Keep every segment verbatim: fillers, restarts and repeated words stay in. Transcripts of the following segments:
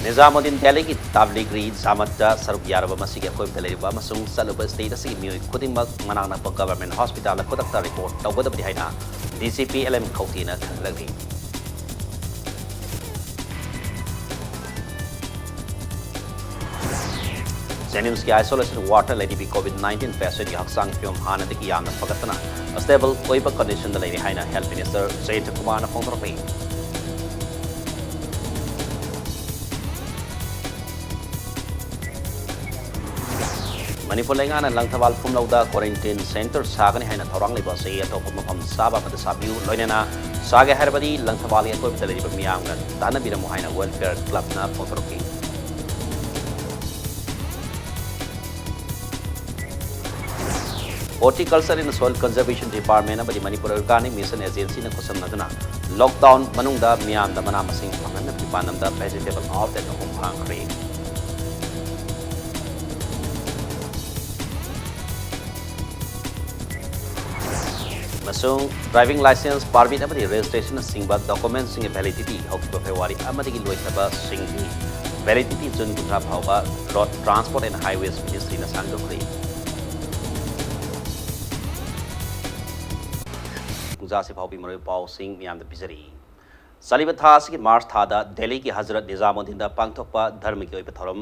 ꯅꯤꯖꯥꯃꯨꯗꯗꯤꯟ ꯗꯦꯜꯂꯤꯒꯤ ꯇꯕꯂꯤꯒꯤ ꯖꯃꯥꯠꯇ ꯁꯔꯨꯛ ꯌꯥꯔꯨꯕ ꯃꯁꯤꯒꯤ ꯑꯀꯣꯏꯕꯗ ꯂꯩꯔꯤꯕ ꯑꯃꯁꯨꯡ ꯆꯠꯂꯨꯕ ꯁ꯭ꯇꯦꯠ ꯑꯁꯤꯒꯤ ꯃꯤꯑꯣꯏ ꯈꯨꯗꯤꯡꯃꯛ ꯃꯅꯥꯛ ꯅꯛꯄ ꯒꯚꯔꯟꯃꯦꯟꯠ ꯍꯣꯁꯄꯤꯇꯥꯜꯗ ꯈꯨꯗꯛꯇ ꯔꯤꯄꯣꯔꯠ ꯇꯧꯒꯗꯕꯅꯤ ꯍꯥꯏꯅ D C P L M ꯈꯧꯇꯦꯅ ꯈꯪꯍꯜꯂꯛꯂꯤ꯫ ꯖꯦꯅꯤꯝꯁꯀꯤ ꯑꯥꯏꯁꯣꯂꯦꯁꯟ ꯋꯥꯔꯗꯇ ꯂꯩꯔꯤꯕꯤ ꯀꯣꯚꯤꯗ ꯅꯥꯏꯟꯇꯤꯟ ꯄꯦꯁꯦꯟꯠꯀꯤ ꯍꯛꯆꯥꯡꯒꯤ ꯐꯤꯕꯝ ꯍꯥꯟꯅꯗꯒꯤ ꯌꯥꯝꯅ ꯐꯒꯠꯇꯅ ꯁ꯭ꯇꯦꯕꯜ ꯑꯣꯏꯕ ꯀꯟꯗꯤꯁꯟꯗ ꯂꯩꯔꯤ ꯍꯥꯏꯅ ꯍꯦꯜꯊ ꯃꯤꯅꯤꯁꯇꯔ ꯖꯌꯟꯇ ꯀꯨꯃꯥꯔꯅ ꯐꯣꯡꯗꯣꯔꯛꯂꯤ꯫ ꯃꯅꯤꯄꯨꯔ ꯂꯩꯉꯥꯛꯅ ꯂꯪꯊꯕꯥꯜ ꯐꯨꯝꯂꯧꯗ ꯀ꯭ꯋꯥꯔꯦꯟꯇꯤꯟ ꯁꯦꯟꯇꯔ ꯁꯥꯒꯅꯤ ꯍꯥꯏꯅ ꯊꯧꯔꯥꯡ ꯂꯩꯕ ꯑꯁꯤ ꯑꯇꯣꯞꯄ ꯃꯐꯝ ꯆꯥꯕ ꯑꯃꯗ ꯁꯥꯕꯤꯌꯨ, ꯂꯣꯏꯅꯅ ꯁꯥꯒꯦ ꯍꯥꯏꯔꯕꯗꯤ ꯂꯪꯊꯕꯥꯜꯒꯤ ꯑꯀꯣꯏꯕꯗ ꯂꯩꯔꯤꯕ ꯃꯤꯌꯥꯝꯒ ꯇꯥꯟꯅꯕꯤꯔꯝꯃꯨ ꯍꯥꯏꯅ ꯋꯦꯜꯐꯤꯌꯔ ꯀ꯭ꯂꯕꯅ ꯐꯣꯡꯗꯣꯔꯛꯈꯤ꯫ Horticulture and Soil Conservation Department ꯑꯃꯗꯤ ꯃꯅꯤꯄꯨꯔ ꯑꯣꯔꯒꯥꯅꯤꯛ ꯃꯤꯁꯟ ꯑꯦꯖꯦꯟꯁꯤꯅ ꯈꯨꯠꯁꯝꯅꯗꯨꯅ ꯂꯣꯛꯗꯥꯎꯟ ꯃꯅꯨꯡꯗ ꯃꯤꯌꯥꯝꯗ ꯃꯅꯥ ꯃꯁꯤꯡ ꯐꯪꯍꯟꯅꯕꯒꯤ ꯄꯥꯟꯗꯝꯗ vegetable outlet ꯑꯍꯨꯝ ꯍꯥꯡꯈ꯭ꯔꯦ꯫ ꯑꯃꯁꯨꯡ driving licence, permit ꯑꯃꯗꯤ registration ꯅꯆꯤꯡꯕ document ꯁꯤꯡꯒꯤ validity ꯍꯧꯈꯤꯕ ꯐꯦꯕ꯭ꯔꯨꯋꯥꯔꯤ ꯑꯃꯗꯒꯤ ꯂꯣꯏꯈ꯭ꯔꯕꯁꯤꯡꯒꯤ validity ꯖꯨꯟ ꯀꯨꯟꯊ꯭ꯔꯥ ꯐꯥꯎꯕ Road Transport and Highways Ministry ꯅ ꯁꯥꯡꯗꯣꯛꯈ꯭ꯔꯦ꯫ ꯄꯨꯡꯖꯥꯁꯤ ꯐꯥꯎꯕꯤ ꯃꯔꯨꯑꯣꯏꯕ ꯄꯥꯎꯁꯤꯡ ꯃꯤꯌꯥꯝꯗ ꯄꯤꯖꯔꯤ꯫ ꯆꯠꯂꯤꯕ ꯊꯥ ꯑꯁꯤꯒꯤ ꯃꯥꯔꯆ ꯊꯥꯗ ꯗꯦꯜꯂꯤꯒꯤ ꯍꯖꯔꯠ ꯅꯤꯖꯥꯃꯨꯗꯗꯤꯟꯗ ꯄꯥꯡꯊꯣꯛꯄ ꯙꯔꯃꯒꯤ ꯑꯣꯏꯕ ꯊꯧꯔꯝ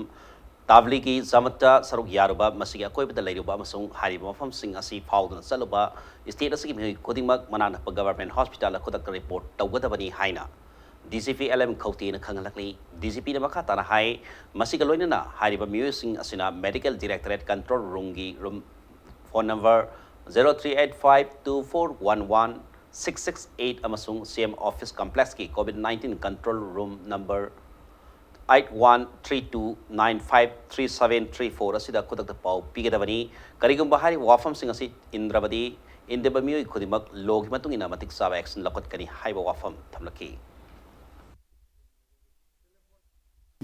ꯇꯕ꯭ꯂꯤꯒꯤ ꯖꯃꯥꯠꯇ ꯁꯔꯨꯛ ꯌꯥꯔꯨꯕ, ꯃꯁꯤꯒꯤ ꯑꯀꯣꯏꯕꯗ ꯂꯩꯔꯨꯕ ꯑꯃꯁꯨꯡ ꯍꯥꯏꯔꯤꯕ ꯃꯐꯝꯁꯤꯡ ꯑꯁꯤ ꯐꯥꯎꯗꯨꯅ ꯆꯠꯂꯨꯕ ꯁ꯭ꯇꯦꯠ ꯑꯁꯤꯒꯤ ꯃꯤꯑꯣꯏ ꯈꯨꯗꯤꯡꯃꯛ ꯃꯅꯥꯛ ꯅꯛꯄ ꯒꯚꯔꯟꯃꯦꯟꯠ ꯍꯣꯁꯄꯤꯇꯥꯜꯗ ꯈꯨꯗꯛꯇ ꯔꯤꯄꯣꯔꯠ ꯇꯧꯒꯗꯕꯅꯤ ꯍꯥꯏꯅ D C P L M ꯈꯧꯇꯦꯅ ꯈꯪꯍꯜꯂꯛꯂꯤ꯫ ꯗꯤ ꯁꯤ ꯄꯤꯅ ꯃꯈꯥ ꯇꯥꯅ ꯍꯥꯏ, ꯃꯁꯤꯒ ꯂꯣꯏꯅꯅ ꯍꯥꯏꯔꯤꯕ ꯃꯤꯑꯣꯏꯁꯤꯡ ꯑꯁꯤꯅ ꯃꯦꯗꯤꯀꯦꯜ ꯗꯤꯔꯦꯛꯇꯣꯔꯦꯠ ꯀꯟꯇ꯭ꯔꯣꯜ ꯔꯨꯝꯒꯤ room phone number zero three eight five two four one one six six eight ꯑꯃꯁꯨꯡ ꯁꯤ ꯑꯦꯝ ꯑꯣꯐꯤꯁ ꯀꯝꯄ꯭ꯂꯦꯛꯁꯀꯤ COVID nineteen control room number eight one three two nine five three seven three four ꯑꯁꯤꯗ ꯈꯨꯗꯛꯇ ꯄꯥꯎ ꯄꯤꯒꯗꯕꯅꯤ꯫ ꯀꯔꯤꯒꯨꯝꯕ ꯍꯥꯏꯔꯤꯕ ꯋꯥꯐꯝꯁꯤꯡ ꯑꯁꯤ ꯏꯟꯗ꯭ꯔꯕꯗꯤ, ꯏꯟꯗꯕ ꯃꯤꯑꯣꯏ ꯈꯨꯗꯤꯡꯃꯛ ꯂꯣꯒꯤ ꯃꯇꯨꯡ ꯏꯟꯅ ꯃꯇꯤꯛ ꯆꯥꯕ ꯑꯦꯛꯁꯟ ꯂꯧꯈꯠꯀꯅꯤ ꯍꯥꯏꯕ ꯋꯥꯐꯝ ꯊꯝꯂꯛꯈꯤ꯫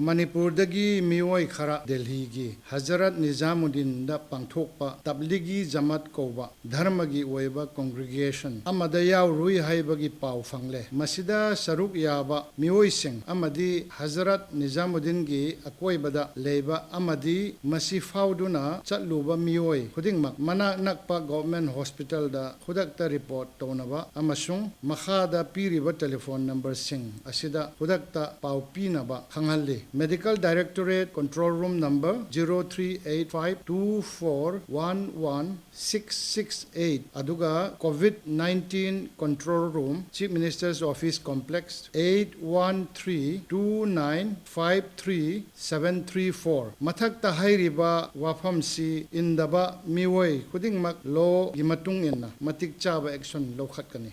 ꯃꯅꯤꯄꯨꯔꯗꯒꯤ ꯃꯤꯑꯣꯏ ꯈꯔ ꯗꯦꯜꯍꯤꯒꯤ ꯍꯖꯔꯠ ꯅꯤꯖꯥꯃꯨꯗꯗꯤꯟꯗ ꯄꯥꯡꯊꯣꯛꯄ ꯇꯕ꯭ꯂꯤꯒꯤ ꯖꯃꯥꯠ ꯀꯧꯕ ꯙꯔꯃꯒꯤ ꯑꯣꯏꯕ congregation ꯑꯃꯗ ꯌꯥꯎꯔꯨꯏ ꯍꯥꯏꯕꯒꯤ ꯄꯥꯎ ꯐꯪꯂꯦ꯫ ꯃꯁꯤꯗ ꯁꯔꯨꯛ ꯌꯥꯕ ꯃꯤꯑꯣꯏꯁꯤꯡ ꯑꯃꯗꯤ ꯍꯖꯔꯠ ꯅꯤꯖꯥꯃꯨꯗꯗꯤꯟꯒꯤ ꯑꯀꯣꯏꯕꯗ ꯂꯩꯕ ꯑꯃꯗꯤ ꯃꯁꯤ ꯐꯥꯎꯗꯨꯅ ꯆꯠꯂꯨꯕ ꯃꯤꯑꯣꯏ ꯈꯨꯗꯤꯡꯃꯛ ꯃꯅꯥꯛ ꯅꯛꯄ government hospitalꯗ ꯈꯨꯗꯛꯇ report ꯇꯧꯅꯕ ꯑꯃꯁꯨꯡ ꯃꯈꯥꯗ ꯄꯤꯔꯤꯕ telephone numberꯁꯤꯡ ꯑꯁꯤꯗ ꯈꯨꯗꯛꯇ ꯄꯥꯎ ꯄꯤꯅꯕ ꯈꯪꯍꯜꯂꯤ꯫ Medical Directorate control room number zero three eight five two four one one six six eight, ꯑꯗꯨꯒ COVID nineteen control room, Chief Minister's Office Complex, eight one three two nine five three seven three four꯫ ꯃꯊꯛꯇ ꯍꯥꯏꯔꯤꯕ ꯋꯥꯐꯝꯁꯤ ꯏꯟꯗꯕ ꯃꯤꯑꯣꯏ ꯈꯨꯗꯤꯡꯃꯛ lawꯒꯤ ꯃꯇꯨꯡ ꯏꯟꯅ ꯃꯇꯤꯛ ꯆꯥꯕ action ꯂꯧꯈꯠꯀꯅꯤ꯫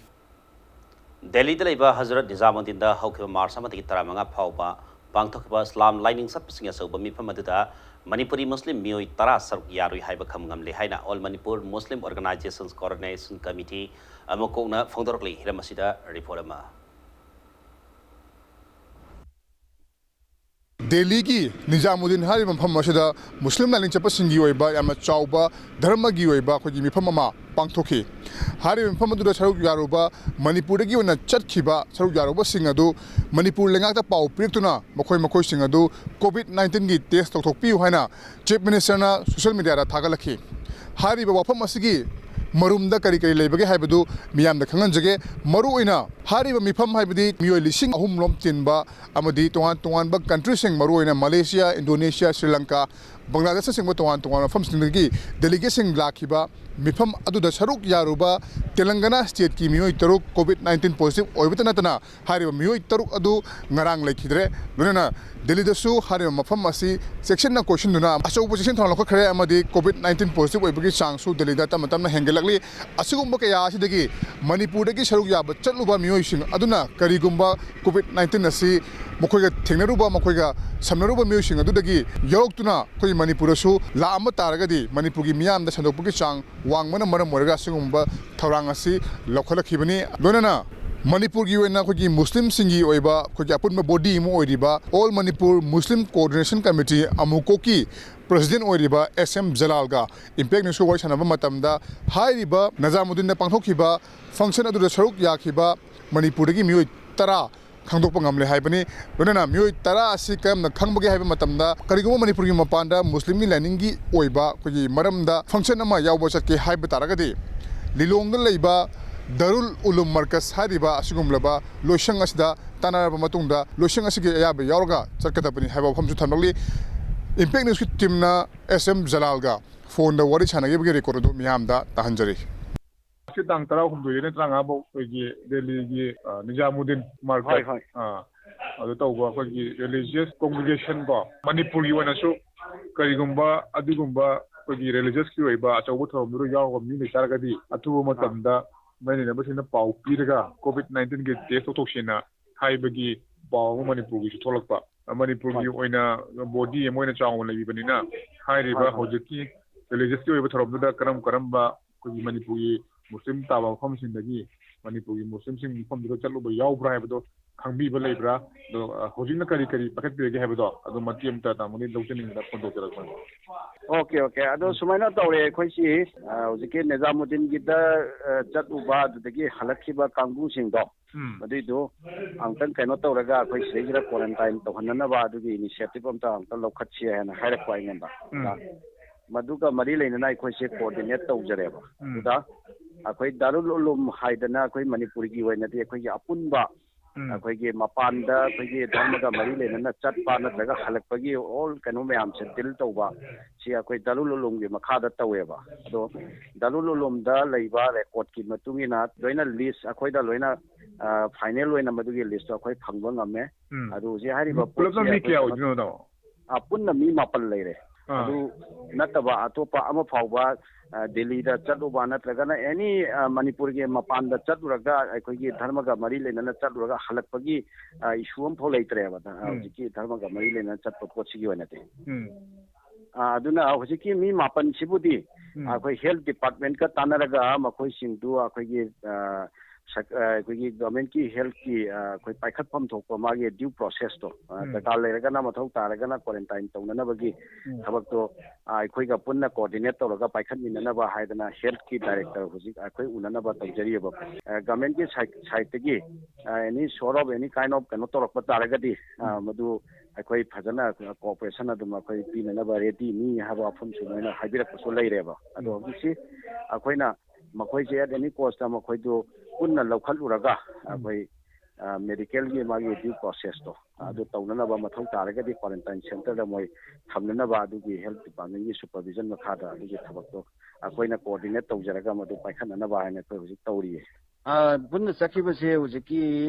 ꯗꯦꯜꯂꯤꯗ ꯂꯩꯕ ꯍꯖꯔꯠ ꯅꯤꯖꯥꯃꯨꯗꯗꯤꯟꯗ ꯍꯧꯈꯤꯕ ꯃꯥꯔꯆ ꯑꯃꯗꯒꯤ ꯇꯔꯥꯃꯉꯥ ꯐꯥꯎꯕ ꯄꯥꯡꯊꯣꯛꯈꯤꯕ ꯏꯁꯂꯥꯝ ꯂꯥꯏꯅꯤꯡ ꯆꯠꯄꯁꯤꯡ ꯑꯆꯧꯕ ꯃꯤꯐꯝ ꯑꯗꯨꯗ ꯃꯅꯤꯄꯨꯔꯤ ꯃꯨꯁꯂꯤꯝ ꯃꯤꯑꯣꯏ ꯇꯔꯥ ꯁꯔꯨꯛ ꯌꯥꯔꯨꯏ ꯍꯥꯏꯕ ꯈꯪꯕ ꯉꯝꯂꯦ ꯍꯥꯏꯅ All Manipur Muslim Organizations Coordination Committee, ꯑꯃꯀꯣꯛꯅ ꯐꯣꯡꯗꯣꯔꯛꯂꯤ꯫ ꯍꯤꯔꯝ ꯑꯁꯤꯗ report ꯑꯃ꯫ ꯗꯦꯜꯂꯤꯒꯤ ꯅꯤꯖꯥꯃꯨꯗꯗꯤꯟ ꯍꯥꯏꯔꯤꯕ ꯃꯐꯝ ꯑꯁꯤꯗ ꯃꯨꯁꯂꯤꯝ ꯂꯥꯏꯅꯤꯡ ꯆꯠꯄꯁꯤꯡꯒꯤ ꯑꯣꯏꯕ ꯌꯥꯝꯅ ꯆꯥꯎꯕ ꯙꯔꯃꯒꯤ ꯑꯣꯏꯕ ꯑꯩꯈꯣꯏꯒꯤ ꯃꯤꯐꯝ ꯑꯃ ꯄꯥꯡꯊꯣꯛꯈꯤ꯫ ꯍꯥꯏꯔꯤꯕ ꯃꯤꯐꯝ ꯑꯗꯨꯗ ꯁꯔꯨꯛ ꯌꯥꯔꯨꯕ ꯃꯅꯤꯄꯨꯔꯗꯒꯤ ꯑꯣꯏꯅ ꯆꯠꯈꯤꯕ ꯁꯔꯨꯛ ꯌꯥꯔꯨꯕꯁꯤꯡ ꯑꯗꯨ ꯃꯅꯤꯄꯨꯔ ꯂꯩꯉꯥꯛꯇ ꯄꯥꯎ ꯄꯤꯔꯛꯇꯨꯅ ꯃꯈꯣꯏ ꯃꯈꯣꯏꯁꯤꯡ ꯑꯗꯨ COVID nineteenꯒꯤ test ꯇꯧꯊꯣꯛꯄꯤꯌꯨ ꯍꯥꯏꯅ Chief Ministerꯅ social mediaꯗ ꯊꯥꯒꯠꯂꯛꯈꯤ꯫ ꯍꯥꯏꯔꯤꯕ ꯋꯥꯐꯝ ꯑꯁꯤꯒꯤ ꯃꯔꯨꯝꯗ ꯀꯔꯤ ꯀꯔꯤ ꯂꯩꯕꯒꯦ ꯍꯥꯏꯕꯗꯨ ꯃꯤꯌꯥꯝꯗ ꯈꯪꯍꯟꯖꯒꯦ꯫ ꯃꯔꯨꯑꯣꯏꯅ ꯍꯥꯏꯔꯤꯕ ꯃꯤꯐꯝ ꯍꯥꯏꯕꯗꯤ ꯃꯤꯑꯣꯏ ꯂꯤꯁꯤꯡ ꯑꯍꯨꯝ ꯂꯣꯝ ꯇꯤꯟꯕ ꯑꯃꯗꯤ ꯇꯣꯉꯥꯟ ꯇꯣꯉꯥꯟꯕ countryꯁꯤꯡ, ꯃꯔꯨꯑꯣꯏꯅ ꯃꯂꯦꯁꯤꯌꯥ, ꯏꯟꯗꯣꯅꯦꯁꯤꯌꯥ, ꯁ꯭ꯔꯤ ꯂꯪꯀꯥ, ꯕꯪꯒ꯭ꯂꯥꯗꯦꯁꯅꯆꯤꯡꯕ ꯇꯣꯉꯥꯟ ꯇꯣꯉꯥꯟꯕ ꯃꯐꯝꯁꯤꯡꯗꯒꯤ delegateꯁꯤꯡ ꯂꯥꯛꯈꯤꯕ ꯃꯤꯐꯝ ꯑꯗꯨꯗ ꯁꯔꯨꯛ ꯌꯥꯔꯨꯕ ꯇꯦꯂꯪꯒꯅꯥ stateꯀꯤ ꯃꯤꯑꯣꯏ ꯇꯔꯨꯛ COVID nineteen positive ꯑꯣꯏꯕꯇ ꯅꯠꯇꯅ ꯍꯥꯏꯔꯤꯕ ꯃꯤꯑꯣꯏ ꯇꯔꯨꯛ ꯑꯗꯨ ꯉꯔꯥꯡ ꯂꯩꯈꯤꯗ꯭ꯔꯦ꯫ ꯂꯣꯏꯅꯅ ꯗꯦꯜꯂꯤꯗꯁꯨ ꯍꯥꯏꯔꯤꯕ ꯃꯐꯝ ꯑꯁꯤ ꯆꯦꯛꯁꯤꯟꯅ ꯀꯣꯏꯁꯤꯟꯗꯨꯅ ꯑꯆꯧꯕ ꯆꯦꯛꯁꯤꯟ ꯊꯧꯔꯥꯡ ꯂꯧꯈꯠꯈ꯭ꯔꯦ ꯑꯃꯗꯤ COVID nineteen positive ꯑꯣꯏꯕꯒꯤ ꯆꯥꯡꯁꯨ ꯗꯦꯜꯂꯤꯗ ꯇꯞꯅ ꯇꯞꯅ ꯍꯦꯟꯒꯠꯂꯛꯂꯤ꯫ ꯑꯁꯤꯒꯨꯝꯕ ꯀꯌꯥ ꯑꯁꯤꯗꯒꯤ ꯃꯅꯤꯄꯨꯔꯗꯒꯤ ꯁꯔꯨꯛ ꯌꯥꯕ ꯆꯠꯂꯨꯕ ꯃꯤꯑꯣꯏꯁꯤꯡ ꯑꯗꯨꯅ ꯀꯔꯤꯒꯨꯝꯕ COVID nineteen ꯑꯁꯤ ꯃꯈꯣꯏꯒ ꯊꯦꯡꯅꯔꯨꯕ, ꯃꯈꯣꯏꯒ ꯁꯝꯅꯔꯨꯕ ꯃꯤꯑꯣꯏꯁꯤꯡ ꯑꯗꯨꯗꯒꯤ ꯌꯥꯎꯔꯛꯇꯨꯅ ꯑꯩꯈꯣꯏ ꯃꯅꯤꯄꯨꯔꯗꯁꯨ ꯂꯥꯛꯑꯝꯕ ꯇꯥꯔꯒꯗꯤ ꯃꯅꯤꯄꯨꯔꯒꯤ ꯃꯤꯌꯥꯝꯗ ꯁꯟꯗꯣꯛꯄꯒꯤ ꯆꯥꯡ ꯋꯥꯡꯕꯅ ꯃꯔꯝ ꯑꯣꯏꯔꯒ ꯑꯁꯤꯒꯨꯝꯕ ꯊꯧꯔꯥꯡ ꯑꯁꯤ ꯂꯧꯈꯠꯂꯛꯈꯤꯕꯅꯤ꯫ ꯂꯣꯏꯅꯅ ꯃꯅꯤꯄꯨꯔꯒꯤ ꯑꯣꯏꯅ ꯑꯩꯈꯣꯏꯒꯤ ꯃꯨꯁꯂꯤꯝꯁꯤꯡꯒꯤ ꯑꯣꯏꯕ ꯑꯩꯈꯣꯏꯒꯤ ꯑꯄꯨꯟꯕ ꯕꯣꯗꯤ ꯑꯃ ꯑꯣꯏꯔꯤꯕ All Manipur Muslim Coordination Committee, ꯑꯃꯨꯀꯣꯛꯀꯤ ꯄ꯭ꯔꯁꯤꯗꯦꯟ ꯑꯣꯏꯔꯤꯕ S M ꯖꯂꯥꯜꯒ ꯏꯝꯄꯦꯛ ꯅ꯭ꯌꯨꯁꯀ ꯋꯥꯔꯤ ꯁꯥꯟꯅꯕ ꯃꯇꯝꯗ, ꯍꯥꯏꯔꯤꯕ ꯅꯖꯥꯃꯨꯗꯤꯟꯗ ꯄꯥꯡꯊꯣꯛꯈꯤꯕ ꯐꯪꯁꯟ ꯑꯗꯨꯗ ꯁꯔꯨꯛ ꯌꯥꯈꯤꯕ ꯃꯅꯤꯄꯨꯔꯗꯒꯤ ꯃꯤꯑꯣꯏ ꯇꯔꯥ ꯈꯪꯗꯣꯛꯄ ꯉꯝꯂꯦ ꯍꯥꯏꯕꯅꯤ꯫ ꯂꯣꯏꯅꯅ ꯃꯤꯑꯣꯏ ꯇꯔꯥ ꯑꯁꯤ ꯀꯔꯝꯅ ꯈꯪꯕꯒꯦ ꯍꯥꯏꯕ ꯃꯇꯝꯗ, ꯀꯔꯤꯒꯨꯝꯕ ꯃꯅꯤꯄꯨꯔꯒꯤ ꯃꯄꯥꯟꯗ ꯃꯨꯁꯂꯤꯝꯒꯤ ꯂꯥꯏꯅꯤꯡꯒꯤ ꯑꯣꯏꯕ ꯑꯩꯈꯣꯏꯒꯤ ꯃꯔꯝꯗ ꯐꯪꯁꯟ ꯑꯃ ꯌꯥꯎꯕ ꯆꯠꯀꯦ ꯍꯥꯏꯕ ꯇꯥꯔꯒꯗꯤ, ꯂꯤꯂꯣꯡꯗ ꯂꯩꯕ ꯗꯥꯔꯨꯜ ꯎꯂꯨꯝ ꯃꯔꯀꯁ ꯍꯥꯏꯔꯤꯕ ꯑꯁꯤꯒꯨꯝꯂꯕ ꯂꯣꯏꯁꯪ ꯑꯁꯤꯗ ꯇꯥꯟꯅꯔꯕ ꯃꯇꯨꯡꯗ, ꯂꯣꯏꯁꯪ ꯑꯁꯤꯒꯤ ꯑꯌꯥꯕ ꯌꯥꯎꯔꯒ ꯆꯠꯀꯗꯕꯅꯤ ꯍꯥꯏꯕ ꯋꯥꯐꯝꯁꯨ ꯊꯝꯂꯛꯂꯤ꯫ ꯏꯝꯄꯦꯛ ꯅ꯭ꯌꯨꯁꯀꯤ ꯇꯤꯝꯅ S M ꯖꯂꯥꯜꯒ ꯐꯣꯟꯗ ꯋꯥꯔꯤ ꯁꯥꯟꯅꯈꯤꯕꯒꯤ ꯔꯦꯀꯣꯔꯗ ꯑꯗꯨ ꯃꯤꯌꯥꯝꯗ ꯇꯥꯍꯟꯖꯔꯤ꯫ ꯉꯁꯤ ꯇꯥꯡ ꯇꯔꯥꯍꯨꯝꯗꯣꯏꯗꯩꯅ ꯇꯔꯥꯃꯉꯥ ꯐꯥꯎ ꯑꯩꯈꯣꯏꯒꯤ ꯗꯦꯜꯂꯤꯒꯤ, ꯑ, ꯅꯤꯖꯥꯃꯨꯗꯤꯟ ꯃꯥꯔꯀꯦꯠ, ꯍꯣꯏ, ꯍꯣꯏ꯫ ꯑ, ꯑꯗꯨ ꯇꯧꯕ ꯑꯩꯈꯣꯏꯒꯤ ꯔꯤꯂꯤꯖꯤꯌꯁ ꯀꯣꯡꯒ꯭ꯔꯦꯒꯦꯁꯟ ꯀꯣ, ꯃꯅꯤꯄꯨꯔꯒꯤ ꯑꯣꯏꯅꯁꯨ ꯀꯔꯤꯒꯨꯝꯕ ꯑꯗꯨꯒꯨꯝꯕ ꯑꯩꯈꯣꯏꯒꯤ ꯔꯤꯂꯤꯖꯤꯌꯁꯀꯤ ꯑꯣꯏꯕ ꯑꯆꯧꯕ ꯊꯧꯔꯝꯗꯨꯗ ꯌꯥꯎꯔꯒ ꯃꯤ ꯂꯩ ꯇꯥꯔꯒꯗꯤ, ꯑꯊꯨꯕ ꯃꯇꯝꯗ ꯃꯔꯤ ꯂꯩꯅꯕꯁꯤꯡꯅ ꯄꯥꯎ ꯄꯤꯔꯒ ꯀꯣꯚꯤꯗ ꯅꯥꯏꯟꯇꯤꯟꯒꯤ ꯇꯦꯁ ꯇꯧꯊꯣꯛꯁꯦꯅ ꯍꯥꯏꯕꯒꯤ ꯄꯥꯎ ꯑꯃ ꯃꯅꯤꯄꯨꯔꯒꯤꯁꯨ ꯊꯣꯛꯂꯛꯄ꯫ ꯃꯅꯤꯄꯨꯔꯒꯤ ꯍꯣꯏ꯫ ꯑꯣꯏꯅ ꯕꯣꯗꯤ ꯑꯃ ꯑꯣꯏꯅ ꯆꯥꯎꯅ ꯂꯩꯕꯅꯤꯅ, ꯍꯥꯏꯔꯤꯕ ꯍꯣꯏ, ꯍꯣꯏ꯫ ꯍꯧꯖꯤꯛꯀꯤ ꯔꯤꯂꯤꯖꯤꯌꯁꯀꯤ ꯑꯣꯏꯕ ꯊꯧꯔꯝꯗꯨꯗ ꯀꯔꯝ ꯀꯔꯝꯕ ꯑꯩꯈꯣꯏꯒꯤ ꯃꯅꯤꯄꯨꯔꯒꯤ ꯃꯨꯁꯂꯤꯝ ꯇꯥꯕ ꯃꯐꯝꯁꯤꯡꯗꯒꯤ ꯃꯅꯤꯄꯨꯔꯒꯤ ꯃꯨꯁꯂꯤꯝꯁꯤꯡ ꯃꯐꯝꯗꯨꯗ ꯆꯠꯂꯨꯕ ꯌꯥꯎꯕ꯭ꯔꯥ ꯍꯥꯏꯕꯗꯣ ꯈꯪꯕꯤꯕ ꯂꯩꯕ꯭ꯔꯥ? ꯑꯗꯣ, ꯑ, ꯍꯧꯖꯤꯛꯅ ꯀꯔꯤ ꯀꯔꯤ ꯄꯥꯏꯈꯠꯄꯤꯔꯒꯦ ꯍꯥꯏꯕꯗꯣ ꯑꯗꯣ ꯃꯇꯦꯛ ꯑꯃꯇ ꯇꯥꯃꯣꯗꯒꯤ ꯂꯧꯖꯅꯤꯡꯗꯅ ꯐꯣꯟ ꯇꯧꯖꯔꯛꯄꯅꯤ꯫ Okay, okay. ꯑꯗꯣ ꯎꯝ꯫ ꯁꯨꯃꯥꯏꯅ ꯇꯧꯔꯦ, ꯑꯩꯈꯣꯏꯁꯤ, ꯑ, ꯍꯧꯖꯤꯛꯀꯤ ꯅꯤꯖꯥꯃꯨꯗꯤꯟꯒꯤꯗ, ꯑ, ꯆꯠꯂꯨꯕ ꯑꯗꯨꯗꯒꯤ ꯍꯜꯂꯛꯈꯤꯕ ꯀꯥꯡꯕꯨꯁꯤꯡꯗꯣ, ꯎꯝ꯫ ꯃꯗꯨꯏꯗꯨ ꯑꯃꯨꯛꯇꯪ ꯀꯩꯅꯣ ꯇꯧꯔꯒ ꯑꯩꯈꯣꯏ ꯁꯤꯗꯩꯁꯤꯗ ꯀ꯭ꯋꯥꯔꯦꯟꯇꯥꯏꯟ ꯇꯧꯍꯟꯅꯅꯕ ꯑꯗꯨꯒꯤ ꯏꯅꯤꯁꯤꯌꯦꯇꯤꯚ ꯑꯝꯇ ꯑꯃꯨꯛꯇꯪ ꯂꯧꯈꯠꯁꯤ ꯍꯥꯏꯅ ꯍꯥꯏꯔꯛꯄ ꯑꯩꯉꯣꯟꯗ꯫ ꯎꯝ꯫ ꯑꯗ ꯃꯗꯨꯒ ꯃꯔꯤ ꯂꯩꯅꯅ ꯑꯩꯈꯣꯏꯁꯦ ꯀꯣꯑꯣꯔꯗꯤꯅꯦꯠ ꯇꯧꯖꯔꯦꯕ꯫ ꯎꯝ꯫ ꯑꯗꯨꯗ ꯑꯩꯈꯣꯏ ꯗꯥꯔꯨꯜ ꯎꯂꯨꯝ ꯍꯥꯏꯗꯅ ꯑꯩꯈꯣꯏ ꯃꯅꯤꯄꯨꯔꯒꯤ ꯑꯣꯏꯅꯗꯤ ꯑꯩꯈꯣꯏꯒꯤ ꯑꯄꯨꯟꯕ ꯎꯝ꯫ ꯑꯩꯈꯣꯏꯒꯤ ꯃꯄꯥꯟꯗ ꯑꯩꯈꯣꯏꯒꯤ ꯙꯔꯃꯒ ꯃꯔꯤ ꯂꯩꯅꯅ ꯆꯠꯄ ꯅꯠꯇ꯭ꯔꯒ ꯍꯜꯂꯛꯄꯒꯤ ꯑꯣꯜ ꯀꯩꯅꯣ ꯃꯌꯥꯝꯁꯦ ꯗꯤꯜ ꯇꯧꯕ ꯁꯤ ꯑꯩꯈꯣꯏ ꯗꯥꯔꯨꯜ ꯎꯂꯨꯝꯒꯤ ꯃꯈꯥꯗ ꯇꯧꯋꯦꯕ꯫ ꯑꯗꯣ ꯗꯥꯔꯨꯜ ꯎꯂꯨꯝꯗ ꯂꯩꯕ ꯔꯦꯀꯣꯔꯠꯀꯤ ꯃꯇꯨꯡ ꯏꯟꯅ ꯂꯣꯏꯅ ꯂꯤꯁ ꯑꯩꯈꯣꯏꯗ ꯂꯣꯏꯅ, ꯑ, ꯐꯥꯏꯅꯦꯜ ꯑꯣꯏꯅ ꯃꯗꯨꯒꯤ ꯂꯤꯁꯇꯣ ꯑꯩꯈꯣꯏ ꯐꯪꯕ ꯉꯝꯃꯦ꯫ ꯎꯝ꯫ ꯑꯗꯨ ꯍꯧꯖꯤꯛ ꯍꯥꯏꯔꯤꯕ ꯄꯨꯂꯞꯅ ꯄꯣꯠꯁꯦ ꯃꯤ ꯑꯩꯈꯣꯏ ꯀꯌꯥ ꯀꯩꯅꯣ ꯑꯣꯏꯗꯣꯏꯅꯣ, ꯇꯥꯃꯣ? ꯑ, ꯄꯨꯟꯅ ꯃꯤ ꯃꯥꯄꯟ ꯂꯩꯔꯦ꯫ ꯑꯥ꯫ ꯑꯗꯨ ꯅꯠꯇꯕ ꯑꯇꯣꯞꯄ ꯑꯃ ꯐꯥꯎꯕ, ꯑ, ꯗꯦꯜꯂꯤꯗ ꯆꯠꯂꯨꯕ ꯅꯠꯇ꯭ꯔꯒꯅ ꯑꯦꯅꯤ, ꯑ, ꯃꯅꯤꯄꯨꯔꯒꯤ ꯃꯄꯥꯟꯗ ꯆꯠꯂꯨꯔꯒ ꯑꯩꯈꯣꯏꯒꯤ ꯙꯔꯃꯒ ꯃꯔꯤ ꯂꯩꯅꯅ ꯆꯠꯂꯨꯔꯒ ꯍꯜꯂꯛꯄꯒꯤ, ꯑ, ꯏꯁꯨ ꯑꯃꯐꯥꯎ ꯂꯩꯇ꯭ꯔꯦꯕ, ꯑ, ꯎꯝ꯫ ꯍꯧꯖꯤꯛꯀꯤ ꯙꯔꯃꯒ ꯃꯔꯤ ꯂꯩꯅꯅ ꯆꯠꯄ ꯄꯣꯠꯁꯤꯒꯤ ꯑꯣꯏꯅꯗꯤ꯫ ꯎꯝ꯫ ꯑ, ꯑꯗꯨꯅ ꯍꯧꯖꯤꯛꯀꯤ ꯃꯤ ꯃꯥꯄꯟꯁꯤꯕꯨꯗꯤ ꯎꯝ꯫ ꯑꯩꯈꯣꯏ ꯍꯦꯜꯊ ꯗꯤꯄꯥꯔꯠꯃꯦꯟꯠꯀ ꯇꯥꯟꯅꯔꯒ ꯃꯈꯣꯏꯁꯤꯡꯗꯨ ꯑꯩꯈꯣꯏꯒꯤ, ꯑ, ꯁꯔ-, ꯑ, ꯑꯩꯈꯣꯏꯒꯤ ꯒꯚꯔꯟꯃꯦꯟꯠꯀꯤ ꯍꯦꯜꯠꯀꯤ, ꯑ, ꯑꯩꯈꯣꯏ ꯄꯥꯏꯈꯠꯐꯝ ꯊꯣꯛꯄ ꯃꯥꯒꯤ ꯗ꯭ꯌꯨ ꯄ꯭ꯔꯣꯁꯦꯁꯇꯣ, ꯑ, ꯎꯝ꯫ ꯗꯔꯀꯥꯔ ꯂꯩꯔꯒꯅ, ꯃꯊꯧ ꯇꯥꯔꯒꯅ ꯀ꯭ꯋꯥꯔꯦꯟꯇꯥꯏꯟ ꯇꯧꯅꯅꯕꯒꯤ ꯎꯝ꯫ ꯊꯕꯛꯇꯣ, ꯑ, ꯑꯩꯈꯣꯏꯒ ꯄꯨꯟꯅ ꯀꯣꯑꯣꯔꯗꯤꯅꯦꯠ ꯇꯧꯔꯒ ꯄꯥꯏꯈꯠꯃꯤꯟꯅꯅꯕ ꯍꯥꯏꯗꯅ ꯍꯦꯜꯠꯀꯤ ꯗꯥꯏꯔꯦꯛꯇꯔ ꯍꯧꯖꯤꯛ ꯑꯩꯈꯣꯏ ꯎꯅꯅꯕ ꯇꯧꯖꯔꯤꯑꯕ꯫ ꯑ, ꯒꯚꯔꯟꯃꯦꯟꯠꯀꯤ ꯁꯥꯏꯠ, ꯁꯥꯏꯠꯇꯒꯤ, uh, any sort of any kind of ꯀꯩꯅꯣ ꯇꯧꯔꯛꯄ ꯇꯥꯔꯒꯗꯤ, ꯑ, ꯎꯝ꯫ ꯃꯗꯨ ꯑꯩꯈꯣꯏ ꯐꯖꯅ ꯀꯣꯑꯣꯄꯔꯦꯁꯟ ꯑꯗꯨꯝ ꯑꯩꯈꯣꯏ ꯄꯤꯅꯅꯕ ꯔꯦꯗꯤꯅꯤ ꯍꯥꯏꯕ ꯋꯥꯐꯝꯁꯨ ꯃꯣꯏꯅ ꯍꯥꯏꯕꯤꯔꯛꯄꯁꯨ ꯂꯩꯔꯦꯕ꯫ ꯑꯗꯣ ꯎꯝ꯫ ꯍꯧꯖꯤꯛꯁꯤ ꯑꯩꯈꯣꯏꯅ ꯃꯈꯣꯏꯁꯦ ꯑꯦꯠ ꯑꯦꯅꯤ ꯀꯣꯁꯇ ꯃꯈꯣꯏꯗꯨ ꯄꯨꯟꯅ ꯂꯧꯈꯠꯂꯨꯔꯒ ꯎꯝ꯫ ꯑꯩꯈꯣꯏ, ꯑ, ꯃꯦꯗꯤꯀꯦꯜꯒꯤ ꯃꯥꯒꯤ ꯗ꯭ꯌꯨ ꯄ꯭ꯔꯣꯁꯦꯁꯇꯣ ꯎꯝ꯫ ꯑꯗꯨ ꯇꯧꯅꯅꯕ ꯃꯊꯧ ꯇꯥꯔꯒꯗꯤ ꯀ꯭ꯋꯥꯔꯦꯟꯇꯥꯏꯟ ꯁꯦꯟꯇꯔꯗ ꯃꯣꯏ ꯊꯝꯅꯅꯕ ꯑꯗꯨꯒꯤ ꯍꯦꯜꯠ ꯗꯤꯄꯥꯔꯠꯃꯦꯟꯠꯀꯤ ꯁꯨꯄꯔꯚꯤꯖꯟ ꯃꯈꯥꯗ ꯑꯗꯨꯒꯤ ꯊꯕꯛꯇꯣ ꯑꯩꯈꯣꯏꯅ ꯀꯣꯑꯣꯔꯗꯤꯅꯦꯠ ꯇꯧꯖꯔꯒ ꯃꯗꯨ ꯄꯥꯏꯈꯠꯅꯅꯕ ꯍꯥꯏꯅ ꯑꯩꯈꯣꯏ ꯍꯧꯖꯤꯛ ꯇꯧꯔꯤꯌꯦ꯫ ꯑ, ꯄꯨꯟꯅ ꯆꯠꯈꯤꯕꯁꯦ ꯍꯧꯖꯤꯛꯀꯤ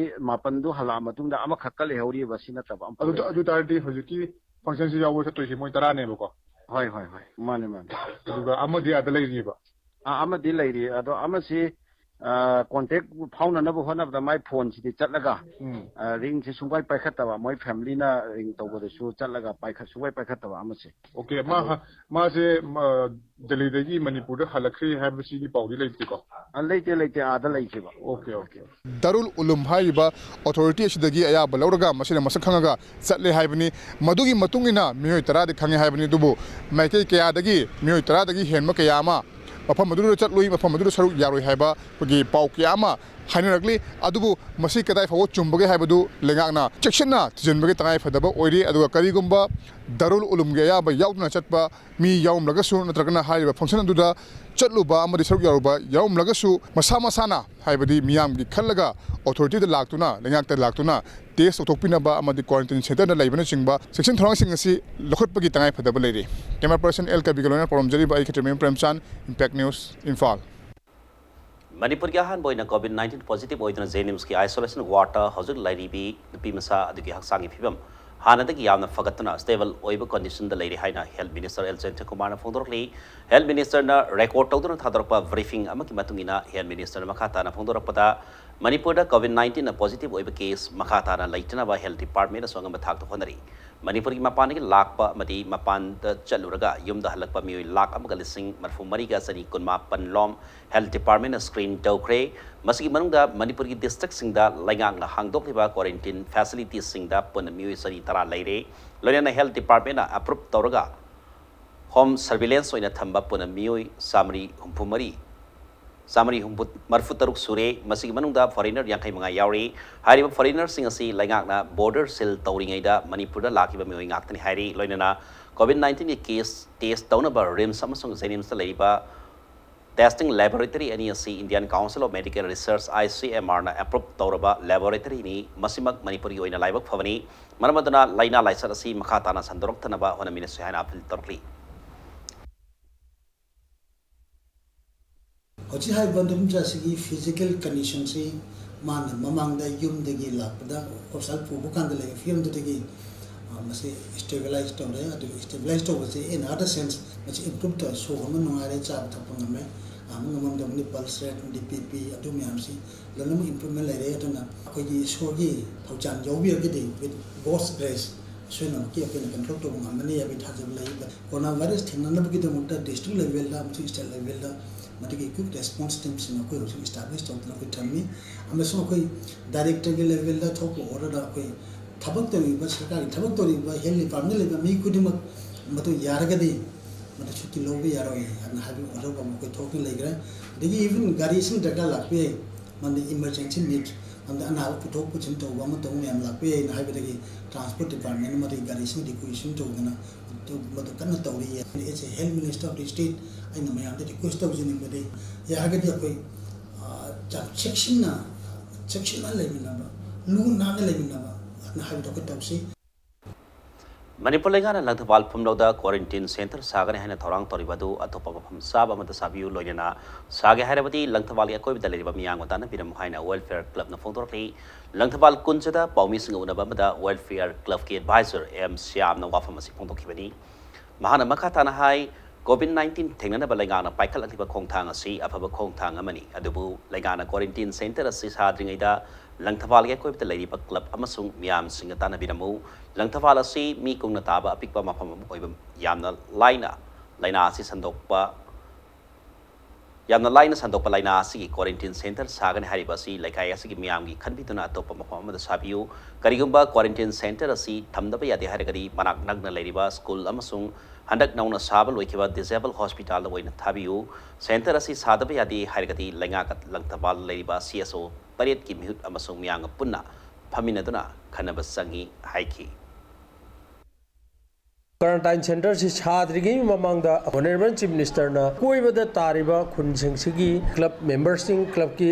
ꯃꯥꯄꯟꯗꯨ ꯍꯜꯂꯛꯑ ꯃꯇꯨꯡꯗ ꯑꯃꯈꯛꯀ ꯂꯩꯍꯧꯔꯤꯕ, ꯁꯤ ꯅꯠꯇꯕ ꯑꯃ ꯑꯗꯨ, ꯂꯩ꯫ ꯑꯗꯨ ꯇꯥꯔꯗꯤ ꯍꯧꯖꯤꯛꯀꯤ ꯐꯪꯁꯟꯁꯤ ꯌꯥꯎꯕ ꯆꯠꯇꯣꯏꯁꯤ ꯃꯣꯏ ꯇꯔꯥꯅꯦꯕꯀꯣ? ꯍꯣꯏ, ꯍꯣꯏ, ꯍꯣꯏ꯫ ꯃꯥꯅꯦ, ꯃꯥꯅꯦ꯫ ꯑꯗꯨꯒ ꯑꯃꯗꯤ ꯑꯥꯗ ꯂꯩꯔꯤꯕ? ꯑ, ꯑꯃꯗꯤ ꯂꯩꯔꯤ꯫ ꯑꯗꯣ ꯑꯃꯁꯤ, ꯑ, ꯀꯣꯟꯇꯦꯛ ꯐꯥꯎꯅꯅꯕ ꯍꯣꯠꯅꯕꯗ ꯃꯥꯏ ꯐꯣꯟꯁꯤꯗꯤ ꯆꯠꯂꯒ, ꯎꯝ꯫ ꯑ, ꯔꯤꯡꯁꯤ ꯁꯨꯡꯄꯥꯏ ꯄꯥꯏꯈꯠꯇꯕ, ꯃꯣꯏ ꯐꯦꯃꯤꯂꯤꯅ ꯔꯤꯡ ꯇꯧꯕꯗꯁꯨ ꯆꯠꯂꯒ ꯄꯥꯏꯈꯠ-, ꯁꯨꯡꯄꯥꯏ ꯄꯥꯏꯈꯠꯇꯕ ꯑꯃꯁꯦ꯫ ꯑꯣꯀꯦ, ꯃꯥ ꯑꯗꯣ ꯍ-, ꯃꯥꯁꯦ, ꯑ, ꯗꯦꯜꯂꯤꯗꯒꯤ ꯃꯅꯤꯄꯨꯔꯗ ꯍꯜꯂꯛꯈ꯭ꯔꯦ ꯍꯥꯏꯕꯁꯤꯒꯤ ꯄꯥꯎꯗꯤ ꯂꯩꯇꯦꯀꯣ? ꯑ, ꯂꯩꯇꯦ, ꯂꯩꯇꯦ, ꯑꯥꯗ ꯂꯩꯈꯤꯕ꯫ Okay, okay. ꯗꯥꯔꯨꯜ ꯎꯂꯨꯝ ꯍꯥꯏꯔꯤꯕ ꯑꯣꯊꯣꯔꯤꯇꯤ ꯑꯁꯤꯗꯒꯤ ꯑꯌꯥꯕ ꯂꯧꯔꯒ ꯃꯁꯤꯅ ꯃꯁꯛ ꯈꯪꯉꯒ ꯆꯠꯂꯦ ꯍꯥꯏꯕꯅꯤ꯫ ꯃꯗꯨꯒꯤ ꯃꯇꯨꯡ ꯏꯟꯅ ꯃꯤꯑꯣꯏ ꯇꯔꯥꯗꯤ ꯈꯪꯉꯦ ꯍꯥꯏꯕꯅꯤ, ꯑꯗꯨꯕꯨ ꯃꯥꯏꯀꯩ ꯀꯌꯥꯗꯒꯤ ꯃꯤꯑꯣꯏ ꯇꯔꯥꯗꯒꯤ ꯍꯦꯟꯕ ꯀꯌꯥ ꯑꯃ ꯃꯐꯝ ꯑꯗꯨꯗ ꯆꯠꯂꯨꯏ, ꯃꯐꯝ ꯑꯗꯨꯗ ꯁꯔꯨꯛ ꯌꯥꯔꯨꯏ ꯍꯥꯏꯕ ꯑꯩꯈꯣꯏꯒꯤ ꯄꯥꯎ ꯀꯌꯥ ꯑꯃ ꯍꯥꯏꯅꯔꯛꯂꯤ꯫ ꯑꯗꯨꯕꯨ ꯃꯁꯤ ꯀꯗꯥꯏ ꯐꯥꯎꯕ ꯆꯨꯝꯕꯒꯦ ꯍꯥꯏꯕꯗꯨ ꯂꯩꯉꯥꯛꯅ ꯆꯦꯛꯁꯤꯟꯅ ꯊꯤꯖꯤꯟꯕꯒꯤ ꯇꯉꯥꯏ ꯐꯗꯕ ꯑꯣꯏꯔꯤ꯫ ꯑꯗꯨꯒ ꯀꯔꯤꯒꯨꯝꯕ ꯗꯥꯔꯨꯜ ꯎꯂꯨꯝꯒꯤ ꯑꯌꯥꯕ ꯌꯥꯎꯗꯅ ꯆꯠꯄ ꯃꯤ ꯌꯥꯎꯔꯝꯂꯒꯁꯨ, ꯅꯠꯇ꯭ꯔꯒꯅ ꯍꯥꯏꯔꯤꯕ ꯐꯪꯁꯟ ꯑꯗꯨꯗ ꯆꯠꯂꯨꯕ ꯑꯃꯗꯤ ꯁꯔꯨꯛ ꯌꯥꯔꯨꯕ ꯌꯥꯎꯔꯝꯂꯒꯁꯨ, ꯃꯁꯥ ꯃꯁꯥꯅ, ꯍꯥꯏꯕꯗꯤ ꯃꯤꯌꯥꯝꯒꯤ ꯈꯜꯂꯒ ꯑꯣꯊꯣꯔꯤꯇꯤꯗ ꯂꯥꯛꯇꯨꯅ, ꯂꯩꯉꯥꯛꯇ ꯂꯥꯛꯇꯨꯅ ꯇꯦꯁ ꯇꯧꯊꯣꯛꯄꯤꯅꯕ ꯑꯃꯗꯤ ꯀ꯭ꯋꯥꯔꯦꯟꯇꯤꯟ ꯁꯦꯟꯇꯔꯗ ꯂꯩꯕꯅꯆꯤꯡꯕ ꯆꯦꯛꯁꯤꯟ ꯊꯧꯔꯥꯡꯁꯤꯡ ꯑꯁꯤ ꯂꯧꯈꯠꯄꯒꯤ ꯇꯉꯥꯏ ꯐꯗꯕ ꯂꯩꯔꯤ꯫ ꯀꯦꯃꯦꯔꯥ ꯄꯔꯁꯟ ꯑꯦꯜ ꯀꯕꯤꯒ ꯂꯣꯏꯅꯅ ꯄꯥꯎꯔꯝꯖꯔꯤꯕ ꯑꯩ ꯈꯦꯇ꯭ꯔꯤꯃꯌꯨꯝ ꯄ꯭ꯔꯦꯝꯆꯥꯟ, ꯏꯝꯄꯦꯛ ꯅ꯭ꯌꯨꯁ, ꯏꯝꯐꯥꯜ꯫ ꯃꯅꯤꯄꯨꯔꯒꯤ ꯑꯍꯥꯟꯕ ꯑꯣꯏꯅ ꯀꯣꯚꯤꯗ ꯅꯥꯏꯟꯇꯤꯟ ꯄꯣꯖꯤꯇꯤꯚ ꯑꯣꯏꯗꯨꯅ ꯖꯦꯅꯤꯝꯁꯀꯤ ꯑꯥꯏꯁꯣꯂꯦꯁꯟ ꯋꯥꯔꯗꯇ ꯍꯧꯖꯤꯛ ꯂꯩꯔꯤꯕꯤ ꯅꯨꯄꯤ ꯃꯆꯥ ꯑꯗꯨꯒꯤ ꯍꯛꯆꯥꯡꯒꯤ ꯐꯤꯕꯝ ꯍꯥꯟꯅꯗꯒꯤ ꯌꯥꯝꯅ ꯐꯒꯠꯇꯨꯅ ꯁ꯭ꯇꯦꯕꯜ ꯑꯣꯏꯕ ꯀꯟꯗꯤꯁꯟꯗ ꯂꯩꯔꯤ ꯍꯥꯏꯅ ꯍꯦꯜꯊ ꯃꯤꯅꯤꯁꯇꯔ ꯑꯦꯜ ꯖꯌꯟꯇꯀꯨꯃꯥꯔꯅ ꯐꯣꯡꯗꯣꯔꯛꯂꯤ꯫ ꯍꯦꯜꯊ ꯃꯤꯅꯤꯁꯇꯔꯅ ꯔꯦꯀꯣꯔꯗ ꯇꯧꯗꯨꯅ ꯊꯥꯗꯣꯔꯛꯄ ꯕ꯭ꯔꯤꯐꯤꯡ ꯑꯃꯒꯤ ꯃꯇꯨꯡ ꯏꯟꯅ, ꯍꯦꯜꯊ ꯃꯤꯅꯤꯁꯇꯔꯅ ꯃꯈꯥ ꯇꯥꯅ ꯐꯣꯡꯗꯣꯔꯛꯄꯗ, ꯃꯅꯤꯄꯨꯔꯗ ꯀꯣꯚꯤꯗ ꯅꯥꯏꯟꯇꯤꯟꯅ ꯄꯣꯖꯤꯇꯤꯚ ꯑꯣꯏꯕ ꯀꯦꯁ ꯃꯈꯥ ꯇꯥꯅ ꯂꯩꯇꯅꯕ ꯍꯦꯜꯊ ꯗꯤꯄꯥꯔꯠꯃꯦꯟꯅꯁꯨ ꯑꯉꯝꯕ ꯊꯥꯛꯇ ꯍꯣꯠꯅꯔꯤ꯫ ꯃꯅꯤꯄꯨꯔꯒꯤ ꯃꯄꯥꯟꯗꯒꯤ ꯂꯥꯛꯄ ꯑꯃꯗꯤ ꯃꯄꯥꯟꯗ ꯆꯠꯂꯨꯔꯒ ꯌꯨꯝꯗ ꯍꯜꯂꯛꯄ ꯃꯤꯑꯣꯏ ꯂꯥꯈ ꯑꯃꯒ ꯂꯤꯁꯤꯡ ꯃꯔꯤꯐꯨ ꯃꯔꯤꯒ ꯆꯅꯤ ꯀꯨꯟꯃꯥꯄꯟ ꯂꯣꯝ health department ꯅ screen ꯇꯧꯈ꯭ꯔꯦ꯫ ꯃꯁꯤꯒꯤ ꯃꯅꯨꯡꯗ ꯃꯅꯤꯄꯨꯔꯒꯤ district ꯁꯤꯡꯗ ꯂꯩꯉꯥꯛꯅ ꯍꯥꯡꯗꯣꯛꯂꯤꯕ quarantine facility ꯁꯤꯡꯗ ꯄꯨꯟꯅ ꯃꯤꯑꯣꯏ ꯆꯅꯤ ꯇꯔꯥ ꯂꯩꯔꯦ꯫ ꯂꯣꯏꯅꯅ health department ꯅ approve ꯇꯧꯔꯒ home surveillance ꯑꯣꯏꯅ ꯊꯝꯕ ꯄꯨꯟꯅ ꯃꯤꯑꯣꯏ ꯆꯥꯃꯔꯤ ꯍꯨꯝꯐꯨ ꯃꯔꯤ, ꯆꯥꯃꯔꯤ ꯍꯨꯝꯐꯨ, ꯃꯔꯤꯐꯨ ꯇꯔꯨꯛ ꯁꯨꯔꯦ꯫ ꯃꯁꯤꯒꯤ ꯃꯅꯨꯡꯗ foreigner ꯌꯥꯡꯈꯩ ꯃꯉꯥ ꯌꯥꯎꯔꯤ꯫ ꯍꯥꯏꯔꯤꯕ foreigner ꯁꯤꯡ ꯑꯁꯤ ꯂꯩꯉꯥꯛꯅ border seal ꯇꯧꯔꯤꯉꯩꯗ ꯃꯅꯤꯄꯨꯔꯗ ꯂꯥꯛꯈꯤꯕ ꯃꯤꯑꯣꯏ ꯉꯥꯛꯇꯅꯤ ꯍꯥꯏꯔꯤ꯫ ꯂꯣꯏꯅꯅ COVID nineteen ꯒꯤ case test ꯇꯧꯅꯕ RIMS ꯑꯃꯁꯨꯡ JNIMS ꯇ ꯂꯩꯔꯤꯕ testing laboratory ꯑꯅꯤ ꯑꯁꯤ Indian Council of Medical Research, I C M R ꯅ approve ꯇꯧꯔꯕ laboratory ꯅꯤ꯫ ꯃꯁꯤꯃꯛ ꯃꯅꯤꯄꯨꯔꯒꯤ ꯑꯣꯏꯅ ꯂꯥꯏꯕꯛ ꯐꯕꯅꯤ꯫ ꯃꯔꯝ ꯑꯗꯨꯅ ꯂꯥꯏꯅꯥ ꯂꯥꯏꯆꯠ ꯑꯁꯤ ꯃꯈꯥ ꯇꯥꯅ ꯁꯟꯗꯣꯔꯛꯇꯅꯕ ꯍꯣꯠꯅꯃꯤꯟꯅꯁꯤ ꯍꯥꯏꯅ appeal ꯇꯧꯔꯛꯂꯤ꯫ ꯍꯧꯖꯤꯛ ꯍꯥꯏꯔꯤꯕ ꯅꯨꯄꯤꯃꯆꯥꯁꯤꯒꯤ physical condition ꯁꯤ ꯃꯥꯅ ꯃꯃꯥꯡꯗ ꯌꯨꯝꯗꯒꯤ ꯂꯥꯛꯄꯗ hospital ꯄꯨꯕ ꯀꯥꯟꯗ ꯂꯩꯕ ꯐꯤꯕꯝꯗꯨꯗꯒꯤ, ꯑ, ꯃꯁꯤ stabilize ꯇꯧꯔꯦ꯫ ꯑꯗꯨ stabilize ꯇꯧꯕꯁꯦ in other sense ꯃꯁꯤ improve ꯇꯧꯔꯦ꯫ ꯁꯣꯔ ꯍꯣꯟꯕ ꯅꯨꯡꯉꯥꯏꯔꯦ, ꯆꯥꯕ ꯊꯛꯄ ꯉꯝꯃꯦ꯫ ꯑ, ꯑꯃ ꯉꯝꯃꯝꯗꯕꯅꯤ, pulse rate, D P P, ꯑꯗꯨ ꯃꯌꯥꯝꯁꯤ ꯂꯣꯏꯅꯃꯛ improvement ꯂꯩꯔꯦ꯫ ꯑꯗꯨꯅ ꯑꯩꯈꯣꯏꯒꯤ ꯏꯁꯣꯔꯒꯤ ꯊꯧꯖꯥꯜ ꯌꯥꯎꯕꯤꯔꯒꯗꯤ with God's grace ꯁꯣꯏꯗꯅꯃꯛꯀꯤ ꯑꯩꯈꯣꯏꯅ control ꯇꯧꯕ ꯉꯝꯒꯅꯤ ꯍꯥꯏꯕꯒꯤ ꯊꯥꯖꯕ ꯂꯩ꯫ But coronavirus ꯊꯦꯡꯅꯅꯕꯒꯤꯗꯃꯛꯇ district level ꯗ ꯑꯃꯁꯨꯡ state level ꯗ ꯃꯗꯨꯒꯤ quick response team ꯁꯤꯡ ꯑꯩꯈꯣꯏ ꯍꯧꯖꯤꯛ establish ꯇꯧꯗꯨꯅ ꯑꯩꯈꯣꯏ ꯊꯝꯃꯤ꯫ ꯑꯃꯁꯨꯡ ꯑꯩꯈꯣꯏ director ꯒꯤ level ꯗ ꯊꯣꯛꯄ order ꯗ ꯑꯩꯈꯣꯏ ꯊꯕꯛ ꯇꯧꯔꯤꯕ, ꯁꯔꯀꯥꯔꯒꯤ ꯊꯕꯛ ꯇꯧꯔꯤꯕ health department ꯗ ꯂꯩꯕ ꯃꯤ ꯈꯨꯗꯤꯡꯃꯛ ꯃꯗꯨ ꯌꯥꯔꯒꯗꯤ ꯃꯗꯨ ꯁꯨꯇꯤ ꯂꯧꯕ ꯌꯥꯔꯣꯏ ꯍꯥꯏꯅ ꯍꯥꯏꯕꯒꯤ order ꯐꯥꯎꯕ ꯑꯩꯈꯣꯏ ꯊꯣꯛꯇꯨꯅ ꯂꯩꯈ꯭ꯔꯦ꯫ ꯑꯗꯒꯤ even ꯒꯥꯔꯤꯁꯤꯡ ꯗꯔꯀꯥꯔ ꯂꯥꯛꯄ ꯌꯥꯏ, ꯃꯔꯝꯗꯤ emergency need, ꯃꯔꯝꯗꯤ ꯑꯅꯥꯕ ꯄꯨꯊꯣꯛ ꯄꯨꯁꯤꯟ ꯇꯧꯕ ꯑꯃ ꯇꯧꯕ ꯃꯌꯥꯝ ꯂꯥꯛꯄ ꯌꯥꯏꯅ ꯍꯥꯏꯕꯗꯒꯤ transport department ꯃꯗꯨꯒꯤ ꯒꯥꯔꯤꯁꯤꯡ requisition ꯇꯧꯗꯅ ꯃꯗꯨ, ꯃꯗꯨ ꯀꯟꯅ ꯇꯧꯔꯤ꯫ As a health minister of the state, ꯑꯩꯅ ꯃꯌꯥꯝꯗ request ꯇꯧꯖꯅꯤꯡꯕꯗꯤ, ꯌꯥꯔꯒꯗꯤ ꯑꯩꯈꯣꯏ, ꯑ, ꯌꯥꯝ ꯆꯦꯛꯁꯤꯟꯅ, ꯆꯦꯛꯁꯤꯟꯅ ꯂꯩꯃꯤꯟꯅꯕ, ꯂꯨ ꯅꯥꯟꯅ ꯂꯩꯃꯤꯟꯅꯕ ꯑꯗꯨꯅ ꯍꯥꯏꯕꯗꯣ ꯑꯩꯈꯣꯏ ꯇꯧꯁꯤ꯫ ꯃꯅꯤꯄꯨꯔ ꯂꯩꯉꯥꯛꯅ ꯂꯪꯊꯕꯥꯜ ꯐꯨꯝꯂꯧꯗ quarantine center ꯁꯥꯒꯅꯤ ꯍꯥꯏꯅ ꯊꯧꯔꯥꯡ ꯇꯧꯔꯤꯕ ꯑꯗꯨ ꯑꯇꯣꯞꯄ ꯃꯐꯝ ꯆꯥꯕ ꯑꯃꯗ ꯁꯥꯕꯤꯌꯨ꯫ ꯂꯣꯏꯅꯅ ꯁꯥꯒꯦ ꯍꯥꯏꯔꯕꯗꯤ ꯂꯪꯊꯕꯥꯜꯒꯤ ꯑꯀꯣꯏꯕꯗ ꯂꯩꯔꯤꯕ ꯃꯤꯌꯥꯝꯒ ꯇꯥꯟꯅꯕꯤꯔꯝꯃꯨ ꯍꯥꯏꯅ welfare club ꯅ ꯐꯣꯡꯗꯣꯔꯛꯂꯤ꯫ ꯂꯪꯊꯕꯥꯜ ꯀꯨꯟꯖꯗ ꯄꯥꯎꯃꯤꯁꯤꯡꯒ ꯎꯅꯕ ꯑꯃꯗ welfare club ꯀꯤ advisor ꯑꯦꯝ ꯁ꯭ꯌꯥꯝꯅ ꯋꯥꯐꯝ ꯑꯁꯤ ꯐꯣꯡꯗꯣꯛꯈꯤꯕꯅꯤ꯫ ꯃꯍꯥꯛꯅ ꯃꯈꯥ ꯇꯥꯅ ꯍꯥꯏ, COVID nineteen ꯊꯦꯡꯅꯅꯕ ꯂꯩꯉꯥꯛꯅ ꯄꯥꯏꯈꯠꯂꯛꯂꯤꯕ ꯈꯣꯡꯊꯥꯡ ꯑꯁꯤ ꯑꯐꯕ ꯈꯣꯡꯊꯥꯡ ꯑꯃꯅꯤ, ꯑꯗꯨꯕꯨ ꯂꯩꯉꯥꯛꯅ quarantine center ꯑꯁꯤ ꯁꯥꯗ꯭ꯔꯤꯉꯩꯗ ꯂꯪꯊꯕꯥꯜꯒꯤ ꯑꯀꯣꯏꯕꯗ ꯂꯩꯔꯤꯕ ꯀ꯭ꯂꯕ ꯑꯃꯁꯨꯡ ꯃꯤꯌꯥꯝꯁꯤꯡꯒ ꯇꯥꯟꯅꯕꯤꯔꯝꯃꯨ꯫ ꯂꯪꯊꯕꯥꯜ ꯑꯁꯤ ꯃꯤ ꯀꯨꯡꯅ ꯇꯥꯕ ꯑꯄꯤꯛꯄ ꯃꯐꯝ ꯑꯃ ꯑꯣꯏꯕ, ꯌꯥꯝꯅ ꯂꯥꯏꯅ ꯂꯥꯏꯅꯥ ꯑꯁꯤ ꯁꯟꯗꯣꯛꯄ ꯌꯥꯝꯅ ꯂꯥꯏꯅ ꯁꯟꯗꯣꯛꯄ ꯂꯥꯏꯅꯥ ꯑꯁꯤꯒꯤ quarantine centre ꯁꯥꯒꯅꯤ ꯍꯥꯏꯔꯤꯕ ꯑꯁꯤ ꯂꯩꯀꯥꯏ ꯑꯁꯤꯒꯤ ꯃꯤꯌꯥꯝꯒꯤ ꯈꯟꯕꯤꯗꯨꯅ ꯑꯇꯣꯞꯄ ꯃꯐꯝ ꯑꯃꯗ ꯁꯥꯕꯤꯌꯨ꯫ ꯀꯔꯤꯒꯨꯝꯕ quarantine centre ꯑꯁꯤ ꯊꯝꯗꯕ ꯌꯥꯗꯦ ꯍꯥꯏꯔꯒꯗꯤ, ꯃꯅꯥꯛ ꯅꯛꯅ ꯂꯩꯔꯤꯕ ꯁ꯭ꯀꯨꯜ ꯑꯃꯁꯨꯡ ꯍꯟꯗꯛ ꯅꯧꯅ ꯁꯥꯕ ꯂꯣꯏꯈꯤꯕ disabled hospitalꯗ ꯑꯣꯏꯅ ꯊꯥꯕꯤꯌꯨ꯫ Centre ꯑꯁꯤ ꯁꯥꯗꯕ ꯌꯥꯗꯦ ꯍꯥꯏꯔꯒꯗꯤ, ꯂꯩꯉꯥꯛꯀ ꯂꯪꯊꯕꯥꯜ ꯂꯩꯔꯤꯕ CSO ꯇꯔꯦꯠꯀꯤ ꯃꯤꯍꯨꯠ ꯑꯃꯁꯨꯡ ꯃꯤꯌꯥꯝꯒ ꯄꯨꯟꯅ ꯐꯝꯃꯤꯟꯅꯗꯨꯅ ꯈꯟꯅꯕ ꯆꯪꯏ ꯍꯥꯏꯈꯤ꯫ Quarantine centreꯁꯤ ꯁꯥꯗ꯭ꯔꯤꯉꯩ ꯃꯃꯥꯡꯗ Honourable Chief Ministerꯅ ꯀꯣꯏꯕꯗ ꯇꯥꯔꯤꯕ ꯈꯨꯟꯁꯤꯡꯁꯤꯒꯤ club memberꯁꯤꯡ, clubꯀꯤ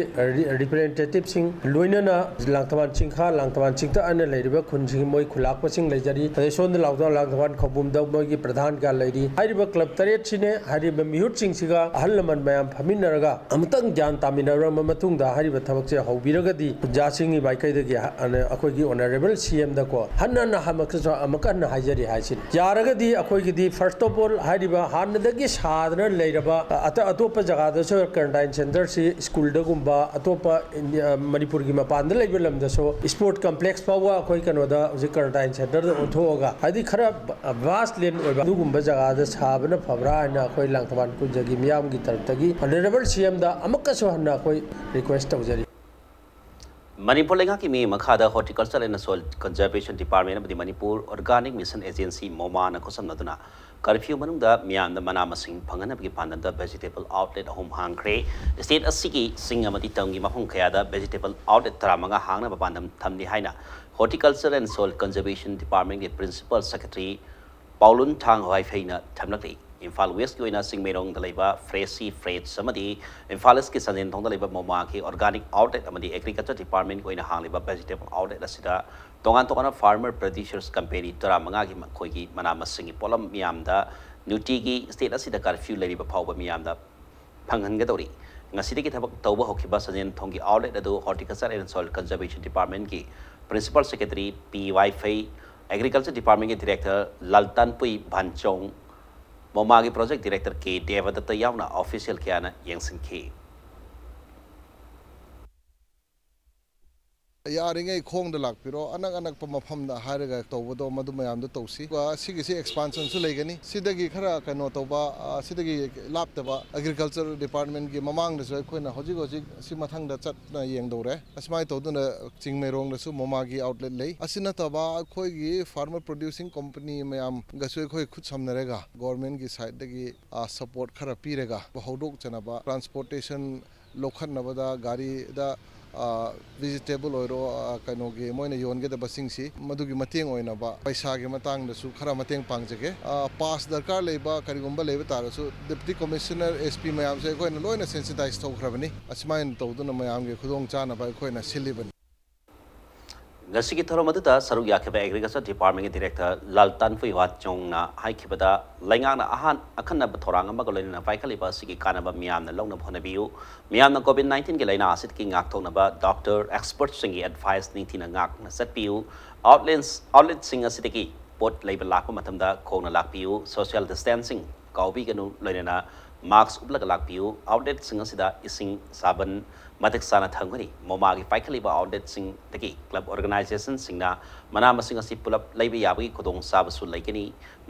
representativeꯁꯤꯡ, ꯂꯣꯏꯅꯅ ꯂꯥꯡꯊꯕꯥꯜ ꯆꯤꯡꯈꯥ, ꯂꯥꯡꯊꯕꯥꯜ ꯆꯤꯡꯊꯛ ꯑꯅ ꯂꯩꯔꯤꯕ ꯈꯨꯟꯁꯤꯡ, ꯃꯣꯏ ꯈꯨꯂꯥꯛꯄꯁꯤꯡ ꯂꯩꯖꯔꯤ꯫ ꯑꯗꯩ ꯁꯣꯝꯗ ꯂꯥꯎꯗ ꯂꯥꯡꯊꯕꯥꯜ ꯈꯧꯕꯨꯝꯗ ꯃꯣꯏꯒꯤ ꯄ꯭ꯔꯙꯥꯟꯒ ꯂꯩꯔꯤ꯫ ꯍꯥꯏꯔꯤꯕ club ꯇꯔꯦꯠꯁꯤꯅꯦ, ꯍꯥꯏꯔꯤꯕ ꯃꯤꯍꯨꯠꯁꯤꯡꯁꯤꯒ ꯑꯍꯜ ꯂꯃꯟ ꯃꯌꯥꯝ ꯐꯝꯃꯤꯟꯅꯔꯒ ꯑꯃꯨꯛꯇꯪ ꯒ꯭ꯌꯥꯟ ꯇꯥꯃꯤꯟꯅꯔꯕ ꯃꯇꯨꯡꯗ ꯍꯥꯏꯔꯤꯕ ꯊꯕꯛꯁꯦ ꯍꯧꯕꯤꯔꯒꯗꯤ ꯖꯥꯁꯤꯡꯒꯤ ꯃꯥꯏꯀꯩꯗꯒꯤ ꯑꯩꯈꯣꯏꯒꯤ Honourable CMꯗꯀꯣ ꯍꯟꯅ ꯍꯟꯅ ꯑꯃꯨꯛꯀꯁꯨ ꯑꯃꯨꯛꯀ ꯍꯟꯅ ꯍꯥꯏꯖꯔꯤ ꯍꯥꯏꯁꯤꯅꯤ꯫ ꯌꯥꯔꯒꯗꯤ ꯑꯩꯈꯣꯏꯒꯤꯗꯤ first of all ꯍꯥꯏꯔꯤꯕ ꯍꯥꯟꯅꯗꯒꯤ ꯁꯥꯗꯅ ꯂꯩꯔꯕ ꯑꯇ-, ꯑꯇꯣꯞꯄ ꯖꯒꯥꯗꯁꯨ quarantine centreꯁꯤ ꯁ꯭ꯀꯨꯜꯗꯒꯨꯝꯕ ꯑꯇꯣꯞꯄ ꯏꯟꯗꯤꯌꯥ, ꯃꯅꯤꯄꯨꯔꯒꯤ ꯃꯄꯥꯟꯗ ꯂꯩꯕ ꯂꯝꯗꯁꯨ sport complex ꯐꯥꯎꯕ ꯑꯩꯈꯣꯏ ꯀꯩꯅꯣꯗ ꯍꯧꯖꯤꯛ quarantine centreꯗ ꯑꯣꯟꯊꯣꯛꯑꯒ ꯍꯥꯏꯗꯤ ꯈꯔ vast land ꯑꯣꯏꯕ ꯑꯗꯨꯒꯨꯝꯕ ꯖꯒꯥꯗ ꯁꯥꯕꯅ ꯐꯕ꯭ꯔꯥ ꯍꯥꯏꯅ ꯑꯩꯈꯣꯏ ꯂꯥꯡꯊꯕꯥꯜ ꯈꯨꯟꯖꯒꯤ ꯃꯤꯌꯥꯝꯒꯤ ꯇꯔꯞꯇꯒꯤ Honourable CMꯗ ꯑꯃꯨꯛꯀꯁꯨ ꯍꯟꯅ ꯑꯩꯈꯣꯏ request ꯇꯧꯖꯔꯤ꯫ ꯃꯅꯤꯄꯨꯔ ꯂꯩꯉꯥꯛꯀꯤ ꯃꯤꯠꯌꯦꯡ ꯃꯈꯥꯗ Horticulture and Soil Conservation Department ꯑꯃꯗꯤ Manipur Organic Mission Agency, MOMAꯅ ꯈꯨꯠꯁꯝꯅꯗꯨꯅ curfew ꯃꯅꯨꯡꯗ ꯃꯤꯌꯥꯝꯗ ꯃꯅꯥ ꯃꯁꯤꯡ ꯐꯪꯍꯟꯅꯕꯒꯤ ꯄꯥꯟꯗꯝꯗ vegetable outlet ꯑꯍꯨꯝ ꯍꯥꯡꯈ꯭ꯔꯦ꯫ State ꯑꯁꯤꯒꯤ ꯆꯤꯡ ꯑꯃꯗꯤ ꯇꯝꯒꯤ ꯃꯐꯝ ꯀꯌꯥꯗ vegetable outlet ꯇꯔꯥꯃꯉꯥ ꯍꯥꯡꯅꯕ ꯄꯥꯟꯗꯝ ꯊꯝꯂꯤ ꯍꯥꯏꯅ Horticulture and Soil Conservation Departmentꯀꯤ Principal Secretary ꯄꯥꯎꯂꯨꯟ ꯊꯥꯡ ꯋꯥꯏꯐꯩꯅ ꯊꯝꯂꯛꯂꯤ꯫ ꯏꯝꯐꯥꯜ Westꯀꯤ ꯑꯣꯏꯅ ꯆꯤꯡꯃꯩꯔꯣꯡꯗ ꯂꯩꯕ Freshy Fresh ꯑꯃꯗꯤ ꯏꯝꯐꯥꯜ Eastꯀꯤ ꯁꯟꯖꯦꯟꯊꯣꯡꯗ ꯂꯩꯕ MOMAꯒꯤ Organic Outlet ꯑꯃꯗꯤ Agriculture Departmentꯀꯤ ꯑꯣꯏꯅ ꯍꯥꯡꯂꯤꯕ vegetable outlet ꯑꯁꯤꯗ ꯇꯣꯉꯥꯟ ꯇꯣꯉꯥꯟꯕ farmer producers company ꯇꯔꯥꯃꯉꯥꯒꯤ ꯃꯈꯣꯏꯒꯤ ꯃꯅꯥ ꯃꯁꯤꯡꯒꯤ ꯄꯣꯠꯂꯝ ꯃꯤꯌꯥꯝꯗ ꯅꯨꯡꯇꯤꯒꯤ state ꯑꯁꯤꯗ curfew ꯂꯩꯔꯤꯕ ꯐꯥꯎꯕ ꯃꯤꯌꯥꯝꯗ ꯐꯪꯍꯟꯒꯗꯧꯔꯤ꯫ ꯉꯁꯤꯗꯒꯤ ꯊꯕꯛ ꯇꯧꯕ ꯍꯧꯈꯤꯕ ꯁꯟꯖꯦꯟꯊꯣꯡꯒꯤ outlet ꯑꯗꯨ Horticulture and Soil Conservation Departmentꯀꯤ Principal Secretary P ꯋꯥꯏꯐꯩ, Agriculture Departmentꯀꯤ Director ꯂꯥꯜꯇꯥꯟꯄꯨꯏ ꯚꯥꯟꯆꯣꯡ, MOMAꯒꯤ Project Director ꯀꯦ ꯗꯦꯕꯗꯠꯇ ꯌꯥꯎꯅ official ꯀꯌꯥꯅ ꯌꯦꯡꯁꯤꯟꯈꯤ꯫ ꯌꯥꯔꯤꯉꯩ ꯈꯣꯡꯗ ꯂꯥꯛꯄꯤꯔꯣ, ꯑꯅꯛ ꯑꯅꯛꯄ ꯃꯐꯝꯗ ꯍꯥꯏꯔꯒ ꯇꯧꯕꯗꯣ, ꯃꯗꯨ ꯃꯌꯥꯝꯗꯣ ꯇꯧꯁꯤ꯫ ꯑꯗꯨꯒ ꯁꯤꯒꯤꯁꯤ expansionꯁꯨ ꯂꯩꯒꯅꯤ꯫ ꯁꯤꯗꯒꯤ ꯈꯔ ꯀꯩꯅꯣ ꯇꯧꯕ, ꯑ, ꯁꯤꯗꯒꯤ ꯂꯥꯞꯇꯕ agriculture departmentꯀꯤ ꯃꯃꯥꯡꯗꯁꯨ ꯑꯩꯈꯣꯏꯅ ꯍꯧꯖꯤꯛ ꯍꯧꯖꯤꯛ ꯁꯤ ꯃꯊꯪꯗ ꯆꯠꯅ ꯌꯦꯡꯗꯧꯔꯦ꯫ ꯑꯁꯨꯃꯥꯏꯅ ꯇꯧꯗꯨꯅ ꯆꯤꯡꯃꯩꯔꯣꯡꯗꯁꯨ ꯃꯣꯃꯥꯒꯤ outlet ꯂꯩ꯫ ꯑꯁꯤ ꯅꯠꯇꯕ ꯑꯩꯈꯣꯏꯒꯤ farmer producing company ꯃꯌꯥꯝꯒꯁꯨ ꯑꯩꯈꯣꯏ ꯈꯨꯠ ꯁꯝꯅꯔꯒ governmentꯀꯤ sideꯇꯒꯤ, ꯑ, support ꯈꯔ ꯄꯤꯔꯒ ꯍꯧꯗꯣꯛꯆꯅꯕ, transportation ꯂꯧꯈꯠꯅꯕꯗ ꯒꯥꯔꯤꯗ, ꯑ, vegetable ꯑꯣꯏꯔꯣ, ꯑ, ꯀꯩꯅꯣꯒꯤ ꯃꯣꯏꯅ ꯌꯣꯟꯒꯗꯕꯁꯤꯡꯁꯤ ꯃꯗꯨꯒꯤ ꯃꯇꯦꯡ ꯑꯣꯏꯅꯕ ꯄꯩꯁꯥꯒꯤ ꯃꯇꯥꯡꯗꯁꯨ ꯈꯔ ꯃꯇꯦꯡ ꯄꯥꯡꯖꯒꯦ꯫ ꯑ, pass ꯗꯔꯀꯥꯔ ꯂꯩꯕ ꯀꯔꯤꯒꯨꯝꯕ ꯂꯩꯕ ꯇꯥꯔꯁꯨ Deputy Commissioner, S P ꯃꯌꯥꯝꯁꯦ ꯑꯩꯈꯣꯏꯅ ꯂꯣꯏꯅ sensitize ꯇꯧꯈ꯭ꯔꯕꯅꯤ꯫ ꯑꯁꯨꯃꯥꯏꯅ ꯇꯧꯗꯨꯅ ꯃꯌꯥꯝꯒꯤ ꯈꯨꯗꯣꯡ ꯆꯥꯅꯕ ꯑꯩꯈꯣꯏꯅ ꯁꯤꯜꯂꯤꯕꯅꯤ꯫ ꯉꯁꯤꯒꯤ ꯊꯧꯔꯝ ꯑꯗꯨꯗ ꯁꯔꯨꯛ ꯌꯥꯈꯤꯕ Agriculture Departmentꯀꯤ Director ꯂꯥꯜꯇꯥꯟꯐꯨꯏ ꯋꯥꯆꯣꯡꯅ ꯍꯥꯏꯈꯤꯕꯗ, ꯂꯩꯉꯥꯛꯅ ꯑꯍꯥꯟ ꯑꯈꯟꯅꯕ ꯊꯧꯔꯥꯡ ꯑꯃꯒ ꯂꯣꯏꯅꯅ ꯄꯥꯏꯈꯠꯂꯤꯕ ꯑꯁꯤꯒꯤ ꯀꯥꯟꯅꯕ ꯃꯤꯌꯥꯝꯅ ꯂꯧꯅꯕ ꯍꯣꯠꯅꯕꯤꯌꯨ꯫ ꯃꯤꯌꯥꯝꯅ COVID nineteenꯒꯤ ꯂꯥꯏꯅꯥ ꯑꯁꯤꯗꯒꯤ ꯉꯥꯛꯊꯣꯛꯅꯕ doctor, expertꯁꯤꯡꯒꯤ advice ꯅꯤꯡꯊꯤꯅ ꯉꯥꯛꯅ ꯆꯠꯄꯤꯌꯨ꯫ Outlets, outletꯁꯤꯡ ꯑꯁꯤꯗꯒꯤ ꯄꯣꯠ ꯂꯩꯕ ꯂꯥꯛꯄ ꯃꯇꯝꯗ ꯈꯣꯡꯅ ꯂꯥꯛꯄꯤꯌꯨ꯫ Social distancing ꯀꯥꯎꯕꯤꯒꯅꯨ, ꯂꯣꯏꯅꯅ mask ꯎꯞꯂꯒ ꯂꯥꯛꯄꯤꯌꯨ꯫ Outletꯁꯤꯡ ꯑꯁꯤꯗ ꯏꯁꯤꯡ ꯁꯥꯕꯟ ꯃꯇꯤꯛ ꯆꯥꯅ ꯊꯝꯒꯅꯤ꯫ ꯃꯣꯃꯥꯒꯤ ꯄꯥꯏꯈꯠꯂꯤꯕ outletꯁꯤꯡꯗꯒꯤ club organizationꯁꯤꯡꯅ ꯃꯅꯥ ꯃꯁꯤꯡ ꯑꯁꯤ ꯄꯨꯂꯞ ꯂꯩꯕ ꯌꯥꯕꯒꯤ ꯈꯨꯗꯣꯡꯆꯥꯕꯁꯨ ꯂꯩꯒꯅꯤ꯫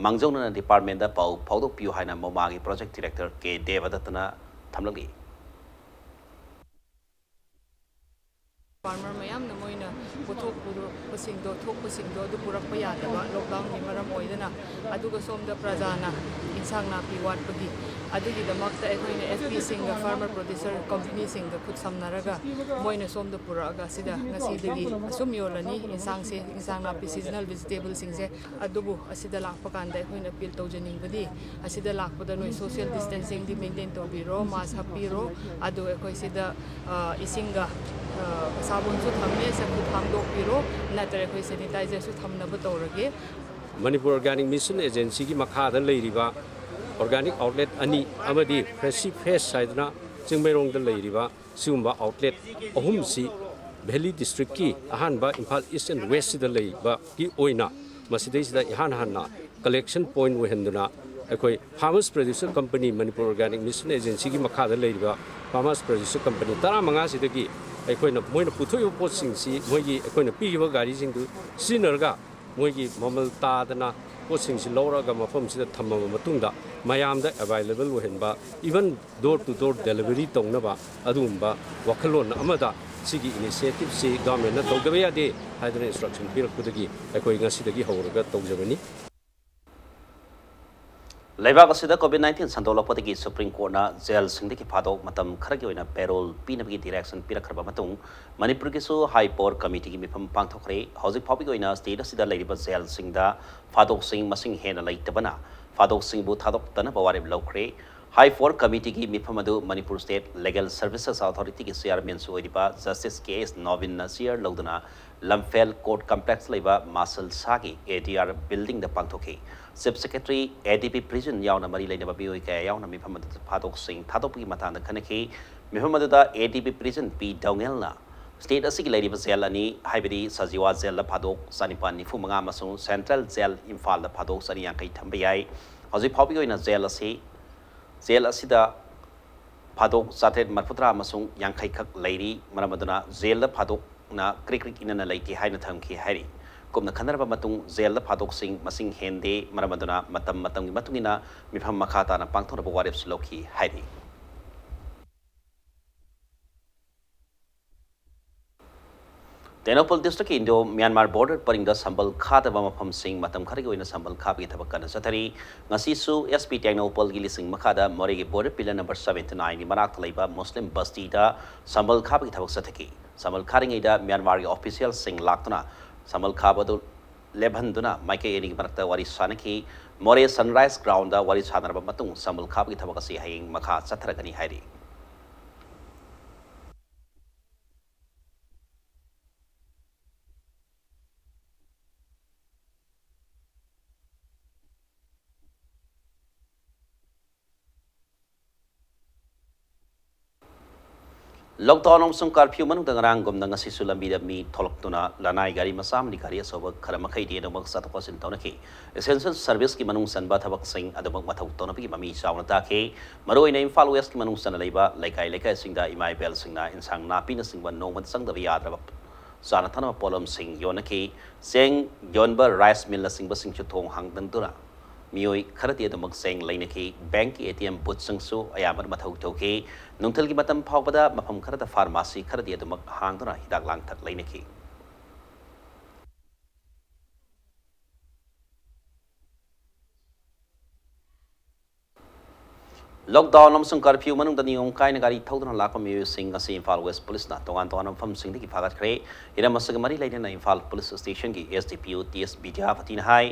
ꯃꯥꯡꯖꯧꯅꯅ departmentꯇ ꯄꯥꯎ ꯐꯥꯎꯗꯣꯛꯄꯤꯌꯨ ꯍꯥꯏꯅ ꯃꯣꯃꯥꯒꯤ project director ꯀꯦ ꯗꯦꯕꯗꯠꯇꯅ ꯊꯝꯂꯝꯂꯤ꯫ Farmer ꯃꯌꯥꯝꯅ ꯃꯣꯏꯅ ꯄꯨꯊꯣꯛꯄꯗꯣ, ꯄꯁꯤꯡꯗꯣ, ꯊꯣꯛꯄꯁꯤꯡꯗꯣ ꯑꯗꯨ ꯄꯨꯔꯛꯄ ꯌꯥꯗꯕ lockdownꯒꯤ ꯃꯔꯝ ꯑꯣꯏꯗꯅ, ꯑꯗꯨꯒ ꯁꯣꯝꯗ ꯄ꯭ꯔꯖꯥꯅ ꯏꯟꯁꯥꯡ ꯅꯥꯄꯤ ꯋꯥꯠꯄꯒꯤ, ꯑꯗꯨꯒꯤꯗꯃꯛꯇ ꯑꯩꯈꯣꯏꯅ F Pꯁꯤꯡꯒ farmer producer companyꯁꯤꯡꯒ ꯈꯨꯠ ꯁꯝꯅꯔꯒ ꯃꯣꯏꯅ ꯁꯣꯝꯗ ꯄꯨꯔꯛꯑꯒ ꯑꯁꯤꯗ ꯉꯁꯤꯗꯒꯤ ꯑꯁꯨꯝ ꯌꯣꯜꯂꯅꯤ ꯏꯟꯁꯥꯡꯁꯦ, ꯏꯟꯁꯥꯡ ꯅꯥꯄꯤ seasonal vegetableꯁꯤꯡꯁꯦ꯫ ꯑꯗꯨꯕꯨ ꯑꯁꯤꯗ ꯂꯥꯛꯄ ꯀꯥꯟꯗ ꯑꯩꯈꯣꯏꯅ appeal ꯇꯧꯖꯅꯤꯡꯕꯗꯤ, ꯑꯁꯤꯗ ꯂꯥꯛꯄꯗ ꯅꯣꯏ social distancingꯗꯤ maintain ꯇꯧꯕꯤꯔꯣ, mask ꯍꯥꯞꯄꯤꯔꯣ, ꯑꯗꯨ ꯑꯩꯈꯣꯏ ꯁꯤꯗ, ꯑ, ꯏꯁꯤꯡꯒ, ꯑ, ꯁꯥꯕꯣꯟꯁꯨ ꯊꯝꯃꯦ, ꯁꯈꯨꯠ ꯍꯥꯝꯗꯣꯛꯄꯤꯔꯣ, ꯅꯠꯇ꯭ꯔ ꯑꯩꯈꯣꯏ sanitizerꯁꯨ ꯊꯝꯅꯕ ꯇꯧꯔꯒꯦ꯫ ꯃꯅꯤꯄꯨꯔ Organic Mission Agencyꯒꯤ ꯃꯈꯥꯗ ꯂꯩꯔꯤꯕ organic outlet ꯑꯅꯤ ꯑꯃꯗꯤ Freshy Fresh ꯍꯥꯏꯗꯅ ꯆꯤꯡꯃꯩꯔꯣꯡꯗ ꯂꯩꯔꯤꯕ ꯁꯤꯒꯨꯝꯕ outlet ꯑꯍꯨꯝꯁꯤ Valley Districtꯀꯤ ꯑꯍꯥꯟꯕ Imphal East and Westꯁꯤꯗ ꯂꯩꯕꯒꯤ ꯑꯣꯏꯅ ꯃꯁꯤꯗꯩꯁꯤꯗ ꯏꯍꯥꯟ ꯍꯥꯟꯅ collection point ꯑꯣꯏꯍꯟꯗꯨꯅ ꯑꯩꯈꯣꯏ Farmers Producer Company, Manipur Organic Mission Agencyꯒꯤ ꯃꯈꯥꯗ ꯂꯩꯔꯤꯕ Farmers Producer Company ꯇꯔꯥꯃꯉꯥꯁꯤꯗꯒꯤ ꯑꯩꯈꯣꯏꯅ, ꯃꯣꯏꯅ ꯄꯨꯊꯣꯛꯏꯕ ꯄꯣꯠꯁꯤꯡꯁꯤ, ꯃꯣꯏꯒꯤ ꯑꯩꯈꯣꯏꯅ ꯄꯤꯔꯤꯕ ꯒꯥꯔꯤꯁꯤꯡꯗꯨ ꯁꯤꯖꯤꯟꯅꯔꯒ ꯃꯣꯏꯒꯤ ꯃꯃꯜ ꯇꯥꯗꯅ ꯄꯣꯠꯁꯤꯡꯁꯤ ꯂꯧꯔꯛꯑꯒ ꯃꯐꯝꯁꯤꯗ ꯊꯝꯃꯕ ꯃꯇꯨꯡꯗ ꯃꯌꯥꯝꯗ available ꯑꯣꯏꯍꯟꯕ, even door to door delivery ꯇꯧꯅꯕ ꯑꯗꯨꯒꯨꯝꯕ ꯋꯥꯈꯜꯂꯣꯟ ꯑꯃꯗ ꯁꯤꯒꯤ initiativeꯁꯤ governmentꯅ ꯇꯧꯗꯕ ꯌꯥꯗꯦ ꯍꯥꯏꯗꯅ instruction ꯄꯤꯔꯛꯄꯗꯒꯤ ꯑꯩꯈꯣꯏ ꯉꯁꯤꯗꯒꯤ ꯍꯧꯔꯒ ꯇꯧꯖꯕꯅꯤ꯫ ꯂꯩꯕꯥꯛ ꯑꯁꯤꯗ COVID nineteen ꯁꯟꯗꯣꯛꯂꯛꯄꯗꯒꯤ Supreme Courtꯅ ꯖꯦꯜꯁꯤꯡꯗꯒꯤ ꯐꯥꯗꯣꯛ ꯃꯇꯝ ꯈꯔꯒꯤ ꯑꯣꯏꯅ parole ꯄꯤꯅꯕꯒꯤ direction ꯄꯤꯔꯛꯈ꯭ꯔꯕ ꯃꯇꯨꯡ, ꯃꯅꯤꯄꯨꯔꯒꯤꯁꯨ High Power Committeeꯒꯤ ꯃꯤꯐꯝ ꯄꯥꯡꯊꯣꯛꯈ꯭ꯔꯦ꯫ ꯍꯧꯖꯤꯛ ꯐꯥꯎꯕꯒꯤ ꯑꯣꯏꯅ state ꯑꯁꯤꯗ ꯂꯩꯔꯤꯕ ꯖꯦꯜꯁꯤꯡꯗ ꯐꯥꯗꯣꯛꯁꯤꯡ ꯃꯁꯤꯡ ꯍꯦꯟꯅ ꯂꯩꯇꯕꯅ ꯐꯥꯗꯣꯛꯁꯤꯡꯕꯨ ꯊꯥꯗꯣꯛꯇꯅꯕ ꯋꯥꯔꯦꯞ ꯂꯧꯈ꯭ꯔꯦ꯫ High Power Committeeꯒꯤ ꯃꯤꯐꯝ ꯑꯗꯨ ꯃꯅꯤꯄꯨꯔ State Legal Services Authorityꯒꯤ chairmanꯁꯨ ꯑꯣꯏꯔꯤꯕ Justice K S ꯅꯣꯕꯤꯟꯅ chair ꯂꯧꯗꯨꯅ ꯂꯝꯐꯦꯜ Court Complex ꯂꯩꯕ ꯃꯥꯁꯜ ꯁꯥꯒꯤ ADR buildingꯗ ꯄꯥꯡꯊꯣꯛꯈꯤ꯫ Chief Secretary, ADP Prison ꯌꯥꯎꯅ ꯃꯔꯤ ꯂꯩꯅꯕ ꯃꯤꯑꯣꯏ ꯀꯌꯥ ꯌꯥꯎꯅ ꯃꯤꯐꯝ ꯑꯗꯨꯗ ꯐꯥꯗꯣꯛꯁꯤꯡ ꯊꯥꯗꯣꯛꯄꯒꯤ ꯃꯇꯥꯡꯗ ꯈꯟꯅꯈꯤ꯫ ꯃꯤꯐꯝ ꯑꯗꯨꯗ ADP Prison P ꯗꯧꯉꯦꯜꯅ state ꯑꯁꯤꯒꯤ ꯂꯩꯔꯤꯕ ꯖꯦꯜ ꯑꯅꯤ, ꯍꯥꯏꯕꯗꯤ ꯁꯖꯤꯋꯥ ꯖꯦꯜꯗ ꯐꯥꯗꯣꯛ ꯆꯅꯤꯄꯥꯟ ꯅꯤꯐꯨ ꯃꯉꯥ ꯑꯃꯁꯨꯡ Central ꯖꯦꯜ ꯏꯝꯐꯥꯜꯗ ꯐꯥꯗꯣꯛ ꯆꯅꯤ ꯌꯥꯡꯈꯩ ꯊꯝꯕ ꯌꯥꯏ꯫ ꯍꯧꯖꯤꯛ ꯐꯥꯎꯕꯒꯤ ꯑꯣꯏꯅ ꯖꯦꯜ ꯑꯁꯤ, ꯖꯦꯜ ꯑꯁꯤꯗ ꯐꯥꯗꯣꯛ ꯆꯥꯇ꯭ꯔꯦꯠ ꯃꯔꯤꯐꯨꯇꯔꯥ ꯑꯃꯁꯨꯡ ꯌꯥꯡꯈꯩ ꯈꯛ ꯂꯩꯔꯤ꯫ ꯃꯔꯝ ꯑꯗꯨꯅ ꯖꯦꯜꯗ ꯐꯥꯗꯣꯛꯅ ꯀ꯭ꯔꯤꯛ ꯀ꯭ꯔꯤꯛ ꯏꯅꯅ ꯂꯩꯇꯦ ꯍꯥꯏꯅ ꯊꯝꯈꯤ ꯍꯥꯏꯔꯤ꯫ ꯀꯨꯞꯅ ꯈꯟꯅꯔꯕ ꯃꯇꯨꯡ ꯖꯦꯜꯗ ꯐꯥꯗꯣꯛꯁꯤꯡ ꯃꯁꯤꯡ ꯍꯦꯟꯗꯦ꯫ ꯃꯔꯝ ꯑꯗꯨꯅ ꯃꯇꯝ ꯃꯇꯝꯒꯤ ꯃꯇꯨꯡ ꯏꯟꯅ ꯃꯤꯐꯝ ꯃꯈꯥ ꯇꯥꯅ ꯄꯥꯡꯊꯣꯛꯅꯕ ꯋꯥꯔꯦꯞꯁꯨ ꯂꯧꯈꯤ ꯍꯥꯏꯔꯤ꯫ ꯇꯦꯡꯅꯧꯄꯜ districtꯀꯤ Indo Myanmar border ꯄꯔꯤꯡꯗ ꯁꯝꯕꯜ ꯈꯥꯗꯕ ꯃꯐꯝꯁꯤꯡ ꯃꯇꯝ ꯈꯔꯒꯤ ꯑꯣꯏꯅ ꯁꯝꯕꯜ ꯈꯥꯕꯒꯤ ꯊꯕꯛ ꯀꯟꯅ ꯆꯠꯊꯔꯤ꯫ ꯉꯁꯤꯁꯨ SP ꯇꯦꯡꯅꯧꯄꯜꯒꯤ ꯂꯤꯁꯤꯡ ꯃꯈꯥꯗ ꯃꯣꯔꯦꯒꯤ border pillar number seventy nineꯒꯤ ꯃꯅꯥꯛꯇ ꯂꯩꯕ ꯃꯨꯁꯂꯤꯝ ꯕꯁꯇꯤꯗ ꯁꯝꯕꯜ ꯈꯥꯕꯒꯤ ꯊꯕꯛ ꯆꯠꯊꯈꯤ꯫ ꯁꯝꯕꯜ ꯈꯥꯔꯤꯉꯩꯗ ꯃ꯭ꯌꯥꯟꯃꯥꯔꯒꯤ officialꯁꯤꯡ ꯂꯥꯛꯇꯨꯅ ꯁꯝꯕꯜ ꯈꯥꯕꯗꯨ ꯂꯦꯞꯍꯟꯗꯨꯅ ꯃꯥꯏꯀꯩ ꯑꯅꯤꯒꯤ ꯃꯔꯛꯇ ꯋꯥꯔꯤ ꯁꯥꯅꯈꯤ꯫ ꯃꯣꯔꯦ Sunrise Groundꯗ ꯋꯥꯔꯤ ꯁꯥꯅꯔꯕ ꯃꯇꯨꯡ ꯁꯝꯕꯜ ꯈꯥꯕꯒꯤ ꯊꯕꯛ ꯑꯁꯤ ꯍꯌꯦꯡ ꯃꯈꯥ ꯆꯠꯊꯔꯒꯅꯤ ꯍꯥꯏꯔꯤ꯫ Lockdown ꯑꯃꯁꯨꯡ curfew ꯃꯅꯨꯡꯗ ꯉꯔꯥꯡꯒꯨꯝꯅ ꯉꯁꯤꯁꯨ ꯂꯝꯕꯤꯗ ꯃꯤ ꯊꯣꯛꯂꯛꯇꯨꯅ ꯂꯅꯥꯏ ꯒꯥꯔꯤ ꯃꯆꯥ ꯑꯃꯗꯤ ꯒꯥꯔꯤ ꯑꯆꯧꯕ ꯈꯔ ꯃꯈꯩꯗꯤ ꯑꯗꯨꯃꯛ ꯆꯠꯊꯣꯛ ꯆꯠꯁꯤꯟ ꯇꯧꯅꯈꯤ꯫ Essential service ꯀꯤ ꯃꯅꯨꯡ ꯆꯟꯕ ꯊꯕꯛꯁꯤꯡ ꯑꯗꯨꯃꯛ ꯃꯊꯧ ꯇꯧꯅꯕꯒꯤ ꯃꯃꯤ ꯆꯥꯎꯅ ꯇꯥꯈꯤ꯫ ꯃꯔꯨꯑꯣꯏꯅ ꯏꯝꯐꯥꯜ West ꯀꯤ ꯃꯅꯨꯡ ꯆꯟꯅ ꯂꯩꯕ ꯂꯩꯀꯥꯏ ꯂꯩꯀꯥꯏꯁꯤꯡꯗ ꯏꯃꯥ ꯏꯕꯦꯜꯁꯤꯡꯅ ꯏꯟꯁꯥꯡ ꯅꯥꯄꯤꯅꯆꯤꯡꯕ ꯅꯣꯡꯃꯗ ꯆꯪꯗꯕ ꯌꯥꯗ꯭ꯔꯕ ꯆꯥꯅ ꯊꯛꯅꯕ ꯄꯣꯠꯂꯝꯁꯤꯡ ꯌꯣꯟꯅꯈꯤ꯫ ꯆꯦꯡ ꯌꯣꯟꯕ rice millꯅꯆꯤꯡꯕꯁꯤꯡꯁꯨ ꯊꯣꯡ ꯍꯥꯡꯗꯨꯅ ꯃꯤꯑꯣꯏ ꯈꯔꯗꯤ ꯑꯗꯨꯃꯛ ꯆꯦꯡ ꯂꯩꯅꯈꯤ꯫ Bank ꯀꯤ ATM boothꯁꯤꯡꯁꯨ ꯑꯌꯥꯝꯕꯅ ꯃꯊꯧ ꯇꯧꯈꯤ꯫ ꯅꯨꯡꯊꯤꯜꯒꯤ ꯃꯇꯝ ꯐꯥꯎꯕꯗ ꯃꯐꯝ ꯈꯔꯗ pharmacy ꯈꯔꯗꯤ ꯑꯗꯨꯃꯛ ꯍꯥꯡꯗꯨꯅ ꯍꯤꯗꯥꯛ ꯂꯥꯡꯊꯛ ꯂꯩꯅꯈꯤ꯫ Lockdown ꯑꯃꯁꯨꯡ curfew ꯃꯅꯨꯡꯗ ꯅꯤꯌꯣꯝ ꯀꯥꯏꯅ ꯒꯥꯔꯤ ꯊꯧꯗꯨꯅ ꯂꯥꯛꯄ ꯃꯤꯑꯣꯏꯁꯤꯡ ꯑꯁꯤ ꯏꯝꯐꯥꯜ West ꯄꯨꯂꯤꯁꯅ ꯇꯣꯉꯥꯟ ꯇꯣꯉꯥꯟꯕ ꯃꯐꯝꯁꯤꯡꯗꯒꯤ ꯐꯥꯒꯠꯈ꯭ꯔꯦ꯫ ꯍꯤꯔꯝ ꯑꯁꯤꯒ ꯃꯔꯤ ꯂꯩꯅꯅ ꯏꯝꯐꯥꯜ ꯄꯨꯂꯤꯁ ꯁ꯭ꯇꯦꯁꯟꯒꯤ SDPO T S ꯕꯤꯗ꯭ꯌꯥꯄꯇꯤꯅ ꯍꯥꯏ,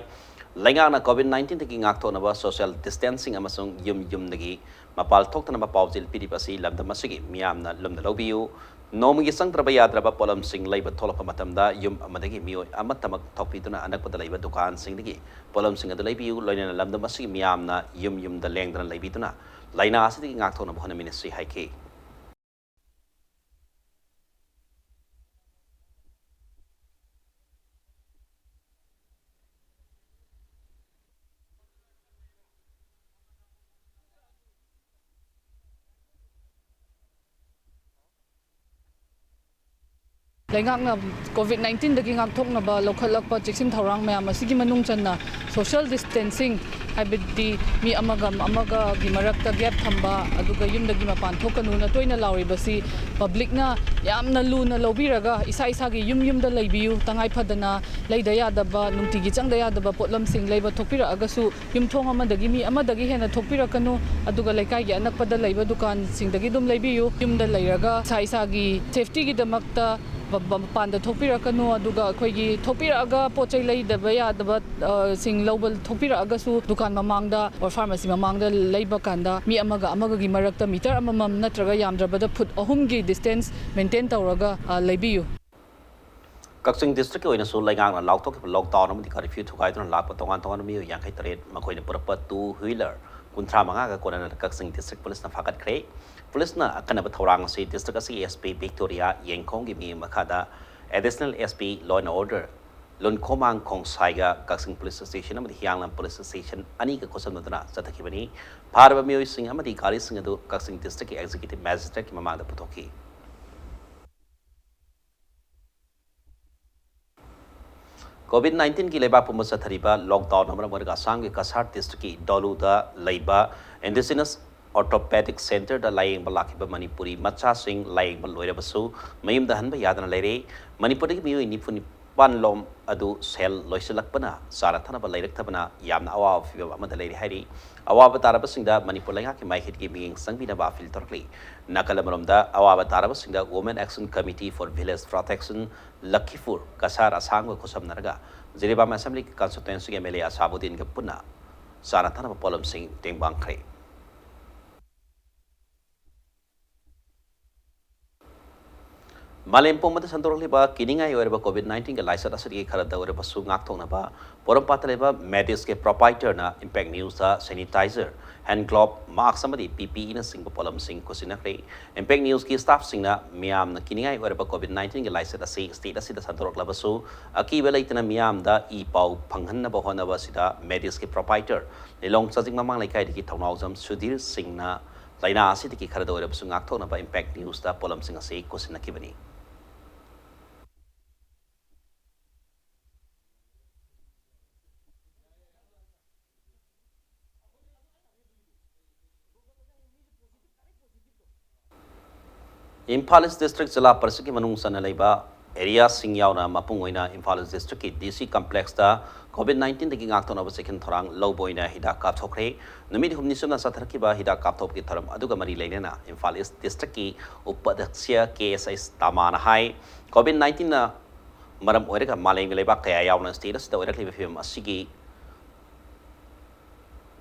ꯂꯩꯉꯥꯛꯅ COVID nineteenꯗꯒꯤ ꯉꯥꯛꯊꯣꯛꯅꯕ social distancing ꯑꯃꯁꯨꯡ ꯌꯨꯝ ꯌꯨꯝꯗꯒꯤ ꯃꯄꯥꯟ ꯊꯣꯛꯇꯅꯕ ꯄꯥꯎꯖꯦꯜ ꯄꯤꯔꯤꯕ ꯑꯁꯤ ꯂꯝꯗꯝ ꯑꯁꯤꯒꯤ ꯃꯤꯌꯥꯝꯅ ꯂꯨꯝꯅ ꯂꯧꯕꯤꯌꯨ꯫ ꯅꯣꯡꯃꯒꯤ ꯆꯪꯗ꯭ꯔꯕ ꯌꯥꯗ꯭ꯔꯕ ꯄꯣꯠꯂꯝꯁꯤꯡ ꯂꯩꯕ ꯊꯣꯛꯂꯛꯄ ꯃꯇꯝꯗ ꯌꯨꯝ ꯑꯃꯗꯒꯤ ꯃꯤꯑꯣꯏ ꯑꯃꯠꯇꯃꯛ ꯊꯣꯛꯄꯤꯗꯨꯅ ꯑꯅꯛꯄꯗ ꯂꯩꯕ ꯗꯨꯀꯥꯟꯁꯤꯡꯗꯒꯤ ꯄꯣꯠꯂꯝꯁꯤꯡ ꯑꯗꯨ ꯂꯩꯕꯤꯌꯨ꯫ ꯂꯣꯏꯅꯅ ꯂꯝꯗꯝ ꯑꯁꯤꯒꯤ ꯃꯤꯌꯥꯝꯅ ꯌꯨꯝ ꯌꯨꯝꯗ ꯂꯦꯡꯗꯅ ꯂꯩꯕꯤꯗꯨꯅ ꯂꯥꯏꯅꯥ ꯑꯁꯤꯗꯒꯤ ꯉꯥꯛꯊꯣꯛꯅꯕ ꯍꯣꯠꯅꯃꯤꯟꯅꯁꯤ ꯍꯥꯏꯈꯤ꯫ ꯂꯩꯉꯥꯛꯅ COVID nineteenꯗꯒꯤ ꯉꯥꯛꯊꯣꯛꯅꯕ ꯂꯧꯈꯠꯂꯛꯄ ꯆꯦꯛꯁꯤꯟ ꯊꯧꯔꯥꯡ ꯃꯌꯥꯝ ꯑꯁꯤꯒꯤ ꯃꯅꯨꯡ ꯆꯟꯅ social distancing, ꯍꯥꯏꯕꯗꯤ ꯃꯤ ꯑꯃꯒ ꯑꯃꯒꯒꯤ ꯃꯔꯛꯇ gap ꯊꯝꯕ, ꯑꯗꯨꯒ ꯌꯨꯝꯗꯒꯤ ꯃꯄꯥꯟ ꯊꯣꯛꯀꯅꯨꯅ ꯇꯣꯏꯅ ꯂꯥꯎꯔꯤꯕꯁꯤ publicꯅ ꯌꯥꯝꯅ ꯂꯨꯅ ꯂꯧꯕꯤꯔꯒ ꯏꯁꯥ ꯏꯁꯥꯒꯤ ꯌꯨꯝ ꯌꯨꯝꯗ ꯂꯩꯕꯤꯌꯨ, ꯇꯉꯥꯏ ꯐꯗꯅ ꯂꯩꯗ ꯌꯥꯗꯕ, ꯅꯨꯡꯇꯤꯒꯤ ꯆꯪꯗ ꯌꯥꯗꯕ ꯄꯣꯠꯂꯝꯁꯤꯡ ꯂꯩꯕ ꯊꯣꯛꯄꯤꯔꯛꯑꯒꯁꯨ ꯌꯨꯝꯊꯣꯡ ꯑꯃꯗꯒꯤ ꯃꯤ ꯑꯃꯗꯒꯤ ꯍꯦꯟꯅ ꯊꯣꯛꯄꯤꯔꯛꯀꯅꯨ, ꯑꯗꯨꯒ ꯂꯩꯀꯥꯏꯒꯤ ꯑꯅꯛꯄꯗ ꯂꯩꯕ ꯗꯨꯀꯥꯟꯁꯤꯡꯗꯒꯤ ꯑꯗꯨꯝ ꯂꯩꯕꯤꯌꯨ꯫ ꯌꯨꯝꯗ ꯂꯩꯔꯒ ꯏꯁꯥ ꯏꯁꯥꯒꯤ safetyꯒꯤꯗꯃꯛꯇ ꯃ-, ꯃ-, ꯃꯄꯥꯟꯗ ꯊꯣꯛꯄꯤꯔꯛꯀꯅꯨ, ꯑꯗꯨꯒ ꯑꯩꯈꯣꯏꯒꯤ ꯊꯣꯛꯄꯤꯔꯛꯑꯒ ꯄꯣꯠ ꯆꯩ ꯂꯩꯗꯕ ꯌꯥꯗꯕ, ꯑ, ꯁꯤꯡ ꯂꯧꯕ ꯊꯣꯛꯄꯤꯔꯛꯑꯒꯁꯨ ꯗꯨꯀꯥꯟ ꯃꯃꯥꯡꯗ or pharmacy ꯃꯃꯥꯡꯗ ꯂꯩꯕ ꯀꯥꯟꯗ ꯃꯤ ꯑꯃꯒ ꯑꯃꯒꯒꯤ ꯃꯔꯛꯇ meter ꯑꯃꯃꯝ ꯅꯠꯇ꯭ꯔꯒ ꯌꯥꯝꯗ꯭ꯔꯕꯗ foot ꯑꯍꯨꯝꯒꯤ distance maintain ꯇꯧꯔꯒ, ꯑ, ꯂꯩꯕꯤꯌꯨ꯫ ꯀꯛꯆꯤꯡ districtꯀꯤ ꯑꯣꯏꯅꯁꯨ ꯂꯩꯉꯥꯛꯅ ꯂꯥꯎꯊꯣꯛꯈꯤꯕ lockdown ꯑꯃꯗꯤ curfew ꯊꯨꯒꯥꯏꯗꯨꯅ ꯂꯥꯛꯄ ꯇꯣꯉꯥꯟ ꯇꯣꯉꯥꯟꯕ ꯃꯤꯑꯣꯏ ꯌꯥꯡꯈꯩ ꯇꯔꯦꯠ, ꯃꯈꯣꯏꯅ ꯄꯨꯔꯛꯄ two wheeler ꯀꯨꯟꯊ꯭ꯔꯥ ꯃꯉꯥꯒ ꯀꯣꯟꯅꯅ ꯀꯛꯆꯤꯡ ꯗꯤꯁꯇ꯭ꯔꯤꯛ ꯄꯨꯂꯤꯁꯅ ꯐꯥꯒꯠꯈ꯭ꯔꯦ꯫ ꯄꯨꯂꯤꯁꯅ ꯑꯀꯟꯅꯕ ꯊꯧꯔꯥꯡ ꯑꯁꯤ ꯗꯤꯁꯇ꯭ꯔꯤꯛ ꯑꯁꯤꯒꯤ SP ꯕꯤꯛꯇꯣꯔꯤꯌꯥ ꯌꯦꯡꯈꯣꯡꯒꯤ ꯃꯤꯠꯌꯦꯡ ꯃꯈꯥꯗ Additional SP Law and Order Lunkhomang ꯈꯣꯡꯁꯥꯏꯒ ꯀꯛꯆꯤꯡ ꯄꯨꯂꯤꯁ ꯁ꯭ꯇꯦꯁꯟ ꯑꯃꯗꯤ ꯍꯤꯌꯥꯡꯂꯝ ꯄꯨꯂꯤꯁ ꯁ꯭ꯇꯦꯁꯟ ꯑꯅꯤꯒ ꯈꯨꯠꯁꯝꯅꯗꯨꯅ ꯆꯠꯊꯈꯤꯕꯅꯤ꯫ ꯐꯥꯔꯕ ꯃꯤꯑꯣꯏꯁꯤꯡ ꯑꯃꯗꯤ ꯒꯥꯔꯤꯁꯤꯡ ꯑꯗꯨ ꯀꯛꯆꯤꯡ ꯗꯤꯁꯇ꯭ꯔꯤꯛꯀꯤ ꯑꯦꯛꯖꯤꯀ꯭ꯌꯨꯇꯤꯚ ꯃꯦꯖꯤꯁꯇ꯭ꯔꯦꯠꯀꯤ ꯃꯃꯥꯡꯗ ꯄꯨꯊꯣꯛꯈꯤ꯫ COVID nineteen ꯒꯤ ꯂꯩꯕꯥꯛ ꯄꯨꯝꯕ ꯆꯠꯊꯔꯤꯕ ꯂꯣꯛꯗꯥꯎꯟꯅ ꯃꯔꯝ ꯑꯣꯏꯔꯒ ꯑꯁꯥꯝꯒꯤ ꯀꯁꯥꯔ ꯗꯤꯁꯇ꯭ꯔꯤꯛꯀꯤ ꯗꯣꯂꯨꯗ ꯂꯩꯕ ꯏꯟꯗꯤꯖꯤꯅꯁ ꯑꯣꯔꯊꯣꯄꯦꯗꯤꯛ ꯁꯦꯟꯇꯔꯗ ꯂꯥꯌꯦꯡꯕ ꯂꯥꯛꯈꯤꯕ ꯃꯅꯤꯄꯨꯔꯤ ꯃꯆꯥꯁꯤꯡ ꯂꯥꯌꯦꯡꯕ ꯂꯣꯏꯔꯕꯁꯨ ꯃꯌꯨꯝꯗ ꯍꯟꯕ ꯌꯥꯗꯅ ꯂꯩꯔꯦ꯫ ꯃꯅꯤꯄꯨꯔꯗꯒꯤ ꯃꯤꯑꯣꯏ ꯅꯤꯐꯨ ꯅꯤꯄꯥꯟ ꯂꯣꯝ ꯑꯗꯨ ꯁꯦꯜ ꯂꯣꯏꯁꯤꯜꯂꯛꯄꯅ ꯆꯥꯅ ꯊꯛꯅꯕ ꯂꯩꯔꯛꯇꯕꯅ ꯌꯥꯝꯅ ꯑꯋꯥꯕ ꯐꯤꯚꯝ ꯑꯃꯗ ꯂꯩꯔꯦ ꯍꯥꯏꯔꯤ꯫ ꯑꯋꯥꯕ ꯇꯥꯔꯕꯁꯤꯡꯗ ꯃꯅꯤꯄꯨꯔ ꯂꯩꯉꯥꯛꯀꯤ ꯃꯥꯏꯀꯩꯗꯒꯤ ꯃꯤꯠꯌꯦꯡ ꯆꯪꯕꯤꯅꯕ ꯑꯄꯤꯜ ꯇꯧꯔꯛꯂꯤ꯫ ꯅꯥꯀꯜ ꯑꯃꯔꯣꯝꯗ ꯑꯋꯥꯕ ꯇꯥꯔꯕꯁꯤꯡꯗ Women Action Committee for Village Protection Lakhipur, Cachar, ꯑꯁꯥꯝꯒ ꯈꯨꯠꯁꯝꯅꯔꯒ ꯖꯤꯔꯤꯕꯥꯝ ꯑꯦꯁꯦꯝꯕ꯭ꯂꯤ ꯀꯟꯁꯇꯤꯇ꯭ꯋꯦꯟꯁꯤꯒꯤ MLA ꯑꯁꯥꯕꯨꯗꯤꯟꯒ ꯄꯨꯟꯅ ꯆꯥꯅ ꯊꯛꯅꯕ ꯄꯣꯠꯂꯝꯁꯤꯡ ꯇꯦꯡꯕꯥꯡꯈ꯭ꯔꯦ꯫ ꯃꯥꯂꯦꯝ ꯄꯨꯝꯕꯗ ꯁꯟꯗꯣꯔꯛꯂꯤꯕ ꯀꯤꯅꯤꯡꯉꯥꯏ ꯑꯣꯏꯔꯕ COVID nineteen ꯒꯤ ꯂꯥꯏꯆꯠ ꯑꯁꯤꯗꯒꯤ ꯈꯔꯗ ꯑꯣꯏꯔꯕꯁꯨ ꯉꯥꯛꯊꯣꯛꯅꯕ ꯄꯣꯔꯣꯝꯄꯥꯠꯇ ꯂꯩꯕ ꯃꯦꯗꯤꯁꯀꯤ ꯄ꯭ꯔꯣꯄꯥꯏꯇꯔꯅ ꯏꯝꯄꯦꯛ ꯅ꯭ꯌꯨꯁꯇ ꯁꯦꯅꯤꯇꯥꯏꯖꯔ, ꯍꯦꯟ ꯒ꯭ꯂꯣꯕ, ꯃꯥꯛꯁ ꯑꯃꯗꯤ PPEꯅꯆꯤꯡꯕ ꯄꯣꯠꯂꯝꯁꯤꯡ ꯈꯨꯠꯁꯤꯟꯅꯈ꯭ꯔꯦ꯫ ꯏꯝꯄꯦꯛ ꯅ꯭ꯌꯨꯁꯀꯤ ꯁ꯭ꯇꯥꯐꯁꯤꯡꯅ ꯃꯤꯌꯥꯝꯅ ꯀꯤꯅꯤꯡꯉꯥꯏ ꯑꯣꯏꯔꯕ COVID nineteen ꯒꯤ ꯂꯥꯏꯆꯠ ꯑꯁꯤ ꯁ꯭ꯇꯦꯠ ꯑꯁꯤꯗ ꯁꯟꯗꯣꯔꯛꯂꯕꯁꯨ ꯑꯀꯤꯕ ꯂꯩꯇꯅ ꯃꯤꯌꯥꯝꯗ ꯏ ꯄꯥꯎ ꯐꯪꯍꯟꯅꯕ ꯍꯣꯠꯅꯕ ꯑꯁꯤꯗ ꯃꯦꯗꯤꯁꯀꯤ ꯄ꯭ꯔꯣꯄꯥꯏꯇꯔ ꯂꯤꯂꯣꯡ ꯆꯥꯖꯤꯡ ꯃꯃꯥꯡ ꯂꯩꯀꯥꯏꯗꯒꯤ ꯊꯧꯅꯥꯎꯖꯝ ꯁꯨꯙꯤꯔ ꯁꯤꯡꯅ ꯂꯥꯏꯅꯥ ꯑꯁꯤꯗꯒꯤ ꯈꯔꯗ ꯑꯣꯏꯔꯕꯁꯨ ꯉꯥꯛꯊꯣꯛꯅꯕ ꯏꯝꯄꯦꯛ ꯅ꯭ꯌꯨꯁꯇ ꯄꯣꯠꯂꯝꯁꯤꯡ ꯑꯁꯤ ꯈꯨꯠꯁꯤꯟꯅꯈꯤꯕꯅꯤ꯫ ꯏꯝꯐꯥꯜ ꯏꯁ ꯗꯤꯁꯇ꯭ꯔꯤꯛ ꯖꯤꯂꯥ ꯄꯔꯤꯁꯠꯀꯤ ꯃꯅꯨꯡ ꯆꯟꯅ ꯂꯩꯕ ꯑꯦꯔꯤꯌꯥꯁꯤꯡ ꯌꯥꯎꯅ ꯃꯄꯨꯡ ꯑꯣꯏꯅ ꯏꯝꯐꯥꯜ ꯏꯁ ꯗꯤꯁꯇ꯭ꯔꯤꯛꯀꯤ DC complex ꯇ COVID nineteen ꯗꯒꯤ ꯉꯥꯛꯊꯣꯛꯅꯕ ꯆꯦꯛꯁꯤꯟ ꯊꯧꯔꯥꯡ ꯂꯧꯕ ꯑꯣꯏꯅ ꯍꯤꯗꯥꯛ ꯀꯥꯞꯊꯣꯛꯈ꯭ꯔꯦ꯫ ꯅꯨꯃꯤꯠ ꯍꯨꯝꯅꯤ ꯆꯨꯞꯅ ꯆꯠꯊꯔꯛꯈꯤꯕ ꯍꯤꯗꯥꯛ ꯀꯥꯞꯊꯣꯛꯄꯒꯤ ꯊꯧꯔꯝ ꯑꯗꯨꯒ ꯃꯔꯤ ꯂꯩꯅꯅ ꯏꯝꯐꯥꯜ ꯏꯁ ꯗꯤꯁꯇ꯭ꯔꯤꯛꯀꯤ ꯎꯄꯥꯙ꯭ꯌꯛꯁ ꯀꯦ ꯑꯦꯁ ꯑꯩꯆ ꯇꯥꯃꯥꯅ ꯍꯥꯏ, COVID nineteen ꯅ ꯃꯔꯝ ꯑꯣꯏꯔꯒ ꯃꯥꯂꯦꯝꯒꯤ ꯂꯩꯕꯥꯛ ꯀꯌꯥ ꯌꯥꯎꯅ ꯁ꯭ꯇꯦꯠ ꯑꯁꯤꯗ ꯑꯣꯏꯔꯛꯂꯤꯕ ꯐꯤꯕꯝ ꯑꯁꯤꯒꯤ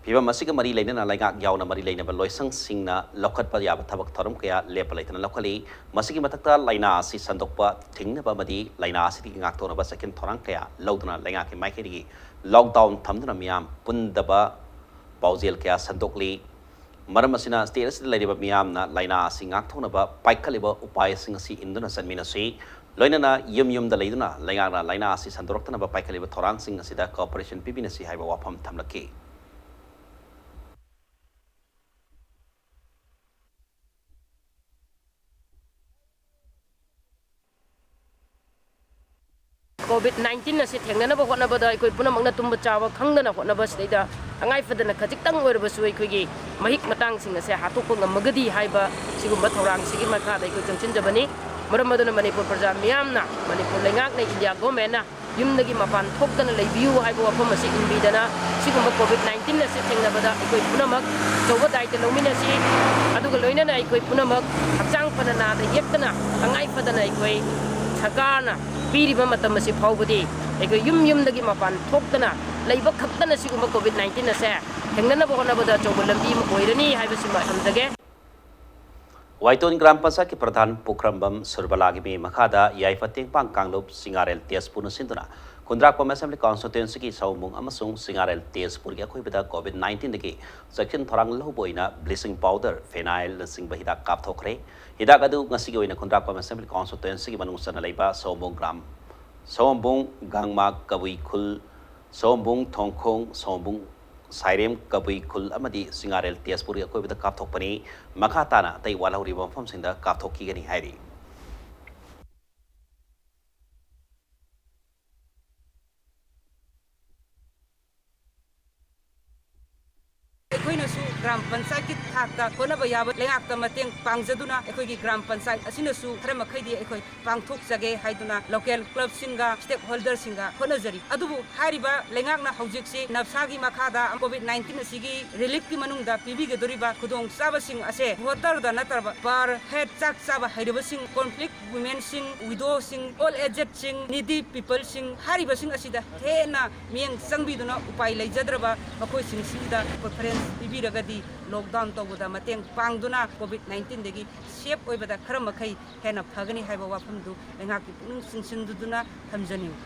ꯐꯤꯚꯝ ꯑꯁꯤꯒ ꯃꯔꯤ ꯂꯩꯅꯅ ꯂꯩꯉꯥꯛ ꯌꯥꯎꯅ ꯃꯔꯤ ꯂꯩꯅꯕ ꯂꯣꯏꯁꯪꯁꯤꯡꯅ ꯂꯧꯈꯠꯄ ꯌꯥꯕ ꯊꯕꯛ ꯊꯧꯔꯝ ꯀꯌꯥ ꯂꯦꯞꯄ ꯂꯩꯇꯅ ꯂꯧꯈꯠꯂꯤ꯫ ꯃꯁꯤꯒꯤ ꯃꯊꯛꯇ ꯂꯥꯏꯅꯥ ꯑꯁꯤ ꯁꯟꯗꯣꯛꯄ ꯊꯤꯡꯅꯕ ꯑꯃꯗꯤ ꯂꯥꯏꯅꯥ ꯑꯁꯤꯗꯒꯤ ꯉꯥꯛꯊꯣꯛꯅꯕ ꯆꯦꯛꯁꯤꯟ ꯊꯧꯔꯥꯡ ꯀꯌꯥ ꯂꯧꯗꯨꯅ ꯂꯩꯉꯥꯛꯀꯤ ꯃꯥꯏꯀꯩꯗꯒꯤ ꯂꯣꯛꯗꯥꯎꯟ ꯊꯝꯗꯨꯅ ꯃꯤꯌꯥꯝ ꯄꯨꯟꯗꯕ ꯄꯥꯎꯖꯦꯜ ꯀꯌꯥ ꯁꯟꯗꯣꯛꯂꯤ꯫ ꯃꯔꯝ ꯑꯁꯤꯅ state ꯑꯁꯤꯗ ꯂꯩꯔꯤꯕ ꯃꯤꯌꯥꯝꯅ ꯂꯥꯏꯅꯥ ꯑꯁꯤ ꯉꯥꯛꯊꯣꯛꯅꯕ ꯄꯥꯏꯈꯠꯂꯤꯕ ꯎꯄꯥꯏꯁꯤꯡ ꯑꯁꯤ ꯏꯟꯗꯨꯅ ꯆꯠꯃꯤꯟꯅꯁꯤ꯫ ꯂꯣꯏꯅꯅ ꯌꯨꯝ ꯌꯨꯝꯗ ꯂꯩꯗꯨꯅ ꯂꯩꯉꯥꯛꯅ ꯂꯥꯏꯅꯥ ꯑꯁꯤ ꯁꯟꯗꯣꯔꯛꯇꯅꯕ ꯄꯥꯏꯈꯠꯂꯤꯕ ꯊꯧꯔꯥꯡꯁꯤꯡ ꯑꯁꯤꯗ cooperation ꯄꯤꯕꯤꯅꯁꯤ ꯍꯥꯏꯕ ꯋꯥꯐꯝ ꯊꯝꯂꯛꯈꯤ꯫ COVID nineteen ꯑꯁꯤ ꯊꯦꯡꯅꯅꯕ ꯍꯣꯠꯅꯕꯗ ꯑꯩꯈꯣꯏ ꯄꯨꯝꯅꯃꯛꯅ ꯇꯨꯝꯕ ꯆꯥꯕ ꯈꯪꯗꯅ ꯍꯣꯠꯅꯕꯁꯤꯗꯩꯗ ꯇꯉꯥꯏ ꯐꯗꯅ ꯈꯖꯤꯛꯇꯪ ꯑꯣꯏꯔꯕꯁꯨ ꯑꯩꯈꯣꯏꯒꯤ ꯃꯍꯤꯛ ꯃꯇꯥꯡꯁꯤꯡ ꯑꯁꯦ ꯍꯥꯠꯇꯣꯛꯄ ꯉꯝꯃꯒꯗꯤ ꯍꯥꯏꯕ ꯁꯤꯒꯨꯝꯕ ꯊꯧꯔꯥꯡꯁꯤꯒꯤ ꯃꯈꯥꯗ ꯑꯩꯈꯣꯏ ꯆꯪꯁꯤꯟꯖꯕꯅꯤ꯫ ꯃꯔꯝ ꯑꯗꯨꯅ ꯃꯅꯤꯄꯨꯔ ꯄ꯭ꯔꯖꯥ ꯃꯤꯌꯥꯝꯅ, ꯃꯅꯤꯄꯨꯔ ꯂꯩꯉꯥꯛꯅ, India government ꯅ ꯌꯨꯝꯗꯒꯤ ꯃꯄꯥꯟ ꯊꯣꯛꯇꯅ ꯂꯩꯕꯤꯌꯨ ꯍꯥꯏꯕ ꯋꯥꯐꯝ ꯑꯁꯤ ꯏꯟꯕꯤꯗꯅ, ꯁꯤꯒꯨꯝꯕ COVID nineteen ꯑꯁꯤ ꯊꯦꯡꯅꯕꯗ ꯑꯩꯈꯣꯏ ꯄꯨꯝꯅꯃꯛ ꯑꯆꯧꯕ ꯗꯥꯏꯇ ꯂꯧꯃꯤꯟꯅꯁꯤ꯫ ꯑꯗꯨꯒ ꯂꯣꯏꯅꯅ ꯑꯩꯈꯣꯏ ꯄꯨꯝꯅꯃꯛ ꯍꯛꯆꯥꯡ ꯐꯅ ꯅꯥꯗ ꯌꯦꯛꯇꯅ ꯇꯉꯥꯏ ꯐꯗꯅ ꯑꯩꯈꯣꯏ ꯁꯔꯀꯥꯔꯅ ꯄꯤꯔꯤꯕ ꯃꯇꯝ ꯑꯁꯤ ꯐꯥꯎꯕꯗꯤ ꯑꯩꯈꯣꯏ ꯌꯨꯝ ꯌꯨꯝꯗꯒꯤ ꯃꯄꯥꯟ ꯊꯣꯛꯇꯅ ꯂꯩꯕ ꯈꯛꯇꯅ ꯁꯤꯒꯨꯝꯕ COVID nineteen ꯑꯁꯦ ꯊꯦꯡꯅꯅꯕ ꯍꯣꯠꯅꯕꯗ ꯑꯆꯧꯕ ꯂꯝꯕꯤ ꯑꯃ ꯑꯣꯏꯔꯅꯤ ꯍꯥꯏꯕꯁꯤꯃ ꯊꯝꯖꯒꯦ꯫ ꯋꯥꯏꯇꯣꯟ ꯒ꯭ꯔꯥꯝ ꯄꯟꯆꯥꯌꯠꯀꯤ ꯄ꯭ꯔꯙꯥꯟ ꯄꯨꯈ꯭ꯔꯝꯕꯝ ꯁꯨꯔꯕꯂꯥꯒꯤ ꯃꯤ ꯃꯈꯥꯗ ꯌꯥꯏꯐ ꯇꯦꯡꯕꯥꯡ ꯀꯥꯡꯂꯨꯞ ꯁꯤꯡꯉꯥꯔꯦꯜ ꯇꯦꯖꯄꯨꯔꯅ ꯁꯤꯟꯗꯨꯅ ꯈꯨꯟꯗ꯭ꯔꯥꯛꯄꯝ Assembly Constituency ꯒꯤ ꯁꯑꯣꯝꯕꯨꯡ ꯑꯃꯁꯨꯡ ꯁꯤꯡꯉꯥꯔꯦꯜ ꯇꯦꯖꯄꯨꯔꯒꯤ ꯑꯀꯣꯏꯕꯗ COVID nineteen ꯗꯒꯤ ꯆꯦꯛꯁꯤꯟ ꯊꯧꯔꯥꯡ ꯂꯧꯕ ꯑꯣꯏꯅ bleaching powder, phenyl ꯅꯆꯤꯡꯕ ꯍꯤꯗꯥꯛ ꯀꯥꯞꯊꯣꯛꯈ꯭ꯔꯦ꯫ ꯍꯤꯗꯥꯛ ꯑꯗꯨ ꯉꯁꯤꯒꯤ ꯑꯣꯏꯅ ꯈꯨꯟꯗ꯭ꯔꯥꯛꯄꯝ Assembly Constituency ꯒꯤ ꯃꯅꯨꯡ ꯆꯟꯅ ꯂꯩꯕ ꯁꯑꯣꯝꯕꯨꯡ ꯒ꯭ꯔꯥꯝ, ꯁꯑꯣꯝꯕꯨꯡ ꯒꯥꯡꯃꯥ ꯀꯕꯨꯏ ꯈꯨꯜ, ꯁꯑꯣꯝꯕꯨꯡ ꯊꯣꯡꯈꯣꯡ, ꯁꯑꯣꯝꯕꯨꯡ ꯁꯥꯏꯔꯦꯝ ꯀꯕꯨꯏ ꯈꯨꯜ ꯑꯃꯗꯤ ꯁꯤꯡꯉꯥꯔꯦꯜ ꯇꯦꯖꯄꯨꯔꯒꯤ ꯑꯀꯣꯏꯕꯗ ꯀꯥꯞꯊꯣꯛꯄꯅꯤ꯫ ꯃꯈꯥ ꯇꯥꯅ ꯑꯇꯩ ꯋꯥꯠꯍꯧꯔꯤꯕ ꯃꯐꯝꯁꯤꯡꯗ ꯀꯥꯞꯊꯣꯛꯈꯤꯒꯅꯤ ꯍꯥꯏꯔꯤ꯫ ꯑꯩꯈꯣꯏꯅꯁꯨ ꯒ꯭ꯔꯥꯝ ꯄꯟꯆꯥꯌꯠꯀꯤ ꯊꯥꯛꯇ ꯍꯣꯠꯅꯕ ꯌꯥꯕ ꯂꯩꯉꯥꯛꯇ ꯃꯇꯦꯡ ꯄꯥꯡꯖꯗꯨꯅ ꯑꯩꯈꯣꯏꯒꯤ ꯒ꯭ꯔꯥꯝ ꯄꯟꯆꯥꯌꯠ ꯑꯁꯤꯅꯁꯨ ꯈꯔ ꯃꯈꯩꯗꯤ ꯑꯩꯈꯣꯏ ꯄꯥꯡꯊꯣꯛꯆꯒꯦ ꯍꯥꯏꯗꯨꯅ local club ꯁꯤꯡꯒ stakeholder ꯁꯤꯡꯒ ꯍꯣꯠꯅꯖꯔꯤ꯫ ꯑꯗꯨꯕꯨ ꯍꯥꯏꯔꯤꯕ ꯂꯩꯉꯥꯛꯅ ꯍꯧꯖꯤꯛꯁꯤ ꯅꯞꯁꯥꯒꯤ ꯃꯈꯥꯗ COVID nineteen ꯑꯁꯤꯒꯤ relief ꯀꯤ ꯃꯅꯨꯡꯗ ꯄꯤꯕꯤꯒꯗꯧꯔꯤꯕ ꯈꯨꯗꯣꯡꯆꯥꯕꯁꯤꯡ ꯑꯁꯦ voter ꯗ ꯅꯠꯇ꯭ꯔꯕ per head ꯆꯥꯛ ꯆꯥꯕ ꯍꯩꯔꯕꯁꯤꯡ, conflict women ꯁꯤꯡ, widow ꯁꯤꯡ, old aged ꯁꯤꯡ, needy people ꯁꯤꯡ ꯍꯥꯏꯔꯤꯕꯁꯤꯡ ꯑꯁꯤꯗ ꯍꯦꯟꯅ ꯃꯤꯠꯌꯦꯡ ꯆꯪꯕꯤꯗꯨꯅ ꯎꯄꯥꯏ ꯂꯩꯖꯗ꯭ꯔꯕ ꯃꯈꯣꯏꯁꯤꯡꯁꯤꯗ preference ꯄꯤꯕꯤꯔꯒꯗꯤ lockdown ꯇꯧꯕꯗ ꯃꯇꯦꯡ ꯄꯥꯡꯗꯨꯅ COVID nineteen ꯗꯒꯤ safe ꯑꯣꯏꯕꯗ ꯈꯔ ꯃꯈꯩ ꯍꯦꯟꯅ ꯐꯒꯅꯤ ꯍꯥꯏꯕ ꯋꯥꯐꯝꯗꯨ ꯂꯩꯉꯥꯛꯀꯤ ꯄꯨꯛꯅꯤꯡ ꯆꯤꯡꯁꯤꯟꯗꯨꯅ ꯊꯝꯖꯅꯤꯡꯏ꯫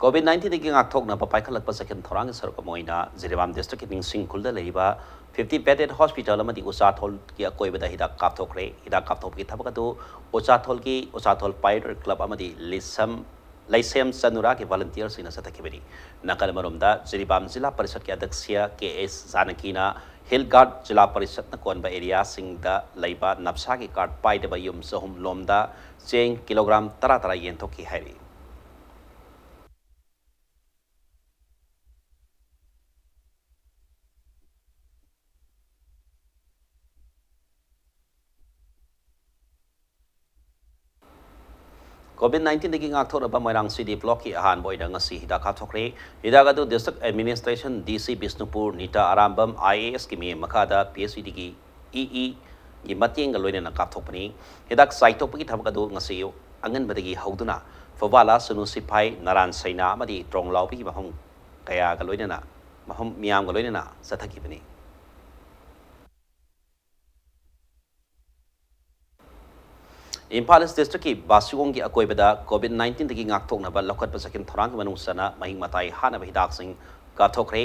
ꯀꯣꯚꯤꯗ ꯅꯥꯏꯟꯇꯤꯟꯗꯒꯤ ꯉꯥꯛꯊꯣꯛꯅꯕ ꯄꯥꯏꯈꯠꯂꯛꯄ ꯆꯦꯛꯁꯤꯟ ꯊꯧꯔꯥꯡꯒꯤ ꯁꯔꯨꯛ ꯑꯃ ꯑꯣꯏꯅ ꯖꯤꯔꯤꯕꯥꯝ ꯗꯤꯁꯇ꯭ꯔꯤꯛꯀꯤ ꯅꯤꯡꯁꯤꯡ ꯈꯨꯜꯗ ꯂꯩꯔꯤꯕ ꯐꯤꯐꯇꯤ ꯕꯦꯗꯦꯗ ꯍꯣꯁꯄꯤꯇꯥꯜ ꯑꯃꯗꯤ ꯎꯆꯥꯊꯣꯜꯒꯤ ꯑꯀꯣꯏꯕꯗ ꯍꯤꯗꯥꯛ ꯀꯥꯞꯊꯣꯛꯈ꯭ꯔꯦ꯫ ꯍꯤꯗꯥꯛ ꯀꯥꯞꯊꯣꯛꯄꯒꯤ ꯊꯕꯛ ꯑꯗꯨ ꯎꯆꯥꯊꯣꯜꯒꯤ ꯎꯆꯥꯊꯣꯜ ꯄꯥꯏꯑꯣꯅꯤꯌꯔ ꯀ꯭ꯂꯕ ꯑꯃꯗꯤ ꯂꯤꯁꯝ ꯂꯩꯁꯦꯝ ꯆꯅꯨꯔꯥꯒꯤ ꯚꯣꯂꯨꯟꯇꯤꯌꯔꯁꯤꯡꯅ ꯆꯠꯊꯈꯤꯕꯅꯤ꯫ ꯅꯥꯀꯜ ꯑꯃꯔꯣꯝꯗ ꯖꯤꯔꯤꯕꯥꯝ ꯖꯤꯂꯥ ꯄꯔꯤꯁꯠꯀꯤ ꯑꯗ꯭ꯌꯛꯁ ꯀꯦ ꯑꯦꯁ ꯖꯥꯅꯀꯤꯅ ꯍꯤꯜ ꯒꯥꯔꯗ ꯖꯤꯂꯥ ꯄꯔꯤꯁꯠꯅ ꯀꯣꯟꯕ ꯑꯦꯔꯤꯌꯥꯁꯤꯡꯗ ꯂꯩꯕ ꯅꯞꯁꯥꯒꯤ ꯀꯥꯔꯗ ꯄꯥꯏꯗꯕ ꯌꯨꯝ ꯆꯍꯨꯝ ꯂꯣꯝꯗ ꯆꯦꯡ ꯀꯤꯂꯣꯒ꯭ꯔꯥꯝ ꯇꯔꯥ ꯇꯔꯥ ꯌꯦꯟꯊꯣꯛꯈꯤ ꯍꯥꯏꯔꯤ꯫ ꯀꯣꯚꯤꯗ ꯅꯥꯏꯟꯇꯤꯟꯗꯒꯤ ꯉꯥꯛꯊꯣꯛꯅꯕ ꯃꯣꯏꯔꯥꯡ ꯁꯤ ꯗꯤ ꯕ꯭ꯂꯣꯛꯀꯤ ꯑꯍꯥꯟꯕ ꯑꯣꯏꯅ ꯉꯁꯤ ꯍꯤꯗꯥꯛ ꯀꯥꯞꯊꯣꯛꯈ꯭ꯔꯦ꯫ ꯍꯤꯗꯥꯛ ꯑꯗꯨ ꯗꯤꯁꯇ꯭ꯔꯤꯛ ꯑꯦꯗꯃꯤꯅꯤꯁꯇ꯭ꯔꯦꯁꯟ ꯗꯤ ꯁꯤ ꯕꯤꯁꯅꯨꯄꯨꯔ ꯅꯤꯇꯥ ꯑꯔꯥꯝꯕꯝ ꯑꯥꯏ ꯑꯦ ꯑꯦꯁꯀꯤ ꯃꯤꯠꯌꯦꯡ ꯃꯈꯥꯗ ꯄꯤ ꯑꯩꯆ ꯏ ꯗꯤꯒꯤ ꯏ ꯏꯒꯤ ꯃꯇꯦꯡꯒ ꯂꯣꯏꯅꯅ ꯀꯥꯞꯊꯣꯛꯄꯅꯤ꯫ ꯍꯤꯗꯥꯛ ꯆꯥꯏꯊꯣꯛꯄꯒꯤ ꯊꯕꯛ ꯑꯗꯨ ꯉꯁꯤ ꯑꯌꯨꯛ ꯑꯉꯟꯕꯗꯒꯤ ꯍꯧꯗꯨꯅ ꯐꯨꯕꯥꯂꯥ, ꯁꯨꯅꯨ ꯁꯤꯐꯥꯏ, ꯅꯔꯥꯟ ꯁꯩꯅꯥ ꯑꯃꯗꯤ ꯇ꯭ꯔꯣꯡꯂꯥꯎꯕꯤꯒꯤ ꯃꯐꯝ ꯀꯌꯥꯒ ꯂꯣꯏꯅꯅ, ꯃꯐꯝ ꯃꯤꯌꯥꯝꯒ ꯂꯣꯏꯅꯅ ꯆꯠꯊꯈꯤꯕꯅꯤ꯫ ꯏꯝꯐꯥꯜ ꯏꯁ ꯗꯤꯁꯇ꯭ꯔꯤꯛꯀꯤ ꯕꯥꯁꯤꯒꯣꯡꯒꯤ ꯑꯀꯣꯏꯕꯗ ꯀꯣꯚꯤꯗ ꯅꯥꯏꯟꯇꯤꯟꯗꯒꯤ ꯉꯥꯛꯊꯣꯛꯅꯕ ꯂꯧꯈꯠꯄ ꯆꯦꯛꯁꯤꯟ ꯊꯧꯔꯥꯡꯒꯤ ꯃꯅꯨꯡ ꯆꯟꯅ ꯃꯍꯤꯛ ꯃꯇꯥꯏ ꯍꯥꯠꯅꯕ ꯍꯤꯗꯥꯛꯁꯤꯡ ꯀꯥꯞꯊꯣꯛꯈ꯭ꯔꯦ꯫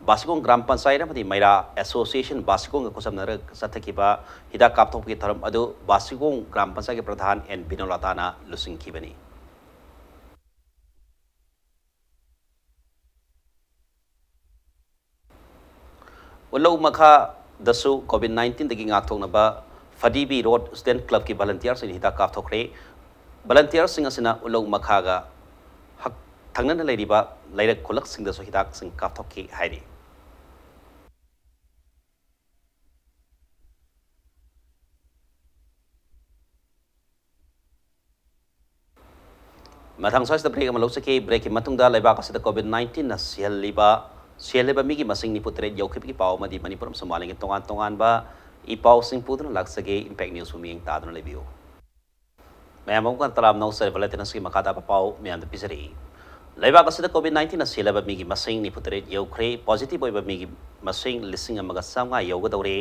ꯕꯥꯁꯤꯒꯣꯡ ꯒ꯭ꯔꯥꯝ ꯄꯟꯆꯥꯌꯠ ꯑꯃꯗꯤ ꯃꯩꯔꯥ ꯑꯦꯁꯣꯁꯤꯌꯦꯁꯟ ꯕꯥꯁꯤꯒꯣꯡꯒ ꯈꯨꯠꯁꯝꯅꯔꯒ ꯆꯠꯊꯈꯤꯕ ꯍꯤꯗꯥꯛ ꯀꯥꯞꯊꯣꯛꯄꯒꯤ ꯊꯧꯔꯝ ꯑꯗꯨ ꯕꯥꯁꯤꯒꯣꯡ ꯒ꯭ꯔꯥꯝ ꯄꯟꯆꯥꯌꯠꯀꯤ ꯄ꯭ꯔꯙꯥꯟ ꯑꯦꯟ ꯕꯤꯅꯣꯂꯥꯇꯥꯅ ꯂꯨꯆꯤꯡꯈꯤꯕꯅꯤ꯫ ꯎꯂꯧ ꯃꯈꯥꯗꯁꯨ ꯀꯣꯚꯤꯗ ꯅꯥꯏꯟꯇꯤꯟꯗꯒꯤ ꯉꯥꯛꯊꯣꯛꯅꯕ ꯐꯗꯤꯕꯤ ꯔꯣꯗ ꯁ꯭ꯇꯨꯗꯦꯟꯠ ꯀ꯭ꯂꯕꯀꯤ ꯚꯣꯂꯨꯟꯇꯤꯌꯔꯁꯤꯡꯅ ꯍꯤꯗꯥꯛ ꯀꯥꯞꯊꯣꯛꯈ꯭ꯔꯦ꯫ ꯚꯣꯂꯨꯟꯇꯤꯌꯔꯁꯤꯡ ꯑꯁꯤꯅ ꯎꯂꯧ ꯃꯈꯥꯒ ꯍꯛ-, ꯊꯪꯅꯅ ꯂꯩꯔꯤꯕ ꯂꯩꯔꯛ ꯈꯨꯜꯂꯛꯁꯤꯡꯗꯁꯨ ꯍꯤꯗꯥꯛꯁꯤꯡ ꯀꯥꯞꯊꯣꯛꯈꯤ ꯍꯥꯏꯔꯤ꯫ ꯃꯊꯪ ꯁ꯭ꯋꯥꯏꯁꯤꯗ ꯕ꯭ꯔꯦꯛ ꯑꯃ ꯂꯧꯖꯒꯦ꯫ ꯕ꯭ꯔꯦꯛꯀꯤ ꯃꯇꯨꯡꯗ ꯂꯩꯕꯥꯛ ꯑꯁꯤꯗ ꯀꯣꯚꯤꯗ ꯅꯥꯏꯟꯇꯤꯟꯅ ꯁꯤꯍꯜꯂꯤꯕ, ꯁꯤꯍꯜꯂꯤꯕ ꯃꯤꯒꯤ ꯃꯁꯤꯡ ꯅꯤꯐꯨ ꯇꯔꯦꯠ ꯌꯧꯈꯤꯕꯒꯤ ꯄꯥꯎ ꯑꯃꯗꯤ ꯃꯅꯤꯄꯨꯔ ꯑꯃꯁꯨꯡ ꯃꯥꯂꯦꯝꯒꯤ ꯇꯣꯉꯥꯟ ꯇꯣꯉꯥꯟꯕ ꯏ ꯄꯥꯎꯁꯤꯡ ꯄꯨꯗꯨꯅ ꯂꯥꯛꯆꯒꯦ꯫ ꯏꯝꯄꯦꯛ ꯅ꯭ꯌꯨꯁꯄꯨ ꯃꯤꯠꯌꯦꯡ ꯇꯥꯗꯨꯅ ꯂꯩꯕꯤꯌꯨ꯫ ꯃꯌꯥꯝ ꯑꯃꯨꯛꯀ ꯇꯔꯥꯝꯅ ꯑꯣꯛꯆꯔꯤ꯫ ꯕꯨꯂꯦꯇꯤꯟ ꯑꯁꯤꯒꯤ ꯃꯈꯥ ꯇꯥꯕ ꯄꯥꯎ ꯃꯌꯥꯝꯗ ꯄꯤꯖꯔꯤ꯫ ꯂꯩꯕꯥꯛ ꯑꯁꯤꯗ ꯀꯣꯚꯤꯗ ꯅꯥꯏꯟꯇꯤꯟꯅ ꯁꯤꯍꯜꯂꯕ ꯃꯤꯒꯤ ꯃꯁꯤꯡ ꯅꯤꯐꯨ ꯇꯔꯦꯠ ꯌꯧꯈ꯭ꯔꯦ꯫ ꯄꯣꯖꯤꯇꯤꯚ ꯑꯣꯏꯕ ꯃꯤꯒꯤ ꯃꯁꯤꯡ ꯂꯤꯁꯤꯡ ꯑꯃꯒ ꯆꯥꯝꯃꯉꯥ ꯌꯧꯒꯗꯧꯔꯦ꯫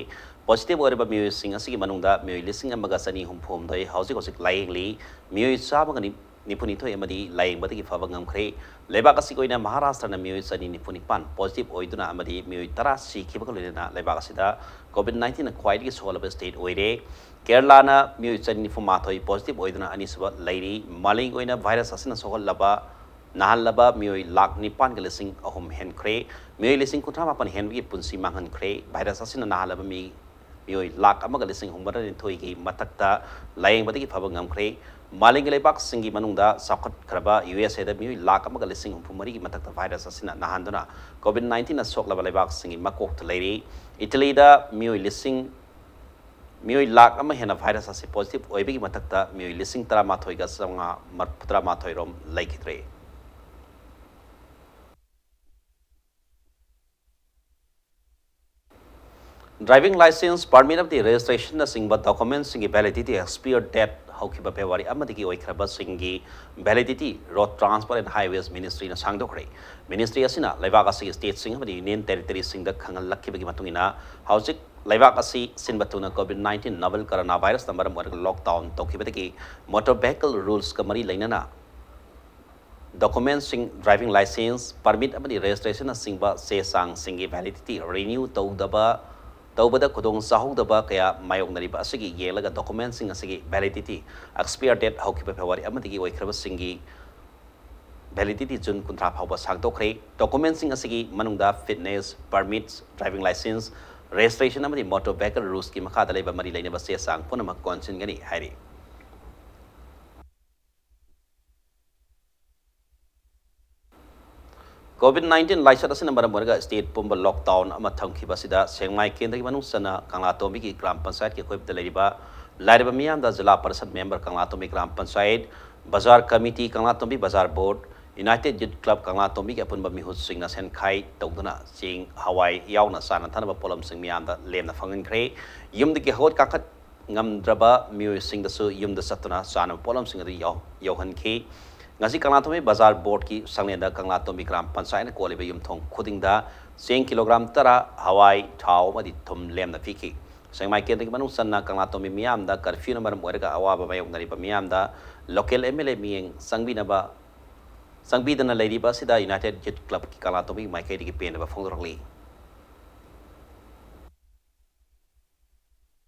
ꯄꯣꯖꯤꯇꯤꯚ ꯑꯣꯏꯔꯕ ꯃꯤꯑꯣꯏꯁꯤꯡ ꯑꯁꯤꯒꯤ ꯃꯅꯨꯡꯗ ꯃꯤꯑꯣꯏ ꯂꯤꯁꯤꯡ ꯑꯃꯒ ꯆꯅꯤ ꯍꯨꯝꯐꯨ ꯍꯨꯝꯗꯣꯏ ꯍꯧꯖꯤꯛ ꯍꯧꯖꯤꯛ ꯂꯥꯌꯦꯡꯂꯤ꯫ ꯃꯤꯑꯣꯏ ꯆꯥꯝꯃꯒ ꯅꯤ-, ꯅꯤꯐꯨꯅꯤꯊꯣꯏ ꯑꯃꯗꯤ ꯂꯥꯌꯦꯡꯕꯗꯒꯤ ꯐꯕ ꯉꯝꯈ꯭ꯔꯦ꯫ ꯂꯩꯕꯥꯛ ꯑꯁꯤꯒꯤ ꯑꯣꯏꯅ ꯃꯍꯥꯔꯥꯁꯇ꯭ꯔꯅ ꯃꯤꯑꯣꯏ ꯆꯅꯤ ꯅꯤꯐꯨ ꯅꯤꯄꯥꯟ positive ꯑꯣꯏꯗꯨꯅ ꯑꯃꯗꯤ ꯃꯤꯑꯣꯏ ꯇꯔꯥ ꯁꯤꯈꯤꯕꯒ ꯂꯣꯏꯅꯅ ꯂꯩꯕꯥꯛ ꯑꯁꯤꯗ COVID nineteenꯅ ꯈ꯭ꯋꯥꯏꯗꯒꯤ ꯁꯣꯛꯍꯜꯂꯕ state ꯑꯣꯏꯔꯦ꯫ ꯀꯦꯔꯂꯥꯅ ꯃꯤꯑꯣꯏ ꯆꯅꯤ ꯅꯤꯐꯨ ꯃꯥꯊꯣꯏ positive ꯑꯣꯏꯗꯨꯅ ꯑꯅꯤꯁꯨꯕ ꯂꯩꯔꯤ꯫ ꯃꯥꯂꯦꯝꯒꯤ ꯑꯣꯏꯅ virus ꯑꯁꯤꯅ ꯁꯣꯛꯍꯜꯂꯕ, ꯅꯥꯍꯜꯂꯕ ꯃꯤꯑꯣꯏ ꯂꯥꯈ ꯅꯤꯄꯥꯟꯒ ꯂꯤꯁꯤꯡ ꯑꯍꯨꯝ ꯍꯦꯟꯈ꯭ꯔꯦ꯫ ꯃꯤꯑꯣꯏ ꯂꯤꯁꯤꯡ ꯀꯨꯟꯊ꯭ꯔꯥ ꯃꯥꯄꯟ ꯍꯦꯟꯕꯒꯤ ꯄꯨꯟꯁꯤ ꯃꯥꯡꯍꯟꯈ꯭ꯔꯦ꯫ Virus ꯑꯁꯤꯅ ꯅꯥꯍꯜꯂꯕ ꯃꯤ, ꯃꯤꯑꯣꯏ ꯂꯥꯈ ꯑꯃꯒ ꯂꯤꯁꯤꯡ ꯍꯨꯝꯐꯨꯇꯔꯦꯠ ꯅꯤꯊꯣꯏꯒꯤ ꯃꯊꯛꯇ ꯂꯥꯌꯦꯡꯕꯗꯒꯤ ꯐꯕ ꯉꯝꯈ꯭ꯔꯦ꯫ ꯃꯥꯂꯦꯝꯒꯤ ꯂꯩꯕꯥꯛꯁꯤꯡꯒꯤ ꯃꯅꯨꯡꯗ ꯆꯥꯎꯈꯠꯈ꯭ꯔꯕ USAꯗ ꯃꯤꯑꯣꯏ ꯂꯥꯈ ꯑꯃꯒ ꯂꯤꯁꯤꯡ ꯍꯨꯝꯐꯨ ꯃꯔꯤꯒꯤ ꯃꯊꯛꯇ virus ꯑꯁꯤꯅ ꯅꯥꯍꯟꯗꯨꯅ COVID nineteenꯅ ꯁꯣꯛꯂꯕ ꯂꯩꯕꯥꯛꯁꯤꯡꯒꯤ ꯃꯀꯣꯛꯇ ꯂꯩꯔꯤ꯫ ꯏꯇꯂꯤꯗ ꯃꯤꯑꯣꯏ ꯂꯤꯁꯤꯡ, ꯃꯤꯑꯣꯏ ꯂꯥꯈ ꯑꯃ ꯍꯦꯟꯅ virus ꯑꯁꯤ positive ꯑꯣꯏꯕꯒꯤ ꯃꯊꯛꯇ ꯃꯤꯑꯣꯏ ꯂꯤꯁꯤꯡ ꯇꯔꯥꯃꯥꯊꯣꯏꯒ ꯆꯥꯝꯃꯉꯥ ꯃꯔꯤꯐꯨꯇꯔꯥ ꯃꯥꯊꯣꯏ ꯔꯣꯝ ꯂꯩꯈꯤꯗ꯭ꯔꯦ꯫ Driving licence, permit ꯑꯃꯗꯤ registrationꯅꯆꯤꯡꯕ documentꯁꯤꯡꯒꯤ validity expire date ꯍꯧꯈꯤꯕ February ꯑꯃꯗꯒꯤ ꯑꯣꯏꯈ꯭ꯔꯕꯁꯤꯡꯒꯤ validity Road Transport and Highways Ministryꯅ ꯁꯥꯡꯗꯣꯛꯈ꯭ꯔꯦ꯫ Ministry ꯑꯁꯤꯅ ꯂꯩꯕꯥꯛ ꯑꯁꯤꯒꯤ stateꯁꯤꯡ ꯑꯃꯗꯤ Union Territoryꯁꯤꯡꯗ ꯈꯪꯍꯜꯂꯛꯈꯤꯕꯒꯤ ꯃꯇꯨꯡ ꯏꯟꯅ, ꯍꯧꯖꯤꯛ ꯂꯩꯕꯥꯛ ꯑꯁꯤ ꯁꯤꯟꯕ ꯊꯨꯡꯅ COVID nineteen novel coronavirusꯅ ꯃꯔꯝ ꯑꯣꯏꯔꯒ lockdown ꯇꯧꯈꯤꯕꯗꯒꯤ motor vehicle rulesꯀ ꯃꯔꯤ ꯂꯩꯅꯅ documentꯁꯤꯡ, driving licence, permit ꯑꯃꯗꯤ registrationꯅꯆꯤꯡꯕ ꯆꯦ ꯆꯥꯡꯁꯤꯡꯒꯤ validity renew ꯇꯧꯗꯕ, ꯇꯧꯕꯗ ꯈꯨꯗꯣꯡ ꯆꯥꯍꯧꯗꯕ ꯀꯌꯥ ꯃꯥꯌꯣꯛꯅꯔꯤꯕ ꯑꯁꯤꯒꯤ ꯌꯦꯡꯂꯒ documentꯁꯤꯡ ꯑꯁꯤꯒꯤ validity expire date ꯍꯧꯈꯤꯕ February ꯑꯃꯗꯒꯤ ꯑꯣꯏꯈ꯭ꯔꯕꯁꯤꯡꯒꯤ validity June ꯀꯨꯟꯊ꯭ꯔꯥ ꯐꯥꯎꯕ ꯁꯥꯡꯗꯣꯛꯈ꯭ꯔꯦ꯫ Documentꯁꯤꯡ ꯑꯁꯤꯒꯤ ꯃꯅꯨꯡꯗ fitness, permits, driving licence, registration ꯑꯃꯗꯤ motor vehicle rulesꯀꯤ ꯃꯈꯥꯗ ꯂꯩꯕ ꯃꯔꯤ ꯂꯩꯅꯕ ꯆꯦ ꯆꯥꯡ ꯄꯨꯝꯅꯃꯛ ꯀꯣꯟꯁꯤꯟꯒꯅꯤ ꯍꯥꯏꯔꯤ꯫ COVID nineteen ꯂꯥꯏꯆꯠ ꯑꯁꯤꯅ ꯃꯔꯝ ꯑꯣꯏꯔꯒ state ꯄꯨꯝꯕ lockdown ꯑꯃ ꯊꯝꯈꯤꯕ ꯑꯁꯤꯗ ꯁꯦꯡꯃꯥꯏ ꯀꯦꯟꯗ꯭ꯔꯒꯤ ꯃꯅꯨꯡ ꯆꯟꯅ ꯀꯪꯂꯥꯇꯣꯝꯕꯤꯒꯤ ꯒ꯭ꯔꯥꯝ ꯄꯟꯆꯥꯌꯠꯀꯤ ꯑꯀꯣꯏꯕꯗ ꯂꯩꯔꯤꯕ ꯂꯥꯏꯔꯕ ꯃꯤꯌꯥꯝꯗ ꯖꯤꯂꯥ ꯄꯔꯤꯁꯠ member, ꯀꯪꯂꯥꯇꯣꯝꯕꯤ ꯒ꯭ꯔꯥꯝ ꯄꯟꯆꯥꯌꯠ, ꯕꯖꯥꯔ ꯀꯃꯤꯇꯤ, ꯀꯪꯂꯥꯇꯣꯝꯕꯤ ꯕꯖꯥꯔ board, United Youth Club ꯀꯪꯂꯥꯇꯣꯝꯕꯤꯒꯤ ꯑꯄꯨꯟꯕ ꯃꯤꯍꯨꯠꯁꯤꯡꯅ ꯁꯦꯟꯈꯥꯏ ꯇꯧꯗꯨꯅ ꯆꯦꯡ, ꯍꯋꯥꯏ ꯌꯥꯎꯅ ꯆꯥꯅ ꯊꯛꯅꯕ ꯄꯣꯠꯂꯝꯁꯤꯡ ꯃꯤꯌꯥꯝꯗ ꯂꯦꯝꯅ ꯐꯪꯍꯟꯈ꯭ꯔꯦ꯫ ꯌꯨꯝꯗꯒꯤ ꯍꯧꯒꯠ ꯀꯥꯡꯈꯠ ꯉꯝꯗ꯭ꯔꯕ ꯃꯤꯑꯣꯏꯁꯤꯡꯗꯁꯨ ꯌꯨꯝꯗ ꯆꯠꯇꯨꯅ ꯆꯥꯅꯕ ꯄꯣꯠꯂꯝꯁꯤꯡ ꯑꯗꯨ ꯌꯧ-, ꯌꯧꯍꯟꯈꯤ꯫ ꯉꯁꯤ ꯀꯪꯂꯥꯇꯣꯝꯕꯤ ꯕꯖꯥꯔ boardꯀꯤ ꯁꯪꯂꯦꯟꯗ ꯀꯪꯂꯥꯇꯣꯝꯕꯤ ꯒ꯭ꯔꯥꯝ ꯄꯟꯆꯥꯌꯠꯅ ꯀꯣꯜꯂꯤꯕ ꯌꯨꯝꯊꯣꯡ ꯈꯨꯗꯤꯡꯗ ꯆꯦꯡ kilogram ꯇꯔꯥ, ꯍꯋꯥꯏ, ꯊꯥꯎ ꯑꯃꯗꯤ ꯊꯨꯝ ꯂꯦꯝꯅ ꯄꯤꯈꯤ꯫ ꯁꯦꯡꯃꯥꯏ ꯀꯦꯟꯗ꯭ꯔꯒꯤ ꯃꯅꯨꯡ ꯆꯟꯅ ꯀꯪꯂꯥꯇꯣꯝꯕꯤ ꯃꯤꯌꯥꯝꯗ curfewꯅ ꯃꯔꯝ ꯑꯣꯏꯔꯒ ꯑꯋꯥꯕ ꯃꯥꯌꯣꯛꯅꯔꯤꯕ ꯃꯤꯌꯥꯝꯗ Local M L A ꯃꯤꯠꯌꯦꯡ ꯆꯪꯕꯤꯅꯕ, ꯆꯪꯕꯤꯗꯅ ꯂꯩꯔꯤꯕ ꯑꯁꯤꯗ United Youth Clubꯀꯤ ꯀꯪꯂꯥꯇꯣꯡꯕꯤ ꯃꯥꯏꯀꯩꯗꯒꯤ ꯄꯦꯟꯗꯕ ꯐꯣꯡꯗꯣꯔꯛꯂꯤ꯫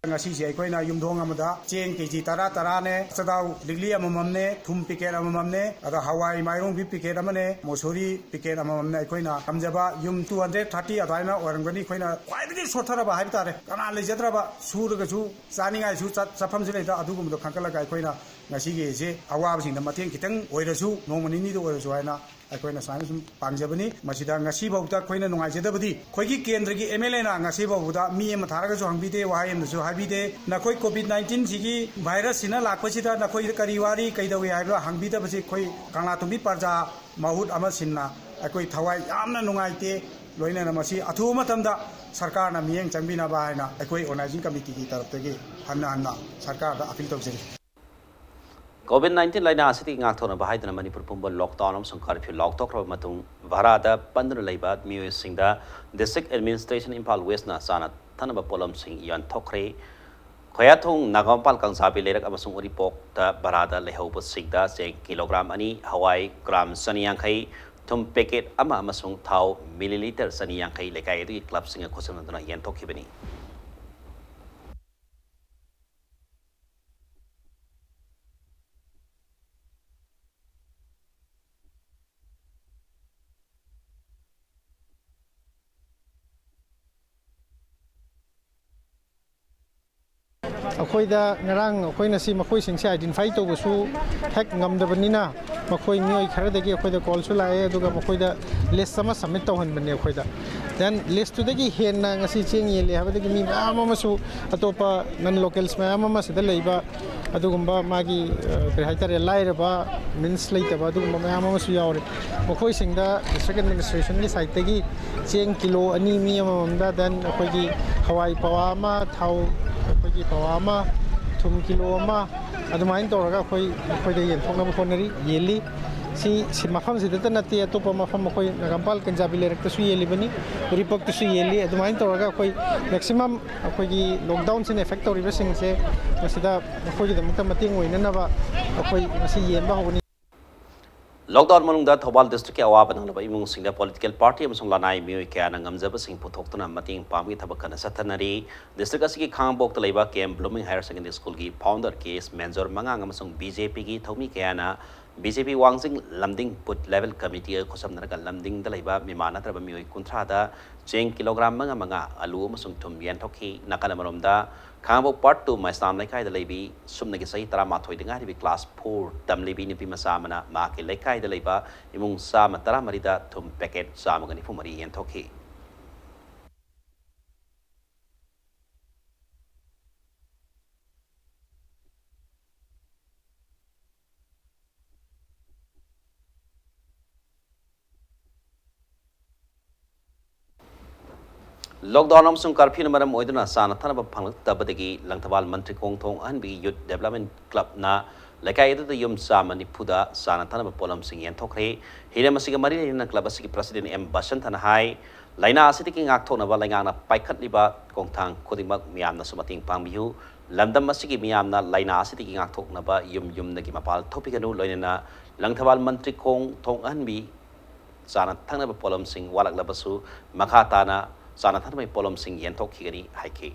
ꯉꯁꯤꯁꯦ ꯑꯩꯈꯣꯏꯅ ꯌꯨꯝꯊꯣꯡ ꯑꯃꯗ ꯆꯦꯡ ꯀꯦ ꯖꯤ ꯇꯔꯥ ꯇꯔꯥꯅꯦ, ꯆꯗꯥꯎ ꯂꯤꯛꯂꯤ ꯑꯃꯃꯝꯅꯦ, ꯊꯨꯝ ꯄꯤꯀꯦꯠ ꯑꯃꯃꯝꯅꯦ, ꯑꯗ ꯍꯋꯥꯏ ꯃꯥꯏꯔꯣꯡꯕꯤ ꯄꯤꯀꯦꯠ ꯑꯃꯅꯦ, ꯃꯣꯁꯣꯔꯤ ꯄꯤꯀꯦꯠ ꯑꯃꯃꯝꯅꯦ ꯑꯩꯈꯣꯏꯅ ꯉꯝꯖꯕ ꯌꯨꯝ two hundred thirty ꯑꯗꯨꯃꯥꯏꯅ ꯑꯣꯏꯔꯝꯒꯅꯤ꯫ ꯑꯩꯈꯣꯏꯅ ꯈ꯭ꯋꯥꯏꯗꯒꯤ ꯁꯣꯠꯊꯔꯕ ꯍꯥꯏꯕ ꯇꯥꯔꯦ, ꯀꯅꯥ ꯂꯩꯖꯗ꯭ꯔꯕ, ꯁꯨꯔꯒꯁꯨ ꯆꯥ-, ꯆꯥꯅꯤꯡꯉꯥꯏꯁꯨ ꯆꯠ-, ꯆꯠꯐꯝꯁꯨ ꯂꯩꯇ, ꯑꯗꯨꯒꯨꯝꯕꯗꯣ ꯈꯟꯒꯠꯂꯒ ꯑꯩꯈꯣꯏꯅ ꯉꯁꯤꯒꯤꯁꯦ ꯑꯋꯥꯕꯁꯤꯡꯗ ꯃꯇꯦꯡ ꯈꯤꯇꯪ ꯑꯣꯏꯔꯁꯨ, ꯅꯣꯡꯃ ꯅꯤꯅꯤꯗ ꯑꯣꯏꯔꯁꯨ ꯍꯥꯏꯅ ꯑꯩꯈꯣꯏꯅ ꯁꯨꯃꯥꯏꯅ ꯁꯨꯝ ꯄꯥꯡꯖꯕꯅꯤ꯫ ꯃꯁꯤꯗ ꯉꯁꯤ ꯐꯥꯎꯗ ꯑꯩꯈꯣꯏꯅ ꯅꯨꯡꯉꯥꯏꯖꯗꯕꯗꯤ, ꯑꯩꯈꯣꯏꯒꯤ ꯀꯦꯟꯗ꯭ꯔꯒꯤ M L Aꯅ ꯉꯁꯤ ꯐꯥꯎꯕꯗ ꯃꯤ ꯑꯃ ꯊꯥꯔꯒꯁꯨ ꯍꯪꯕꯤꯗꯦ, ꯋꯥꯍꯩ ꯑꯃꯗꯁꯨ ꯍꯥꯏꯕꯤꯗꯦ꯫ ꯅꯈꯣꯏ COVID nineteen ꯁꯤꯒꯤ virus ꯁꯤꯅ ꯂꯥꯛꯄꯁꯤꯗ ꯅꯈꯣꯏꯗ ꯀꯔꯤ ꯋꯥꯔꯤ, ꯀꯩꯗꯧꯏ ꯍꯥꯏꯕ ꯍꯪꯕꯤꯗꯕꯁꯤ ꯑꯩꯈꯣꯏ ꯀꯪꯂꯥꯇꯣꯡꯕꯤ ꯄ꯭ꯔꯖꯥ ꯃꯍꯨꯠ ꯑꯃ ꯁꯤꯟꯅ ꯑꯩꯈꯣꯏ ꯊꯋꯥꯏ ꯌꯥꯝꯅ ꯅꯨꯡꯉꯥꯏꯇꯦ꯫ ꯂꯣꯏꯅꯅ ꯃꯁꯤ ꯑꯊꯨꯕ ꯃꯇꯝꯗ ꯁꯔꯀꯥꯔꯅ ꯃꯤꯠꯌꯦꯡ ꯆꯪꯕꯤꯅꯕ ꯍꯥꯏꯅ ꯑꯩꯈꯣꯏ organizing committeeꯒꯤ ꯇꯔꯞꯇꯒꯤ ꯍꯟꯅ ꯍꯟꯅ ꯁꯔꯀꯥꯔꯗ appeal ꯇꯧꯖꯔꯤ꯫ COVID nineteen ꯂꯥꯏꯅꯥ ꯑꯁꯤꯗꯒꯤ ꯉꯥꯛꯊꯣꯛꯅꯕ ꯍꯥꯏꯗꯨꯅ ꯃꯅꯤꯄꯨꯔ ꯄꯨꯝꯕ lockdown ꯑꯃꯁꯨꯡ curfew ꯂꯥꯎꯊꯣꯛꯈ꯭ꯔꯕ ꯃꯇꯨꯡ ꯚꯔꯥꯗ ꯄꯟꯗꯨꯅ ꯂꯩꯕ ꯃꯤꯑꯣꯏꯁꯤꯡꯗ District Administration ꯏꯝꯐꯥꯜ Westꯅ ꯆꯥꯅ ꯊꯛꯅꯕ ꯄꯣꯠꯂꯝꯁꯤꯡ ꯌꯣꯟꯊꯣꯛꯈ꯭ꯔꯦ꯫ ꯈꯣꯌꯥꯊꯣꯡ, ꯅꯥꯒꯥꯃꯄꯥꯜ, ꯀꯥꯡꯖꯥꯕꯤ ꯂꯩꯔꯛ ꯑꯃꯁꯨꯡ ꯎꯔꯤꯄꯣꯛꯇ ꯚꯔꯥꯗ ꯂꯩꯍꯧꯕꯁꯤꯡꯗ ꯆꯦꯡ ꯀꯤꯂꯣꯒ꯭ꯔꯥꯝ ꯑꯅꯤ, ꯍꯋꯥꯏ ꯒ꯭ꯔꯥꯝ ꯆꯅꯤ ꯌꯥꯡꯈꯩ, ꯊꯨꯝ ꯄꯦꯀꯦꯠ ꯑꯃ ꯑꯃꯁꯨꯡ ꯊꯥꯎ ꯃꯤꯂꯤꯂꯤꯇꯔ ꯆꯅꯤ ꯌꯥꯡꯈꯩ ꯂꯩꯀꯥꯏ ꯑꯗꯨꯒꯤ clubꯁꯤꯡꯒ ꯈꯨꯠꯁꯝꯅꯗꯨꯅ ꯌꯦꯟꯊꯣꯛꯈꯤꯕꯅꯤ꯫ ꯑꯩꯈꯣꯏꯗ ꯉꯔꯥꯡ ꯑꯩꯈꯣꯏꯅ ꯁꯤ ꯃꯈꯣꯏꯁꯤꯡꯁꯦ identify ꯇꯧꯕꯁꯨ ꯍꯦꯛ ꯉꯝꯗꯕꯅꯤꯅ, ꯃꯈꯣꯏ ꯃꯤꯑꯣꯏ ꯈꯔꯗꯒꯤ ꯑꯩꯈꯣꯏꯗ callꯁꯨ ꯂꯥꯛꯑꯦ, ꯑꯗꯨꯒ ꯃꯈꯣꯏꯗ list ꯑꯃ submit ꯇꯧꯍꯟꯕꯅꯦ ꯑꯩꯈꯣꯏꯗ꯫ Then listꯇꯨꯗꯒꯤ ꯍꯦꯟꯅ ꯉꯁꯤ ꯆꯦꯡ ꯌꯦꯜꯂꯦ ꯍꯥꯏꯕꯗꯒꯤ ꯃꯤ ꯃꯌꯥꯝ ꯑꯃꯁꯨ, ꯑꯇꯣꯞꯄ non locals ꯃꯌꯥꯝ ꯑꯃ ꯁꯤꯗ ꯂꯩꯕ, ꯑꯗꯨꯒꯨꯝꯕ ꯃꯥꯒꯤ, ꯑ, ꯀꯔꯤ ꯍꯥꯏꯇꯥꯔꯦ, ꯂꯥꯏꯔꯕ, means ꯂꯩꯇꯕ ꯑꯗꯨꯒꯨꯝꯕ ꯃꯌꯥꯝ ꯑꯃꯁꯨ ꯌꯥꯎꯔꯦ꯫ ꯃꯈꯣꯏꯁꯤꯡꯗ District Administrationꯒꯤ sideꯇꯒꯤ ꯆꯦꯡ ꯀꯤꯂꯣ ꯑꯅꯤ ꯃꯤ ꯑꯃꯃꯝꯗ, then ꯑꯩꯈꯣꯏꯒꯤ ꯍꯋꯥꯏ ꯄꯋꯥ ꯑꯃ, ꯊꯥꯎ ꯑꯩꯈꯣꯏꯒꯤ ꯄꯋꯥ ꯑꯃ, ꯊꯨꯝ ꯀꯤꯂꯣ ꯑꯃ, ꯑꯗꯨꯃꯥꯏꯅ ꯇꯧꯔꯒ ꯑꯩꯈꯣꯏ ꯃꯈꯣꯏꯗ ꯌꯦꯟꯊꯣꯛꯅꯕ ꯍꯣꯠꯅꯔꯤ, ꯌꯦꯜꯂꯤ꯫ ꯁꯤ ꯁꯤ ꯃꯐꯝꯁꯤꯗꯇ ꯅꯠꯇꯦ, ꯑꯇꯣꯞꯄ ꯃꯐꯝ ꯑꯩꯈꯣꯏ ꯅꯒꯥꯝꯄꯥꯜ ꯀꯟꯖꯥꯕꯤ ꯂꯩꯔꯛꯇꯁꯨ ꯌꯦꯜꯂꯤꯕꯅꯤ, ꯎꯔꯤꯄꯣꯛꯇꯁꯨ ꯌꯦꯜꯂꯤ꯫ ꯑꯗꯨꯃꯥꯏꯅ ꯇꯧꯔꯒ ꯑꯩꯈꯣꯏ ꯃꯦꯛꯁꯤꯃꯝ ꯑꯩꯈꯣꯏꯒꯤ ꯂꯣꯛꯗꯥꯎꯟꯁꯤꯅ ꯑꯦꯐꯦꯛ ꯇꯧꯔꯤꯕꯁꯤꯡꯁꯦ ꯃꯁꯤꯗ ꯃꯈꯣꯏꯒꯤꯗꯃꯛꯇ ꯃꯇꯦꯡ ꯑꯣꯏꯅꯅꯕ ꯑꯩꯈꯣꯏ ꯉꯁꯤ ꯌꯦꯟꯕ ꯍꯧꯒꯅꯤ꯫ ꯂꯣꯛꯗꯥꯎꯟ ꯃꯅꯨꯡꯗ ꯊꯧꯕꯥꯜ ꯗꯤꯁꯇ꯭ꯔꯤꯛꯀꯤ ꯑꯋꯥꯕ ꯅꯪꯂꯕ ꯏꯃꯨꯡꯁꯤꯡꯗ ꯄꯣꯂꯤꯇꯤꯀꯦꯜ ꯄꯥꯔꯇꯤ ꯑꯃꯁꯨꯡ ꯂꯅꯥꯏ ꯃꯤꯑꯣꯏ ꯀꯌꯥꯅ ꯉꯝꯖꯕꯁꯤꯡ ꯄꯨꯊꯣꯛꯇꯨꯅ ꯃꯇꯦꯡ ꯄꯥꯡꯕꯒꯤ ꯊꯕꯛ ꯀꯟꯅ ꯆꯠꯊꯅꯔꯤ꯫ ꯗꯤꯁꯇ꯭ꯔꯤꯛ ꯑꯁꯤꯒꯤ ꯈꯥꯉꯕꯣꯛꯇ ꯂꯩꯕ ꯀꯦ ꯑꯦꯝ ꯕ꯭ꯂꯨꯃꯤꯡ ꯍꯥꯌꯔ ꯁꯦꯀꯦꯟꯗꯔꯤ ꯁ꯭ꯀꯨꯜꯒꯤ ꯐꯥꯎꯟꯗꯔ ꯀꯦ ꯑꯦꯁ ꯃꯦꯟꯖꯣꯔ ꯃꯉꯥꯡ ꯑꯃꯁꯨꯡ ꯕꯤ ꯖꯦ ꯄꯤꯒꯤ ꯊꯧꯃꯤ ꯀꯌꯥꯅ ꯕꯤ ꯖꯦ ꯄꯤ ꯋꯥꯡꯖꯤꯡ ꯂꯝꯗꯤꯡ ꯕꯨꯊ ꯂꯦꯚꯦꯜ ꯀꯃꯤꯇꯤꯒ ꯈꯨꯠꯁꯝꯅꯔꯒ ꯂꯝꯗꯤꯡꯗ ꯂꯩꯕ ꯃꯤꯃꯥꯟꯅꯗ꯭ꯔꯕ ꯃꯤꯑꯣꯏ ꯀꯨꯟꯊ꯭ꯔꯥꯗ ꯆꯦꯡ ꯀꯤꯂꯣꯒ꯭ꯔꯥꯝ ꯃꯉꯥ ꯃꯉꯥ, ꯑꯂꯨ ꯑꯃꯁꯨꯡ ꯊꯨꯝ ꯌꯦꯟꯊꯣꯛꯈꯤ꯫ ꯅꯥꯀꯜ ꯑꯃꯔꯣꯝꯗ ꯈꯥꯉꯕꯣꯛ ꯄꯥꯔꯠ ꯇꯨ ꯃꯩꯁꯅꯥꯝ ꯂꯩꯀꯥꯏꯗ ꯂꯩꯕꯤ ꯁꯨꯞꯅꯒꯤ ꯆꯍꯤ ꯇꯔꯥꯃꯥꯊꯣꯏꯗ ꯉꯥꯏꯔꯤꯕꯤ ꯀ꯭ꯂꯥꯁ ꯐꯣꯔ ꯇꯝꯂꯤꯕꯤ ꯅꯨꯄꯤ ꯃꯆꯥ ꯑꯃꯅ ꯃꯍꯥꯛꯀꯤ ꯂꯩꯀꯥꯏꯗ ꯂꯩꯕ ꯏꯃꯨꯡ ꯆꯥꯝꯃ ꯇꯔꯥꯃꯔꯤꯗ ꯊꯨꯝ ꯄꯦꯀꯦꯠ ꯆꯥꯝꯃꯒ ꯅꯤꯐꯨ ꯃꯔꯤ ꯌꯦꯟꯊꯣꯛꯈꯤ꯫ ꯂꯣꯛꯗꯥꯎꯟ ꯑꯃꯁꯨꯡ ꯀꯔꯐ꯭ꯌꯨꯅ ꯃꯔꯝ ꯑꯣꯏꯗꯨꯅ ꯆꯥꯅ ꯊꯛꯅꯕ ꯐꯪꯂꯛꯇꯕꯗꯒꯤ ꯂꯪꯊꯕꯥꯜ ꯃꯟꯇ꯭ꯔꯤ ꯈꯣꯡ ꯊꯣꯡ ꯑꯍꯟꯕꯒꯤ ꯌꯨꯠ ꯗꯦꯕꯂꯞꯃꯦꯟ ꯀ꯭ꯂꯕꯅ ꯂꯩꯀꯥꯏ ꯑꯗꯨꯗ ꯌꯨꯝ ꯆꯥꯝꯃ ꯅꯤꯐꯨꯗ ꯆꯥꯅ ꯊꯛꯅꯕ ꯄꯣꯠꯂꯝꯁꯤꯡ ꯌꯦꯟꯊꯣꯛꯈ꯭ꯔꯦ꯫ ꯍꯤꯔꯝ ꯑꯁꯤꯒ ꯃꯔꯤ ꯂꯩꯅꯅ ꯀ꯭ꯂꯕ ꯑꯁꯤꯒꯤ ꯄ꯭ꯔꯁꯤꯗꯦꯟ ꯑꯦꯝ ꯕꯁꯟꯇꯅ ꯍꯥꯏ, ꯂꯥꯏꯅꯥ ꯑꯁꯤꯗꯒꯤ ꯉꯥꯛꯊꯣꯛꯅꯕ ꯂꯩꯉꯥꯛꯅ ꯄꯥꯏꯈꯠꯂꯤꯕ ꯈꯣꯡꯊꯥꯡ ꯈꯨꯗꯤꯡꯃꯛ ꯃꯤꯌꯥꯝꯅꯁꯨ ꯃꯇꯦꯡ ꯄꯥꯡꯕꯤꯌꯨ꯫ ꯂꯝꯗꯝ ꯑꯁꯤꯒꯤ ꯃꯤꯌꯥꯝꯅ ꯂꯥꯏꯅꯥ ꯑꯁꯤꯗꯒꯤ ꯉꯥꯛꯊꯣꯛꯅꯕ ꯌꯨꯝ ꯌꯨꯝꯗꯒꯤ ꯃꯄꯥꯟ ꯊꯣꯛꯄꯤꯒꯅꯨ꯫ ꯂꯣꯏꯅꯅ ꯂꯪꯊꯕꯥꯜ ꯃꯟꯇ꯭ꯔꯤ ꯈꯣꯡ ꯊꯣꯡ ꯑꯍꯟꯕꯤ ꯆꯥꯅ ꯊꯛꯅꯕ ꯄꯣꯠꯂꯝꯁꯤꯡ ꯋꯥꯠꯂꯛꯂꯕꯁꯨ ꯃꯈꯥ ꯇꯥꯅ ꯆꯥꯅ ꯊꯛꯅꯕꯒꯤ ꯄꯣꯠꯂꯝꯁꯤꯡ ꯌꯦꯟꯊꯣꯛꯈꯤꯒꯅꯤ ꯍꯥꯏꯈꯤ꯫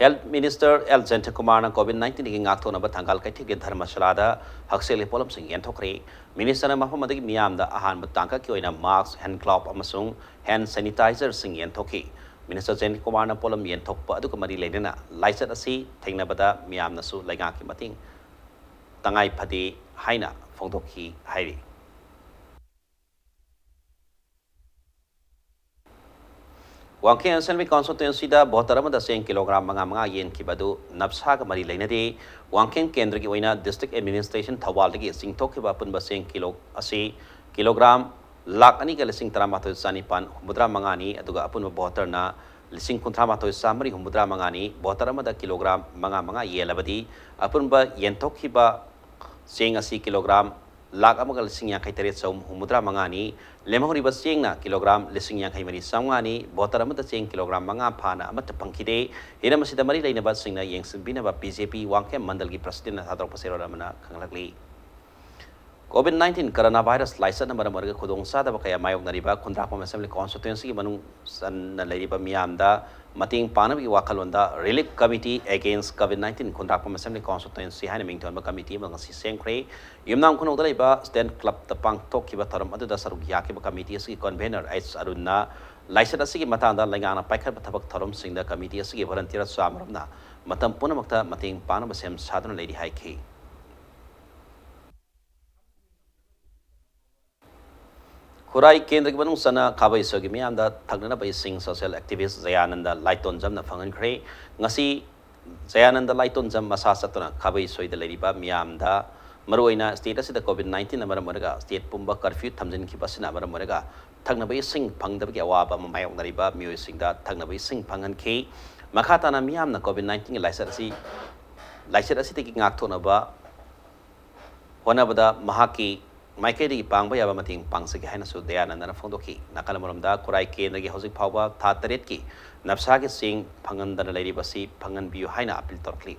ꯍꯦꯜꯊ ꯃꯤꯅꯤꯁꯇꯔ ꯑꯦꯜ ꯖꯌꯟꯇꯀꯨꯃꯥꯔꯅ ꯀꯣꯚꯤꯗ ꯅꯥꯏꯟꯇꯤꯟꯗꯒꯤ ꯉꯥꯛꯊꯣꯛꯅꯕ ꯊꯪꯒꯥꯜ ꯀꯩꯊꯦꯜꯒꯤ ꯙꯔꯃꯁꯥꯂꯥꯗ ꯍꯛꯁꯦꯜꯒꯤ ꯄꯣꯠꯂꯝꯁꯤꯡ ꯌꯦꯟꯊꯣꯛꯈ꯭ꯔꯦ꯫ ꯃꯤꯅꯤꯁꯇꯔꯅ ꯃꯐꯝ ꯑꯗꯨꯒꯤ ꯃꯤꯌꯥꯝꯗ ꯑꯍꯥꯟꯕ ꯇꯥꯡꯀꯛꯀꯤ ꯑꯣꯏꯅ ꯃꯥꯁꯛ, ꯍꯦꯟꯗ ꯒ꯭ꯂꯣꯚ ꯑꯃꯁꯨꯡ ꯍꯦꯟꯗ ꯁꯦꯅꯤꯇꯥꯏꯖꯔꯁꯤꯡ ꯌꯦꯟꯊꯣꯛꯈꯤ꯫ ꯃꯤꯅꯤꯁꯇꯔ ꯖꯌꯟꯇꯀꯨꯃꯥꯔꯅ ꯄꯣꯠꯂꯝ ꯌꯦꯟꯊꯣꯛꯄ ꯑꯗꯨꯒ ꯃꯔꯤ ꯂꯩꯅꯅ ꯂꯥꯏꯆꯠ ꯑꯁꯤ ꯊꯦꯡꯅꯕꯗ ꯃꯤꯌꯥꯝꯅꯁꯨ ꯂꯩꯉꯥꯛꯀꯤ ꯃꯇꯦꯡ ꯇꯉꯥꯏ ꯐꯗꯦ ꯍꯥꯏꯅ ꯐꯣꯡꯗꯣꯛꯈꯤ ꯍꯥꯏꯔꯤ꯫ ꯋꯥꯡꯈꯦꯝ ꯑꯦꯁꯦꯝꯕ꯭ꯂꯤ ꯀꯣꯟꯁꯇꯤꯇ꯭ꯋꯦꯟꯁꯤꯗ ꯚꯣꯇꯔ ꯑꯃꯗ ꯆꯦꯡ ꯀꯤꯂꯣꯒ꯭ꯔꯥꯝ ꯃꯉꯥ ꯃꯉꯥ ꯌꯦꯟꯈꯤꯕ ꯑꯗꯨ ꯅꯞꯁꯥꯒ ꯃꯔꯤ ꯂꯩꯅꯗꯦ꯫ ꯋꯥꯡꯈꯦꯝ ꯀꯦꯟꯗ꯭ꯔꯒꯤ ꯑꯣꯏꯅ ꯗꯤꯁꯇ꯭ꯔꯤꯛ ꯑꯦꯗꯃꯤꯅꯤꯁꯇ꯭ꯔꯦꯁꯟ ꯊꯧꯕꯥꯜꯗꯒꯤ ꯆꯤꯡꯊꯣꯛꯈꯤꯕ ꯑꯄꯨꯟꯕ ꯆꯦꯡ ꯀꯤꯂꯣ ꯑꯁꯤ ꯀꯤꯂꯣꯒ꯭ꯔꯥꯝ ꯂꯥꯈ ꯑꯅꯤꯒ ꯂꯤꯁꯤꯡ ꯇꯔꯥꯃꯥꯊꯣꯏ ꯆꯅꯤꯄꯥꯟ ꯍꯨꯝꯐꯨꯇꯔꯥ ꯃꯉꯥꯅꯤ, ꯑꯗꯨꯒ ꯑꯄꯨꯟꯕ ꯚꯣꯇꯔꯅ ꯂꯤꯁꯤꯡ ꯀꯨꯟꯊ꯭ꯔꯥ ꯃꯥꯊꯣꯏ ꯆꯥꯃꯔꯤ ꯍꯨꯝꯐꯨꯇꯔꯥ ꯃꯉꯥꯅꯤ꯫ ꯕꯣꯇꯔ ꯑꯃꯗ ꯀꯤꯂꯣꯒ꯭ꯔꯥꯝ ꯃꯉꯥ ꯃꯉꯥ ꯌꯦꯜꯂꯕꯗꯤ ꯑꯄꯨꯟꯕ ꯌꯦꯟꯊꯣꯛꯈꯤꯕ ꯆꯦꯡ ꯑꯁꯤ ꯀꯤꯂꯣꯒ꯭ꯔꯥꯝ ꯂꯥꯈ ꯑꯃꯒ ꯂꯤꯁꯤꯡ ꯌꯥꯡꯈꯩ ꯇꯔꯦꯠ ꯆꯍꯨꯝ ꯍꯨꯝꯐꯨꯇꯔꯥ ꯃꯉꯥꯅꯤ꯫ ꯂꯦꯝꯍꯧꯔꯤꯕ ꯆꯦꯡꯅ ꯀꯤꯂꯣꯒ꯭ꯔꯥꯝ ꯂꯤꯁꯤꯡ ꯌꯥꯡꯈꯩ ꯃꯔꯤ ꯆꯥꯝꯃꯉꯥꯅꯤ꯫ ꯕꯣꯇꯔ ꯑꯃꯗ ꯆꯦꯡ ꯀꯤꯂꯣꯒ꯭ꯔꯥꯝ ꯃꯉꯥ ꯐꯥꯅ ꯑꯃꯠꯇ ꯐꯪꯈꯤꯗꯦ꯫ ꯍꯤꯔꯝ ꯑꯁꯤꯗ ꯃꯔꯤ ꯂꯩꯅꯕꯁꯤꯡꯅ ꯌꯦꯡꯁꯤꯟꯕꯤꯅꯕ ꯕꯤ ꯖꯦ ꯄꯤ ꯋꯥꯡꯈꯦꯝ ꯃꯟꯗꯜꯒꯤ ꯄ꯭ꯔꯁꯤꯗꯦꯟꯅ ꯊꯥꯗꯣꯔꯛꯄ ꯆꯦꯔꯣꯜ ꯑꯃꯅ ꯈꯪꯂꯛꯂꯤ꯫ ꯀꯣꯚꯤꯗ ꯅꯥꯏꯟꯇꯤꯟ ꯀꯔꯣꯅꯥ ꯚꯥꯏꯔꯁ ꯂꯥꯏꯆꯠꯅ ꯃꯔꯝ ꯑꯣꯏꯔꯒ ꯈꯨꯗꯣꯡꯆꯥꯗꯕ ꯀꯌꯥ ꯃꯥꯌꯣꯛꯅꯔꯤꯕ ꯈꯨꯟꯗ꯭ꯔꯥꯛꯄꯝ ꯑꯦꯁꯦꯝꯕ꯭ꯂꯤ ꯀꯣꯟꯁꯇꯤꯇ꯭ꯋꯦꯟꯁꯤꯒꯤ ꯃꯅꯨꯡ ꯆꯟꯅ ꯂꯩꯔꯤꯕ ꯃꯤꯌꯥꯝꯗ ꯃꯇꯦꯡ ꯄꯥꯡꯅꯕꯒꯤ ꯋꯥꯈꯜꯂꯣꯟꯗ Relief Committee Against Covid nineteen ꯈꯨꯟꯗ꯭ꯔꯥꯛꯄꯝ ꯑꯦꯁꯦꯝꯕ꯭ꯂꯤ ꯀꯣꯟꯁꯇꯤꯇ꯭ꯋꯦꯟꯁꯤ ꯍꯥꯏꯅ ꯃꯤꯡꯊꯣꯟꯕ ꯀꯃꯤꯇꯤ ꯑꯃ ꯉꯁꯤ ꯁꯦꯝꯈ꯭ꯔꯦ꯫ ꯌꯨꯝꯅꯥꯝ ꯈꯨꯅꯧꯗ ꯂꯩꯕ ꯁ꯭ꯇꯦꯟ ꯀ꯭ꯂꯕꯇ ꯄꯥꯡꯊꯣꯛꯈꯤꯕ ꯊꯧꯔꯝ ꯑꯗꯨꯗ ꯁꯔꯨꯛ ꯌꯥꯈꯤꯕ ꯀꯃꯤꯇꯤ ꯑꯁꯤꯒꯤ ꯀꯟꯚꯦꯅꯔ ꯑꯩꯆ ꯑꯔꯨꯟꯅ ꯂꯥꯏꯆꯠ ꯑꯁꯤꯒꯤ ꯃꯇꯥꯡꯗ ꯂꯩꯉꯥꯛꯅ ꯄꯥꯏꯈꯠꯄ ꯊꯕꯛ ꯊꯧꯔꯝꯁꯤꯡꯗ ꯀꯃꯤꯇꯤ ꯑꯁꯤꯒꯤ ꯚꯣꯂꯟꯇꯤꯌꯔ ꯆꯥꯝꯃꯔꯣꯝꯅ ꯃꯇꯝ ꯄꯨꯝꯅꯃꯛꯇ ꯃꯇꯦꯡ ꯄꯥꯡꯅꯕ ꯁꯦꯝ ꯁꯥꯗꯨꯅ ꯂꯩꯔꯤ ꯍꯥꯏꯈꯤ꯫ ꯈꯨꯔꯥꯏ ꯀꯦꯟꯗ꯭ꯔꯒꯤ ꯃꯅꯨꯡ ꯆꯟꯅ ꯈꯥꯕꯩ ꯁꯣꯏꯒꯤ ꯃꯤꯌꯥꯝꯗ ꯊꯛꯅꯅꯕ ꯏꯁꯤꯡ ꯁꯣꯁꯤꯌꯦꯜ ꯑꯦꯛꯇꯤꯚꯤꯁ ꯖꯌꯥꯅꯟꯗ ꯂꯥꯏꯇꯣꯟꯖꯝꯅ ꯐꯪꯍꯟꯈ꯭ꯔꯦ꯫ ꯉꯁꯤ ꯖꯌꯥꯅꯟꯗ ꯂꯥꯏꯇꯣꯟꯖꯝ ꯃꯁꯥ ꯆꯠꯇꯨꯅ ꯈꯥꯕꯩ ꯁꯣꯏꯗ ꯂꯩꯔꯤꯕ ꯃꯤꯌꯥꯝꯗ, ꯃꯔꯨꯑꯣꯏꯅ ꯁ꯭ꯇꯦꯠ ꯑꯁꯤꯗ ꯀꯣꯚꯤꯗ ꯅꯥꯏꯟꯇꯤꯟꯅ ꯃꯔꯝ ꯑꯣꯏꯔꯒ ꯁ꯭ꯇꯦꯠ ꯄꯨꯝꯕ ꯀꯔꯐ꯭ꯌꯨ ꯊꯝꯖꯤꯟꯈꯤꯕ ꯑꯁꯤꯅ ꯃꯔꯝ ꯑꯣꯏꯔꯒ ꯊꯛꯅꯕ ꯏꯁꯤꯡ ꯐꯪꯗꯕꯒꯤ ꯑꯋꯥꯕ ꯑꯃ ꯃꯥꯌꯣꯛꯅꯔꯤꯕ ꯃꯤꯑꯣꯏꯁꯤꯡꯗ ꯊꯛꯅꯕ ꯏꯁꯤꯡ ꯐꯪꯍꯟꯈꯤ꯫ ꯃꯈꯥ ꯇꯥꯅ ꯃꯤꯌꯥꯝꯅ ꯀꯣꯚꯤꯗ ꯅꯥꯏꯟꯇꯤꯟꯒꯤ ꯂꯥꯏꯆꯠ ꯑꯁꯤ, ꯂꯥꯏꯆꯠ ꯑꯁꯤꯗꯒꯤ ꯉꯥꯛꯊꯣꯛꯅꯕ ꯍꯣꯠꯅꯕꯗ ꯃꯍꯥꯛꯀꯤ ꯃꯥꯏꯀꯩꯗꯒꯤ ꯄꯥꯡꯕ ꯌꯥꯕ ꯃꯇꯦꯡ ꯄꯥꯡꯖꯒꯦ ꯍꯥꯏꯅꯁꯨ ꯗꯌꯥꯅꯟꯗꯅ ꯐꯣꯡꯗꯣꯛꯈꯤ꯫ ꯅꯥꯀꯜ ꯑꯃꯔꯣꯝꯗ ꯈꯨꯔꯥꯏ ꯀꯦꯟꯗ꯭ꯔꯒꯤ ꯍꯧꯖꯤꯛ ꯐꯥꯎꯕ ꯊꯥ ꯇꯔꯦꯠꯀꯤ ꯅꯞꯁꯥꯒꯤ ꯆꯦꯡ ꯐꯪꯍꯟꯗꯅ ꯂꯩꯔꯤꯕꯁꯤ ꯐꯪꯍꯟꯕꯤꯌꯨ ꯍꯥꯏꯅ ꯑꯄꯤꯜ ꯇꯧꯔꯛꯂꯤ꯫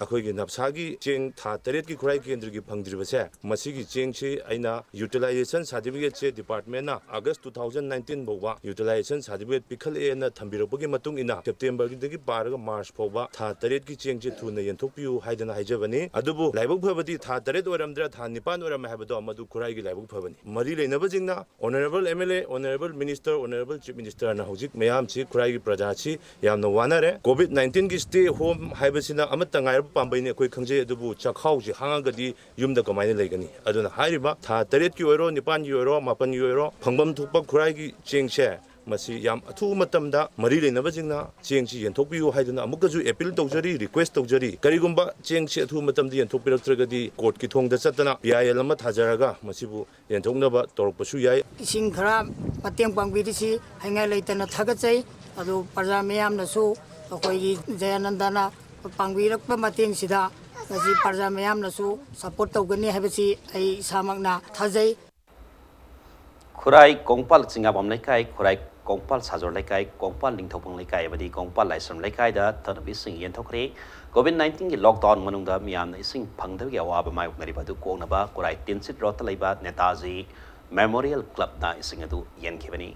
ꯑꯩꯈꯣꯏꯒꯤ ꯅꯞꯁꯥꯒꯤ ꯆꯦꯡ ꯊꯥ ꯇꯔꯦꯠꯀꯤ ꯈꯨꯔꯥꯏ ꯀꯦꯟꯗ꯭ꯔꯒꯤ ꯐꯪꯗ꯭ꯔꯤꯕꯁꯦ, ꯃꯁꯤꯒꯤ ꯆꯦꯡꯁꯤ ꯑꯩꯅ ꯌꯨꯇꯤꯂꯥꯏꯖꯦꯁꯟ ꯁꯥꯔꯇꯤꯐꯤꯀꯦꯠꯁꯦ ꯗꯤꯄꯥꯔꯠꯃꯦꯟꯅ ꯑꯥꯒꯁ ꯇꯨ ꯊꯥꯎꯖꯟ ꯅꯥꯏꯟꯇꯤꯟ ꯐꯥꯎꯕ ꯌꯨꯇꯤꯂꯥꯏꯖꯦꯁꯟ ꯁꯥꯔꯇꯤꯐꯤꯀꯦꯠ ꯄꯤꯈꯠꯂꯛꯑꯦꯅ ꯊꯝꯕꯤꯔꯛꯄꯒꯤ ꯃꯇꯨꯡ ꯏꯟꯅ ꯁꯦꯞꯇꯦꯝꯕꯔꯗꯒꯤ ꯄꯥꯔꯒ ꯃꯥꯔꯆ ꯐꯥꯎꯕ ꯊꯥ ꯇꯔꯦꯠꯀꯤ ꯆꯦꯡꯁꯦ ꯊꯨꯅ ꯌꯦꯟꯊꯣꯛꯄꯤꯌꯨ ꯍꯥꯏꯗꯅ ꯍꯥꯏꯖꯕꯅꯤ꯫ ꯑꯗꯨꯕꯨ ꯂꯥꯏꯕꯛ ꯐꯕꯗꯤ ꯊꯥ ꯇꯔꯦꯠ ꯑꯣꯏꯔꯝꯗ꯭ꯔꯥ ꯊꯥ ꯅꯤꯄꯥꯟ ꯑꯣꯏꯔꯝꯃꯦ ꯍꯥꯏꯕꯗꯣ ꯃꯗꯨ ꯈꯨꯔꯥꯏꯒꯤ ꯂꯥꯏꯕꯛ ꯐꯕꯅꯤ꯫ ꯃꯔꯤ ꯂꯩꯅꯕꯁꯤꯡꯅ Honourable M L A, Honourable Minister, Honourable Chief Ministerꯅ ꯍꯧꯖꯤꯛ ꯃꯌꯥꯝꯁꯤ ꯈꯨꯔꯥꯏꯒꯤ ꯄ꯭ꯔꯖꯥꯁꯤ ꯌꯥꯝꯅ ꯋꯥꯅꯔꯦ꯫ ꯀꯣꯚꯤꯗ ꯅꯥꯏꯟꯇꯤꯟꯒꯤ stay home ꯍꯥꯏꯕꯁꯤꯅ ꯑꯃꯠꯇ ꯉꯥꯏꯔꯕ ꯄꯥꯝꯕꯩꯅꯤ ꯑꯩꯈꯣꯏ ꯈꯪꯖꯩ꯫ ꯑꯗꯨꯕꯨ ꯆꯥꯛꯈꯥꯎꯁꯤ ꯍꯥꯡꯉꯒꯗꯤ ꯌꯨꯝꯗ ꯀꯃꯥꯏꯅ ꯂꯩꯒꯅꯤ? ꯑꯗꯨꯅ ꯍꯥꯏꯔꯤꯕ ꯊꯥ ꯇꯔꯦꯠꯀꯤ ꯑꯣꯏꯔꯣ, ꯅꯤꯄꯥꯟꯒꯤ ꯑꯣꯏꯔꯣ, ꯃꯥꯄꯟꯒꯤ ꯑꯣꯏꯔꯣ, ꯐꯪꯐꯝ ꯊꯣꯛꯄ ꯈꯨꯔꯥꯏꯒꯤ ꯆꯦꯡꯁꯦ ꯃꯁꯤ ꯌꯥꯝ ꯑꯊꯨꯕ ꯃꯇꯝꯗ ꯃꯔꯤ ꯂꯩꯅꯕꯁꯤꯡꯅ ꯆꯦꯡꯁꯤ ꯌꯦꯟꯊꯣꯛꯄꯤꯌꯨ ꯍꯥꯏꯗꯨꯅ ꯑꯃꯨꯛꯀꯁꯨ ꯑꯦꯄꯤꯜ ꯇꯧꯖꯔꯤ, ꯔꯤꯀ꯭ꯋꯦꯁ ꯇꯧꯖꯔꯤ꯫ ꯀꯔꯤꯒꯨꯝꯕ ꯆꯦꯡꯁꯤ ꯑꯊꯨꯕ ꯃꯇꯝꯗ ꯌꯦꯟꯊꯣꯛꯄꯤꯔꯛꯇ꯭ꯔꯒꯗꯤ ꯀꯣꯔꯠꯀꯤ ꯊꯣꯡꯗ ꯆꯠꯇꯅ ꯄꯤ ꯑꯥꯏ ꯑꯦꯜ ꯑꯃ ꯊꯥꯖꯔꯒ ꯃꯁꯤꯕꯨ ꯌꯦꯟꯊꯣꯛꯅꯕ ꯇꯧꯔꯛꯄꯁꯨ ꯌꯥꯏ꯫ ꯏꯁꯤꯡ ꯈꯔ ꯃꯇꯦꯡ ꯄꯥꯡꯕꯤꯔꯤꯁꯤ ꯍꯥꯏꯅꯤꯡꯉꯥꯏ ꯂꯩꯇꯅ ꯊꯥꯒꯠꯆꯩ꯫ ꯑꯗꯨ ꯄ꯭ꯔꯖꯥ ꯃꯤꯌꯥꯝꯅꯁꯨ ꯑꯩꯈꯣꯏꯒꯤ ꯖꯌꯥꯅꯟꯗꯅ ꯄꯥꯡꯕꯤꯔꯛꯄ ꯃꯇꯦꯡꯁꯤꯗ ꯉꯁꯤ ꯄ꯭ꯔꯖꯥ ꯃꯤꯌꯥꯝꯅꯁꯨ ꯁꯄꯣꯔꯠ ꯇꯧꯒꯅꯤ ꯍꯥꯏꯕꯁꯤ ꯑꯩ ꯏꯁꯥꯃꯛꯅ ꯊꯥꯖꯩ꯫ ꯈꯨꯔꯥꯏ ꯀꯣꯡꯄꯥꯜ ꯆꯤꯡꯉꯥꯕꯝ ꯂꯩꯀꯥꯏ, ꯈꯨꯔꯥꯏ ꯀꯣꯡꯄꯥꯜ ꯁꯥꯖꯣꯔ ꯂꯩꯀꯥꯏ, ꯀꯣꯡꯄꯥꯜ ꯅꯤꯡꯊꯧꯕꯪ ꯂꯩꯀꯥꯏ ꯑꯃꯗꯤ ꯀꯣꯡꯄꯥꯜ ꯂꯥꯏꯁ꯭ꯔꯝ ꯂꯩꯀꯥꯏꯗ ꯊꯛꯅꯕ ꯏꯁꯤꯡ ꯌꯦꯟꯊꯣꯛꯈ꯭ꯔꯦ꯫ ꯀꯣꯚꯤꯗ ꯅꯥꯏꯟꯇꯤꯟꯒꯤ ꯂꯣꯛꯗꯥꯎꯟ ꯃꯅꯨꯡꯗ ꯃꯤꯌꯥꯝꯅ ꯏꯁꯤꯡ ꯐꯪꯗꯕꯒꯤ ꯑꯋꯥꯕ ꯃꯥꯌꯣꯛꯅꯔꯤꯕ ꯑꯗꯨ ꯀꯣꯛꯅꯕ ꯈꯨꯔꯥꯏ ꯇꯤꯟꯁꯤꯠ ꯔꯣꯗꯇ ꯂꯩꯕ ꯅꯦꯇꯥꯖꯤ ꯃꯦꯃꯣꯔꯤꯌꯦꯜ ꯀ꯭ꯂꯕꯅ ꯏꯁꯤꯡ ꯑꯗꯨ ꯌꯦꯟꯈꯤꯕꯅꯤ꯫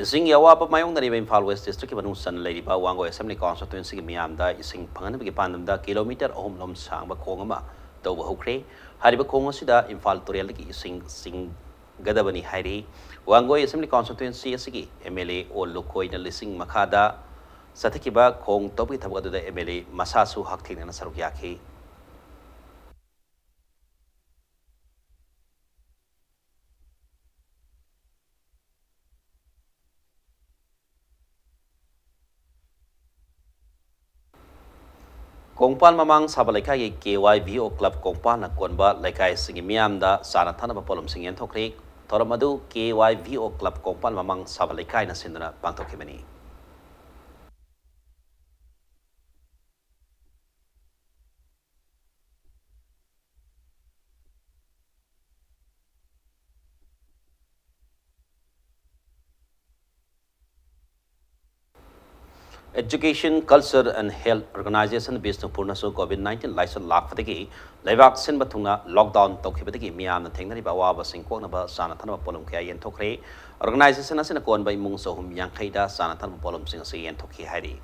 ꯏꯁꯤꯡꯒꯤ ꯑꯋꯥꯕ ꯃꯥꯌꯣꯛꯅꯔꯤꯕ ꯏꯝꯐꯥꯜ ꯋꯦꯁ꯭ꯠ ꯗꯤꯁꯇ꯭ꯔꯤꯛꯀꯤ ꯃꯅꯨꯡ ꯆꯟꯅ ꯂꯩꯔꯤꯕ ꯋꯥꯡꯒꯣꯏ ꯑꯦꯁꯦꯝꯕ꯭ꯂꯤ ꯀꯣꯟꯁꯇꯤꯇ꯭ꯋꯦꯟꯁꯤꯒꯤ ꯃꯤꯌꯥꯝꯗ ꯏꯁꯤꯡ ꯐꯪꯍꯟꯕꯒꯤ ꯄꯥꯟꯗꯝꯗ ꯀꯤꯂꯣꯃꯤꯇꯔ ꯑꯍꯨꯝ ꯂꯣꯝ ꯁꯥꯡꯕ ꯈꯣꯡ ꯑꯃ ꯇꯧꯕ ꯍꯧꯈ꯭ꯔꯦ꯫ ꯍꯥꯏꯔꯤꯕ ꯈꯣꯡ ꯑꯁꯤꯗ ꯏꯝꯐꯥꯜ ꯇꯨꯔꯦꯜꯗꯒꯤ ꯏꯁꯤꯡ ꯆꯤꯡꯒꯗꯕꯅꯤ ꯍꯥꯏꯔꯤ꯫ ꯋꯥꯡꯒꯣꯏ ꯑꯦꯁꯦꯝꯕ꯭ꯂꯤ ꯀꯣꯟꯁꯇꯤꯇ꯭ꯋꯦꯟꯁꯤ ꯑꯁꯤꯒꯤ ꯑꯦꯝ ꯑꯦꯜ ꯑꯦ ꯑꯣ ꯂꯨꯈꯣꯏꯅ ꯂꯤꯁꯤꯡ ꯃꯈꯥꯗ ꯆꯠꯊꯈꯤꯕ ꯈꯣꯡ ꯇꯧꯕꯒꯤ ꯊꯕꯛ ꯑꯗꯨꯗ ꯑꯦꯝ ꯑꯦꯜ ꯑꯦ ꯃꯁꯥꯁꯨ ꯍꯛꯊꯦꯡꯅꯅ ꯁꯔꯨꯛ ꯌꯥꯈꯤ꯫ ꯀꯣꯡꯄꯥꯜ ꯃꯃꯥꯡ ꯁꯥꯕ ꯂꯩꯀꯥꯏꯒꯤ ꯀꯦ ꯋꯥꯏ ꯚꯤ ꯑꯣ ꯀ꯭ꯂꯕ ꯀꯣꯡꯄꯥꯜꯅ ꯀꯣꯟꯕ ꯂꯩꯀꯥꯏꯁꯤꯡꯒꯤ ꯃꯤꯌꯥꯝꯗ ꯆꯥꯅ ꯊꯛꯅꯕ ꯄꯣꯠꯂꯝꯁꯤꯡ ꯌꯦꯟꯊꯣꯛꯈ꯭ꯔꯦ꯫ ꯊꯧꯔꯝ ꯑꯗꯨ K Y V O club Kongpal ꯃꯃꯥꯡ ꯁꯥꯕ ꯂꯩꯀꯥꯏꯅ ꯁꯤꯟꯗꯨꯅ ꯄꯥꯡꯊꯣꯛꯈꯤꯕꯅꯤ꯫ Education, Culture and Health Organization ꯕꯤꯁꯅꯨꯄꯨꯔꯅꯁꯨ ꯀꯣꯚꯤꯗ ꯅꯥꯏꯟꯇꯤꯟ ꯂꯥꯏꯆꯠ ꯂꯥꯛꯄꯗꯒꯤ ꯂꯩꯕꯥꯛ ꯁꯤꯟꯕ ꯊꯨꯡꯅ ꯂꯣꯛꯗꯥꯎꯟ ꯇꯧꯈꯤꯕꯗꯒꯤ ꯃꯤꯌꯥꯝꯅ ꯊꯦꯡꯅꯔꯤꯕ ꯑꯋꯥꯕꯁꯤꯡ ꯀꯣꯛꯅꯕ ꯆꯥꯅ ꯊꯛꯅꯕ ꯄꯣꯠꯂꯝ ꯀꯌꯥ ꯌꯦꯟꯊꯣꯛꯈ꯭ꯔꯦ꯫ ꯑꯣꯔꯒꯅꯥꯏꯖꯦꯁꯟ ꯑꯁꯤꯅ ꯀꯣꯟꯕ ꯏꯃꯨꯡ ꯆꯍꯨꯝ ꯌꯥꯡꯈꯩꯗ ꯆꯥꯅ ꯊꯛꯅꯕ ꯄꯣꯠꯂꯝꯁꯤꯡ ꯑꯁꯤ ꯌꯦꯟꯊꯣꯛꯈꯤ ꯍꯥꯏꯔꯤ꯫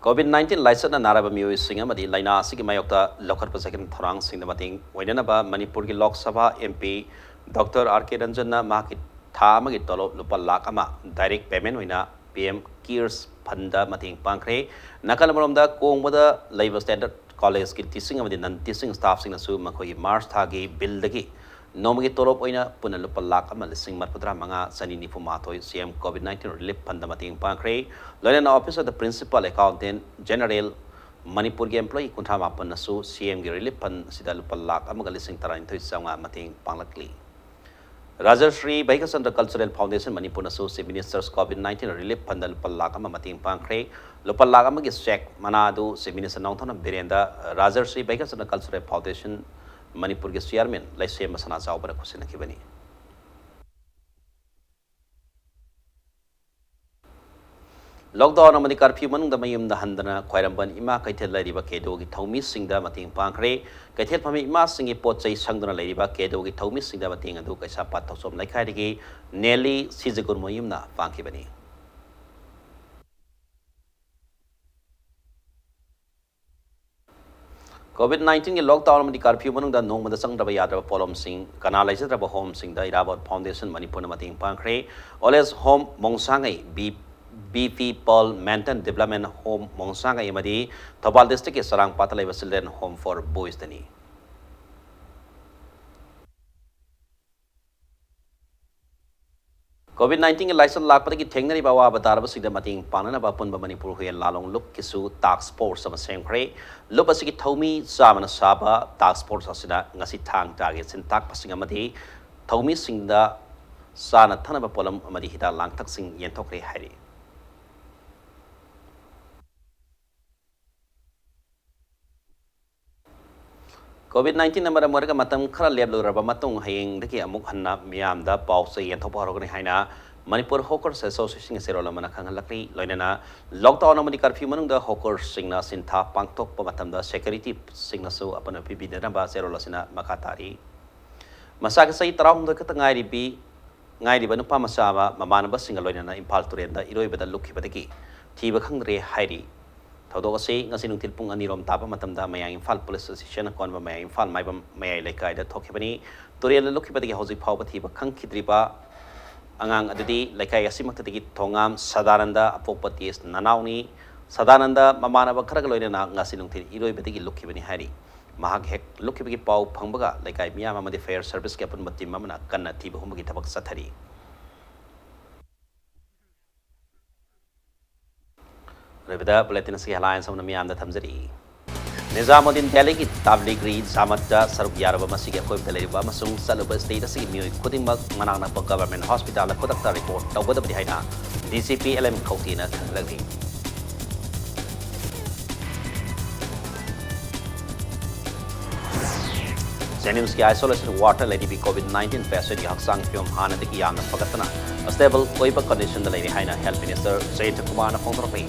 COVID nineteen ꯂꯥꯏꯆꯠꯅ ꯅꯥꯔꯕ ꯃꯤꯑꯣꯏꯁꯤꯡ ꯑꯃꯗꯤ ꯂꯥꯏꯅꯥ ꯑꯁꯤꯒꯤ ꯃꯥꯌꯣꯛꯇ ꯂꯧꯈꯠꯄ ꯆꯠꯈꯤꯕ ꯊꯧꯔꯥꯡꯁꯤꯡꯗ ꯃꯇꯦꯡ ꯑꯣꯏꯅꯅꯕ ꯃꯅꯤꯄꯨꯔꯒꯤ Lok Sabha M P Doctor R K Ranjan ꯅ ꯃꯍꯥꯛꯀꯤ ꯊꯥ ꯑꯃꯒꯤ ꯇꯣꯂꯣꯞ ꯂꯨꯄꯥ ꯂꯥꯈ ꯑꯃ direct payment ꯑꯣꯏꯅ P M CARES Fund ꯗ ꯃꯇꯦꯡ ꯄꯥꯡꯈ꯭ꯔꯦ꯫ ꯅꯥꯀꯜ ꯑꯃꯔꯣꯝꯗ, ꯀꯣꯡꯕꯗ ꯂꯩꯕ standard college ꯀꯤ teaching ꯑꯃꯗꯤ non teaching staff ꯁꯤꯡꯅꯁꯨ ꯃꯈꯣꯏꯒꯤ March ꯊꯥꯒꯤ bill ꯗꯒꯤ ꯅꯣꯡꯃꯒꯤ ꯇꯣꯂꯣꯞ ꯑꯣꯏꯅ ꯄꯨꯟꯅ ꯂꯨꯄꯥ ꯂꯥꯈ ꯑꯃ ꯂꯤꯁꯤꯡ ꯃꯔꯤꯐꯨꯇꯔꯥ ꯃꯉꯥ ꯆꯅꯤ ꯅꯤꯐꯨ ꯃꯥꯊꯣꯏ C M COVID nineteen relief fund ꯗ ꯃꯇꯦꯡ ꯄꯥꯡꯈ꯭ꯔꯦ꯫ ꯂꯣꯏꯅꯅ Office of the Principal Accountant General ꯃꯅꯤꯄꯨꯔꯒꯤ employee ꯀꯨꯟꯊ꯭ꯔꯥ ꯃꯥꯄꯟꯅꯁꯨ C M ꯒꯤ relief fund ꯑꯁꯤꯗ ꯂꯨꯄꯥ ꯂꯥꯈ ꯑꯃꯒ ꯂꯤꯁꯤꯡ ꯇꯔꯥꯅꯤꯊꯣꯏ ꯆꯥꯝꯃꯉꯥ ꯃꯇꯦꯡ ꯄꯥꯡꯂꯛꯂꯤ꯫ ꯔꯥꯖꯔꯁ꯭ꯔꯤ Bhagyachandra Cultural Foundation ꯃꯅꯤꯄꯨꯔꯅꯁꯨ Chief Minister's COVID nineteen relief fund ꯗ ꯂꯨꯄꯥ ꯂꯥꯈ ꯑꯃ ꯃꯇꯦꯡ ꯄꯥꯡꯈ꯭ꯔꯦ꯫ ꯂꯨꯄꯥ ꯂꯥꯈ ꯑꯃꯒꯤ cheque ꯃꯅꯥ ꯑꯗꯨ Chief Minister Nongthombam ꯕꯤꯔꯦꯟꯗ ꯔꯥꯖꯔꯁ꯭ꯔꯤ Bhagyachandra Cultural Foundation ꯃꯅꯤꯄꯨꯔꯒꯤ chairman ꯂꯩꯁꯦꯝꯕ ꯁꯅꯥꯖꯥꯎꯕꯅ ꯈꯨꯠꯁꯤꯟꯅꯈꯤꯕꯅꯤ꯫ Lockdown ꯑꯃꯗꯤ curfew ꯃꯅꯨꯡꯗ ꯃꯌꯨꯝꯗ ꯍꯟꯗꯅ ꯈ꯭ꯋꯥꯏꯔꯝꯕꯟ ꯏꯃꯥ ꯀꯩꯊꯦꯜ ꯂꯩꯔꯤꯕ KDOꯒꯤ ꯊꯧꯃꯤꯁꯤꯡꯗ ꯃꯇꯦꯡ ꯄꯥꯡꯈ꯭ꯔꯦ꯫ ꯀꯩꯊꯦꯜ ꯐꯝꯃꯤ ꯏꯃꯥꯁꯤꯡꯒꯤ ꯄꯣꯠ ꯆꯩ ꯁꯪꯗꯨꯅ ꯂꯩꯔꯤꯕ KDOꯒꯤ ꯊꯧꯃꯤꯁꯤꯡꯗ ꯃꯇꯦꯡ ꯑꯗꯨ ꯀꯩꯁꯥꯝꯄꯥꯠ ꯊꯧꯆꯣꯝ ꯂꯩꯀꯥꯏꯗꯒꯤ ꯅꯦꯂꯤ ꯁꯤꯖꯒꯨꯔꯃꯌꯨꯝꯅ ꯄꯥꯡꯈꯤꯕꯅꯤ꯫ COVID nineteen ꯒꯤ lockdown ꯑꯃꯗꯤ curfew ꯃꯅꯨꯡꯗ ꯅꯣꯡꯃꯗ ꯆꯪꯗ꯭ꯔꯕ ꯌꯥꯗ꯭ꯔꯕ ꯄꯣꯠꯂꯝꯁꯤꯡ, ꯀꯅꯥ ꯂꯩꯖꯗ꯭ꯔꯕ homeꯁꯤꯡꯗ ꯏꯔꯥꯕꯣꯠ Foundation ꯃꯅꯤꯄꯨꯔꯅ ꯃꯇꯦꯡ ꯄꯥꯡꯈ꯭ꯔꯦ꯫ Old Age Home ꯃꯣꯡꯁꯥꯡꯉꯩ, B-, BP Pearl Manton Development Home ꯃꯣꯡꯁꯥꯡꯉꯩ ꯑꯃꯗꯤ ꯊꯧꯕꯥꯜ district ꯀꯤ ꯆꯔꯥꯡꯄꯥꯠꯇ ꯂꯩꯕ Children Home for Boys ꯇꯅꯤ꯫ COVID nineteen ꯒꯤ ꯂꯥꯏꯆꯠ ꯂꯥꯛꯄꯗꯒꯤ ꯊꯦꯡꯅꯔꯤꯕ ꯑꯋꯥꯕ ꯇꯥꯔꯕꯁꯤꯡꯗ ꯃꯇꯦꯡ ꯄꯥꯡꯅꯅꯕ ꯑꯄꯨꯟꯕ ꯃꯅꯤꯄꯨꯔ ꯍꯨꯏꯌꯦꯟ ꯂꯥꯂꯣꯡ ꯂꯨꯞꯀꯤꯁꯨ task force ꯑꯃ ꯁꯦꯝꯈ꯭ꯔꯦ꯫ ꯂꯨꯞ ꯑꯁꯤꯒꯤ ꯊꯧꯃꯤ ꯆꯥꯝꯃꯅ ꯁꯥꯕ task force ꯑꯁꯤꯅ ꯉꯁꯤ ꯊꯥꯡ ꯇꯥꯒꯤ ꯁꯤꯟ ꯇꯥꯛꯄꯁꯤꯡ ꯑꯃꯗꯤ ꯊꯧꯃꯤꯁꯤꯡꯗ ꯆꯥꯅ ꯊꯛꯅꯕ ꯄꯣꯠꯂꯝ ꯑꯃꯗꯤ ꯍꯤꯗꯥꯛ ꯂꯥꯡꯊꯛꯁꯤꯡ ꯌꯦꯟꯊꯣꯛꯈ꯭ꯔꯦ ꯍꯥꯏꯔꯤ꯫ COVID nineteen ꯅ ꯃꯔꯝ ꯑꯣꯏꯔꯒ ꯃꯇꯝ ꯈꯔ ꯂꯦꯞꯂꯨꯔꯕ ꯃꯇꯨꯡ, ꯍꯌꯦꯡꯗꯒꯤ ꯑꯃꯨꯛ ꯍꯟꯅ ꯃꯤꯌꯥꯝꯗ ꯄꯥꯎ ꯆꯦ ꯌꯦꯟꯊꯣꯛꯄ ꯍꯧꯔꯒꯅꯤ ꯍꯥꯏꯅ ꯃꯅꯤꯄꯨꯔ Hawkers Association ꯒꯤ ꯆꯦꯔꯣꯜ ꯑꯃꯅ ꯈꯪꯍꯜꯂꯛꯂꯤ꯫ ꯂꯣꯏꯅꯅ lockdown ꯑꯃꯗꯤ curfew ꯃꯅꯨꯡꯗ hawkers ꯁꯤꯡꯅ ꯁꯤꯟꯊꯥ ꯄꯥꯡꯊꯣꯛꯄ ꯃꯇꯝꯗ security ꯁꯤꯡꯅꯁꯨ ꯑꯄꯟꯕ ꯄꯤꯕꯤꯗꯅꯕ ꯆꯦꯔꯣꯜ ꯑꯁꯤꯅ ꯃꯈꯥ ꯇꯥꯔꯤ꯫ ꯃꯁꯥꯒꯤ ꯆꯍꯤ ꯇꯔꯥꯍꯨꯝꯗꯣꯏ ꯈꯛꯇ ꯉꯥꯏꯔꯤꯕꯤ, ꯉꯥꯏꯔꯤꯕ ꯅꯨꯄꯥ ꯃꯆꯥ ꯑꯃ ꯃꯃꯥꯟꯅꯕꯁꯤꯡꯒ ꯂꯣꯏꯅꯅ ꯏꯝꯐꯥꯜ ꯇꯨꯔꯦꯜꯗ ꯏꯔꯣꯏꯕꯗ ꯂꯨꯞꯈꯤꯕꯗꯒꯤ ꯊꯤꯕ ꯈꯪꯗ꯭ꯔꯦ ꯍꯥꯏꯔꯤ꯫ ꯊꯧꯗꯣꯛ ꯑꯁꯤ ꯉꯁꯤ ꯅꯨꯡꯊꯤꯜ ꯄꯨꯡ ꯑꯅꯤ ꯔꯣꯝ ꯇꯥꯕ ꯃꯇꯝꯗ ꯃꯌꯥꯡ ꯏꯝꯐꯥꯜ ꯄꯨꯂꯤꯁ ꯁ꯭ꯇꯦꯁꯟꯅ ꯀꯣꯟꯕ ꯃꯌꯥꯡ ꯏꯝꯐꯥꯜ ꯃꯥꯏꯕꯝ ꯃꯌꯥꯏ ꯂꯩꯀꯥꯏꯗ ꯊꯣꯛꯈꯤꯕꯅꯤ꯫ ꯇꯨꯔꯦꯜꯗ ꯂꯨꯞꯈꯤꯕꯗꯒꯤ ꯍꯧꯖꯤꯛ ꯐꯥꯎꯕ ꯊꯤꯕ ꯈꯪꯈꯤꯗ꯭ꯔꯤꯕ ꯑꯉꯥꯡ ꯑꯗꯨꯗꯤ ꯂꯩꯀꯥꯏ ꯑꯁꯤꯃꯛꯇꯗꯒꯤ ꯊꯣꯉꯥꯝ ꯁꯗꯥꯅꯟꯗ ꯑꯄꯣꯛꯄ ꯇꯦꯖ ꯅꯅꯥꯎꯅꯤ꯫ ꯁꯗꯥꯅꯟꯗ ꯃꯃꯥꯟꯅꯕ ꯈꯔꯒ ꯂꯣꯏꯅꯅ ꯉꯁꯤ ꯅꯨꯡꯊꯤꯜ ꯏꯔꯣꯏꯕꯗꯒꯤ ꯂꯨꯞꯈꯤꯕꯅꯤ ꯍꯥꯏꯔꯤ꯫ ꯃꯍꯥꯛ ꯍꯦꯛ ꯂꯨꯞꯈꯤꯕꯒꯤ ꯄꯥꯎ ꯐꯪꯕꯒ ꯂꯩꯀꯥꯏ ꯃꯤꯌꯥꯝ ꯑꯃꯗꯤ fire service ꯀꯤ ꯑꯄꯨꯟꯕ team ꯑꯃꯅ ꯀꯟꯅ ꯊꯤꯕ ꯍꯨꯝꯕꯒꯤ ꯊꯕꯛ ꯆꯠꯊꯔꯤ꯫ ꯑꯔꯣꯏꯕꯗ bulletin ꯑꯁꯤꯒꯤ headlines ꯑꯃꯅ ꯃꯤꯌꯥꯝꯗ ꯊꯝꯖꯔꯤ꯫ ꯅꯤꯖꯥꯃꯨꯗꯗꯤꯟ ꯗꯦꯜꯂꯤꯒꯤ ꯇꯕꯂꯤꯒꯔꯤ ꯖꯃꯥꯠꯇ ꯁꯔꯨꯛ ꯌꯥꯔꯕ ꯃꯁꯤꯒꯤ ꯑꯀꯣꯏꯕꯗ ꯂꯩꯔꯤꯕ ꯑꯃꯁꯨꯡ ꯆꯠꯂꯨꯕ state ꯑꯁꯤꯒꯤ ꯃꯤꯑꯣꯏ ꯈꯨꯗꯤꯡꯃꯛ ꯃꯅꯥꯛ ꯅꯛꯄ government hospitalꯗ ꯈꯨꯗꯛꯇ report ꯇꯧꯒꯗꯕꯅꯤ ꯍꯥꯏꯅ DGP LM ꯈꯧꯇꯦꯅ ꯈꯪꯍꯜꯂꯤ꯫ JNIMSꯀꯤ isolation wardꯇ ꯂꯩꯔꯤꯕꯤ COVID nineteen patientꯀꯤ ꯍꯛꯆꯥꯡ ꯐꯤꯕꯝ ꯍꯥꯟꯅꯗꯒꯤ ꯌꯥꯝꯅ ꯐꯒꯠꯇꯅ stable ꯑꯣꯏꯕ conditionꯗ ꯂꯩꯔꯤ ꯍꯥꯏꯅ Health Minister ꯖꯌꯟꯇ ꯀꯨꯃꯥꯔꯅ ꯐꯣꯡꯗꯣꯔꯛꯂꯤ꯫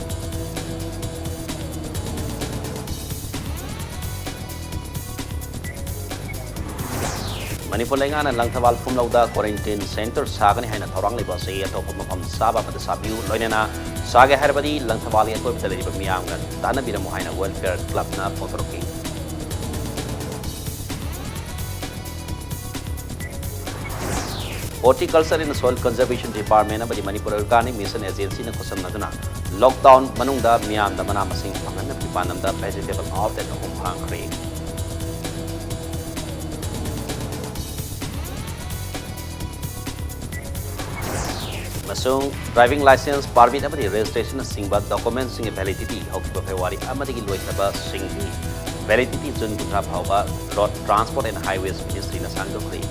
ꯃꯅꯤꯄꯨꯔ ꯂꯩꯉꯥꯛꯅ ꯂꯪꯊꯕꯥꯜ ꯐꯨꯝꯂꯧꯗ quarantine centre ꯁꯥꯒꯅꯤ ꯍꯥꯏꯅ ꯊꯧꯔꯥꯡ ꯂꯩꯕ ꯑꯁꯤ ꯑꯇꯣꯞꯄ ꯃꯐꯝ ꯆꯥꯕ ꯑꯃꯗ ꯁꯥꯕꯤꯌꯨ, ꯂꯣꯏꯅꯅ ꯁꯥꯒꯦ ꯍꯥꯏꯔꯕꯗꯤ ꯂꯪꯊꯕꯥꯜꯒꯤ ꯑꯀꯣꯏꯕꯗ ꯂꯩꯔꯤꯕ ꯃꯤꯌꯥꯝꯒ ꯇꯥꯟꯅꯕꯤꯔꯝꯃꯨ ꯍꯥꯏꯅ Welfare Clubꯅ ꯐꯣꯡꯗꯣꯔꯛꯈꯤ꯫ Horticulture and Soil Conservation Department ꯑꯃꯗꯤ Manipur Organic Mission Agencyꯅ ꯈꯨꯠꯁꯝꯅꯗꯨꯅ lockdown ꯃꯅꯨꯡꯗ ꯃꯤꯌꯥꯝꯗ ꯃꯅꯥ ꯃꯁꯤꯡ ꯐꯪꯍꯟꯅꯕꯒꯤ ꯄꯥꯟꯗꯝꯗ vegetable outlet ꯑꯍꯨꯝ ꯍꯥꯡꯈ꯭ꯔꯦ꯫ ꯑꯃꯁꯨꯡ driving licence, permit ꯑꯃꯗꯤ registrationꯅꯆꯤꯡꯕ documentꯁꯤꯡꯒꯤ validity ꯍꯧꯈꯤꯕ February ꯑꯃꯗꯒꯤ ꯂꯣꯏꯈ꯭ꯔꯕꯁꯤꯡꯒꯤ validity June ꯀꯨꯟꯊ꯭ꯔꯥ ꯐꯥꯎꯕ Road Transport and Highways Ministryꯅ ꯁꯥꯡꯗꯣꯛꯈ꯭ꯔꯦ꯫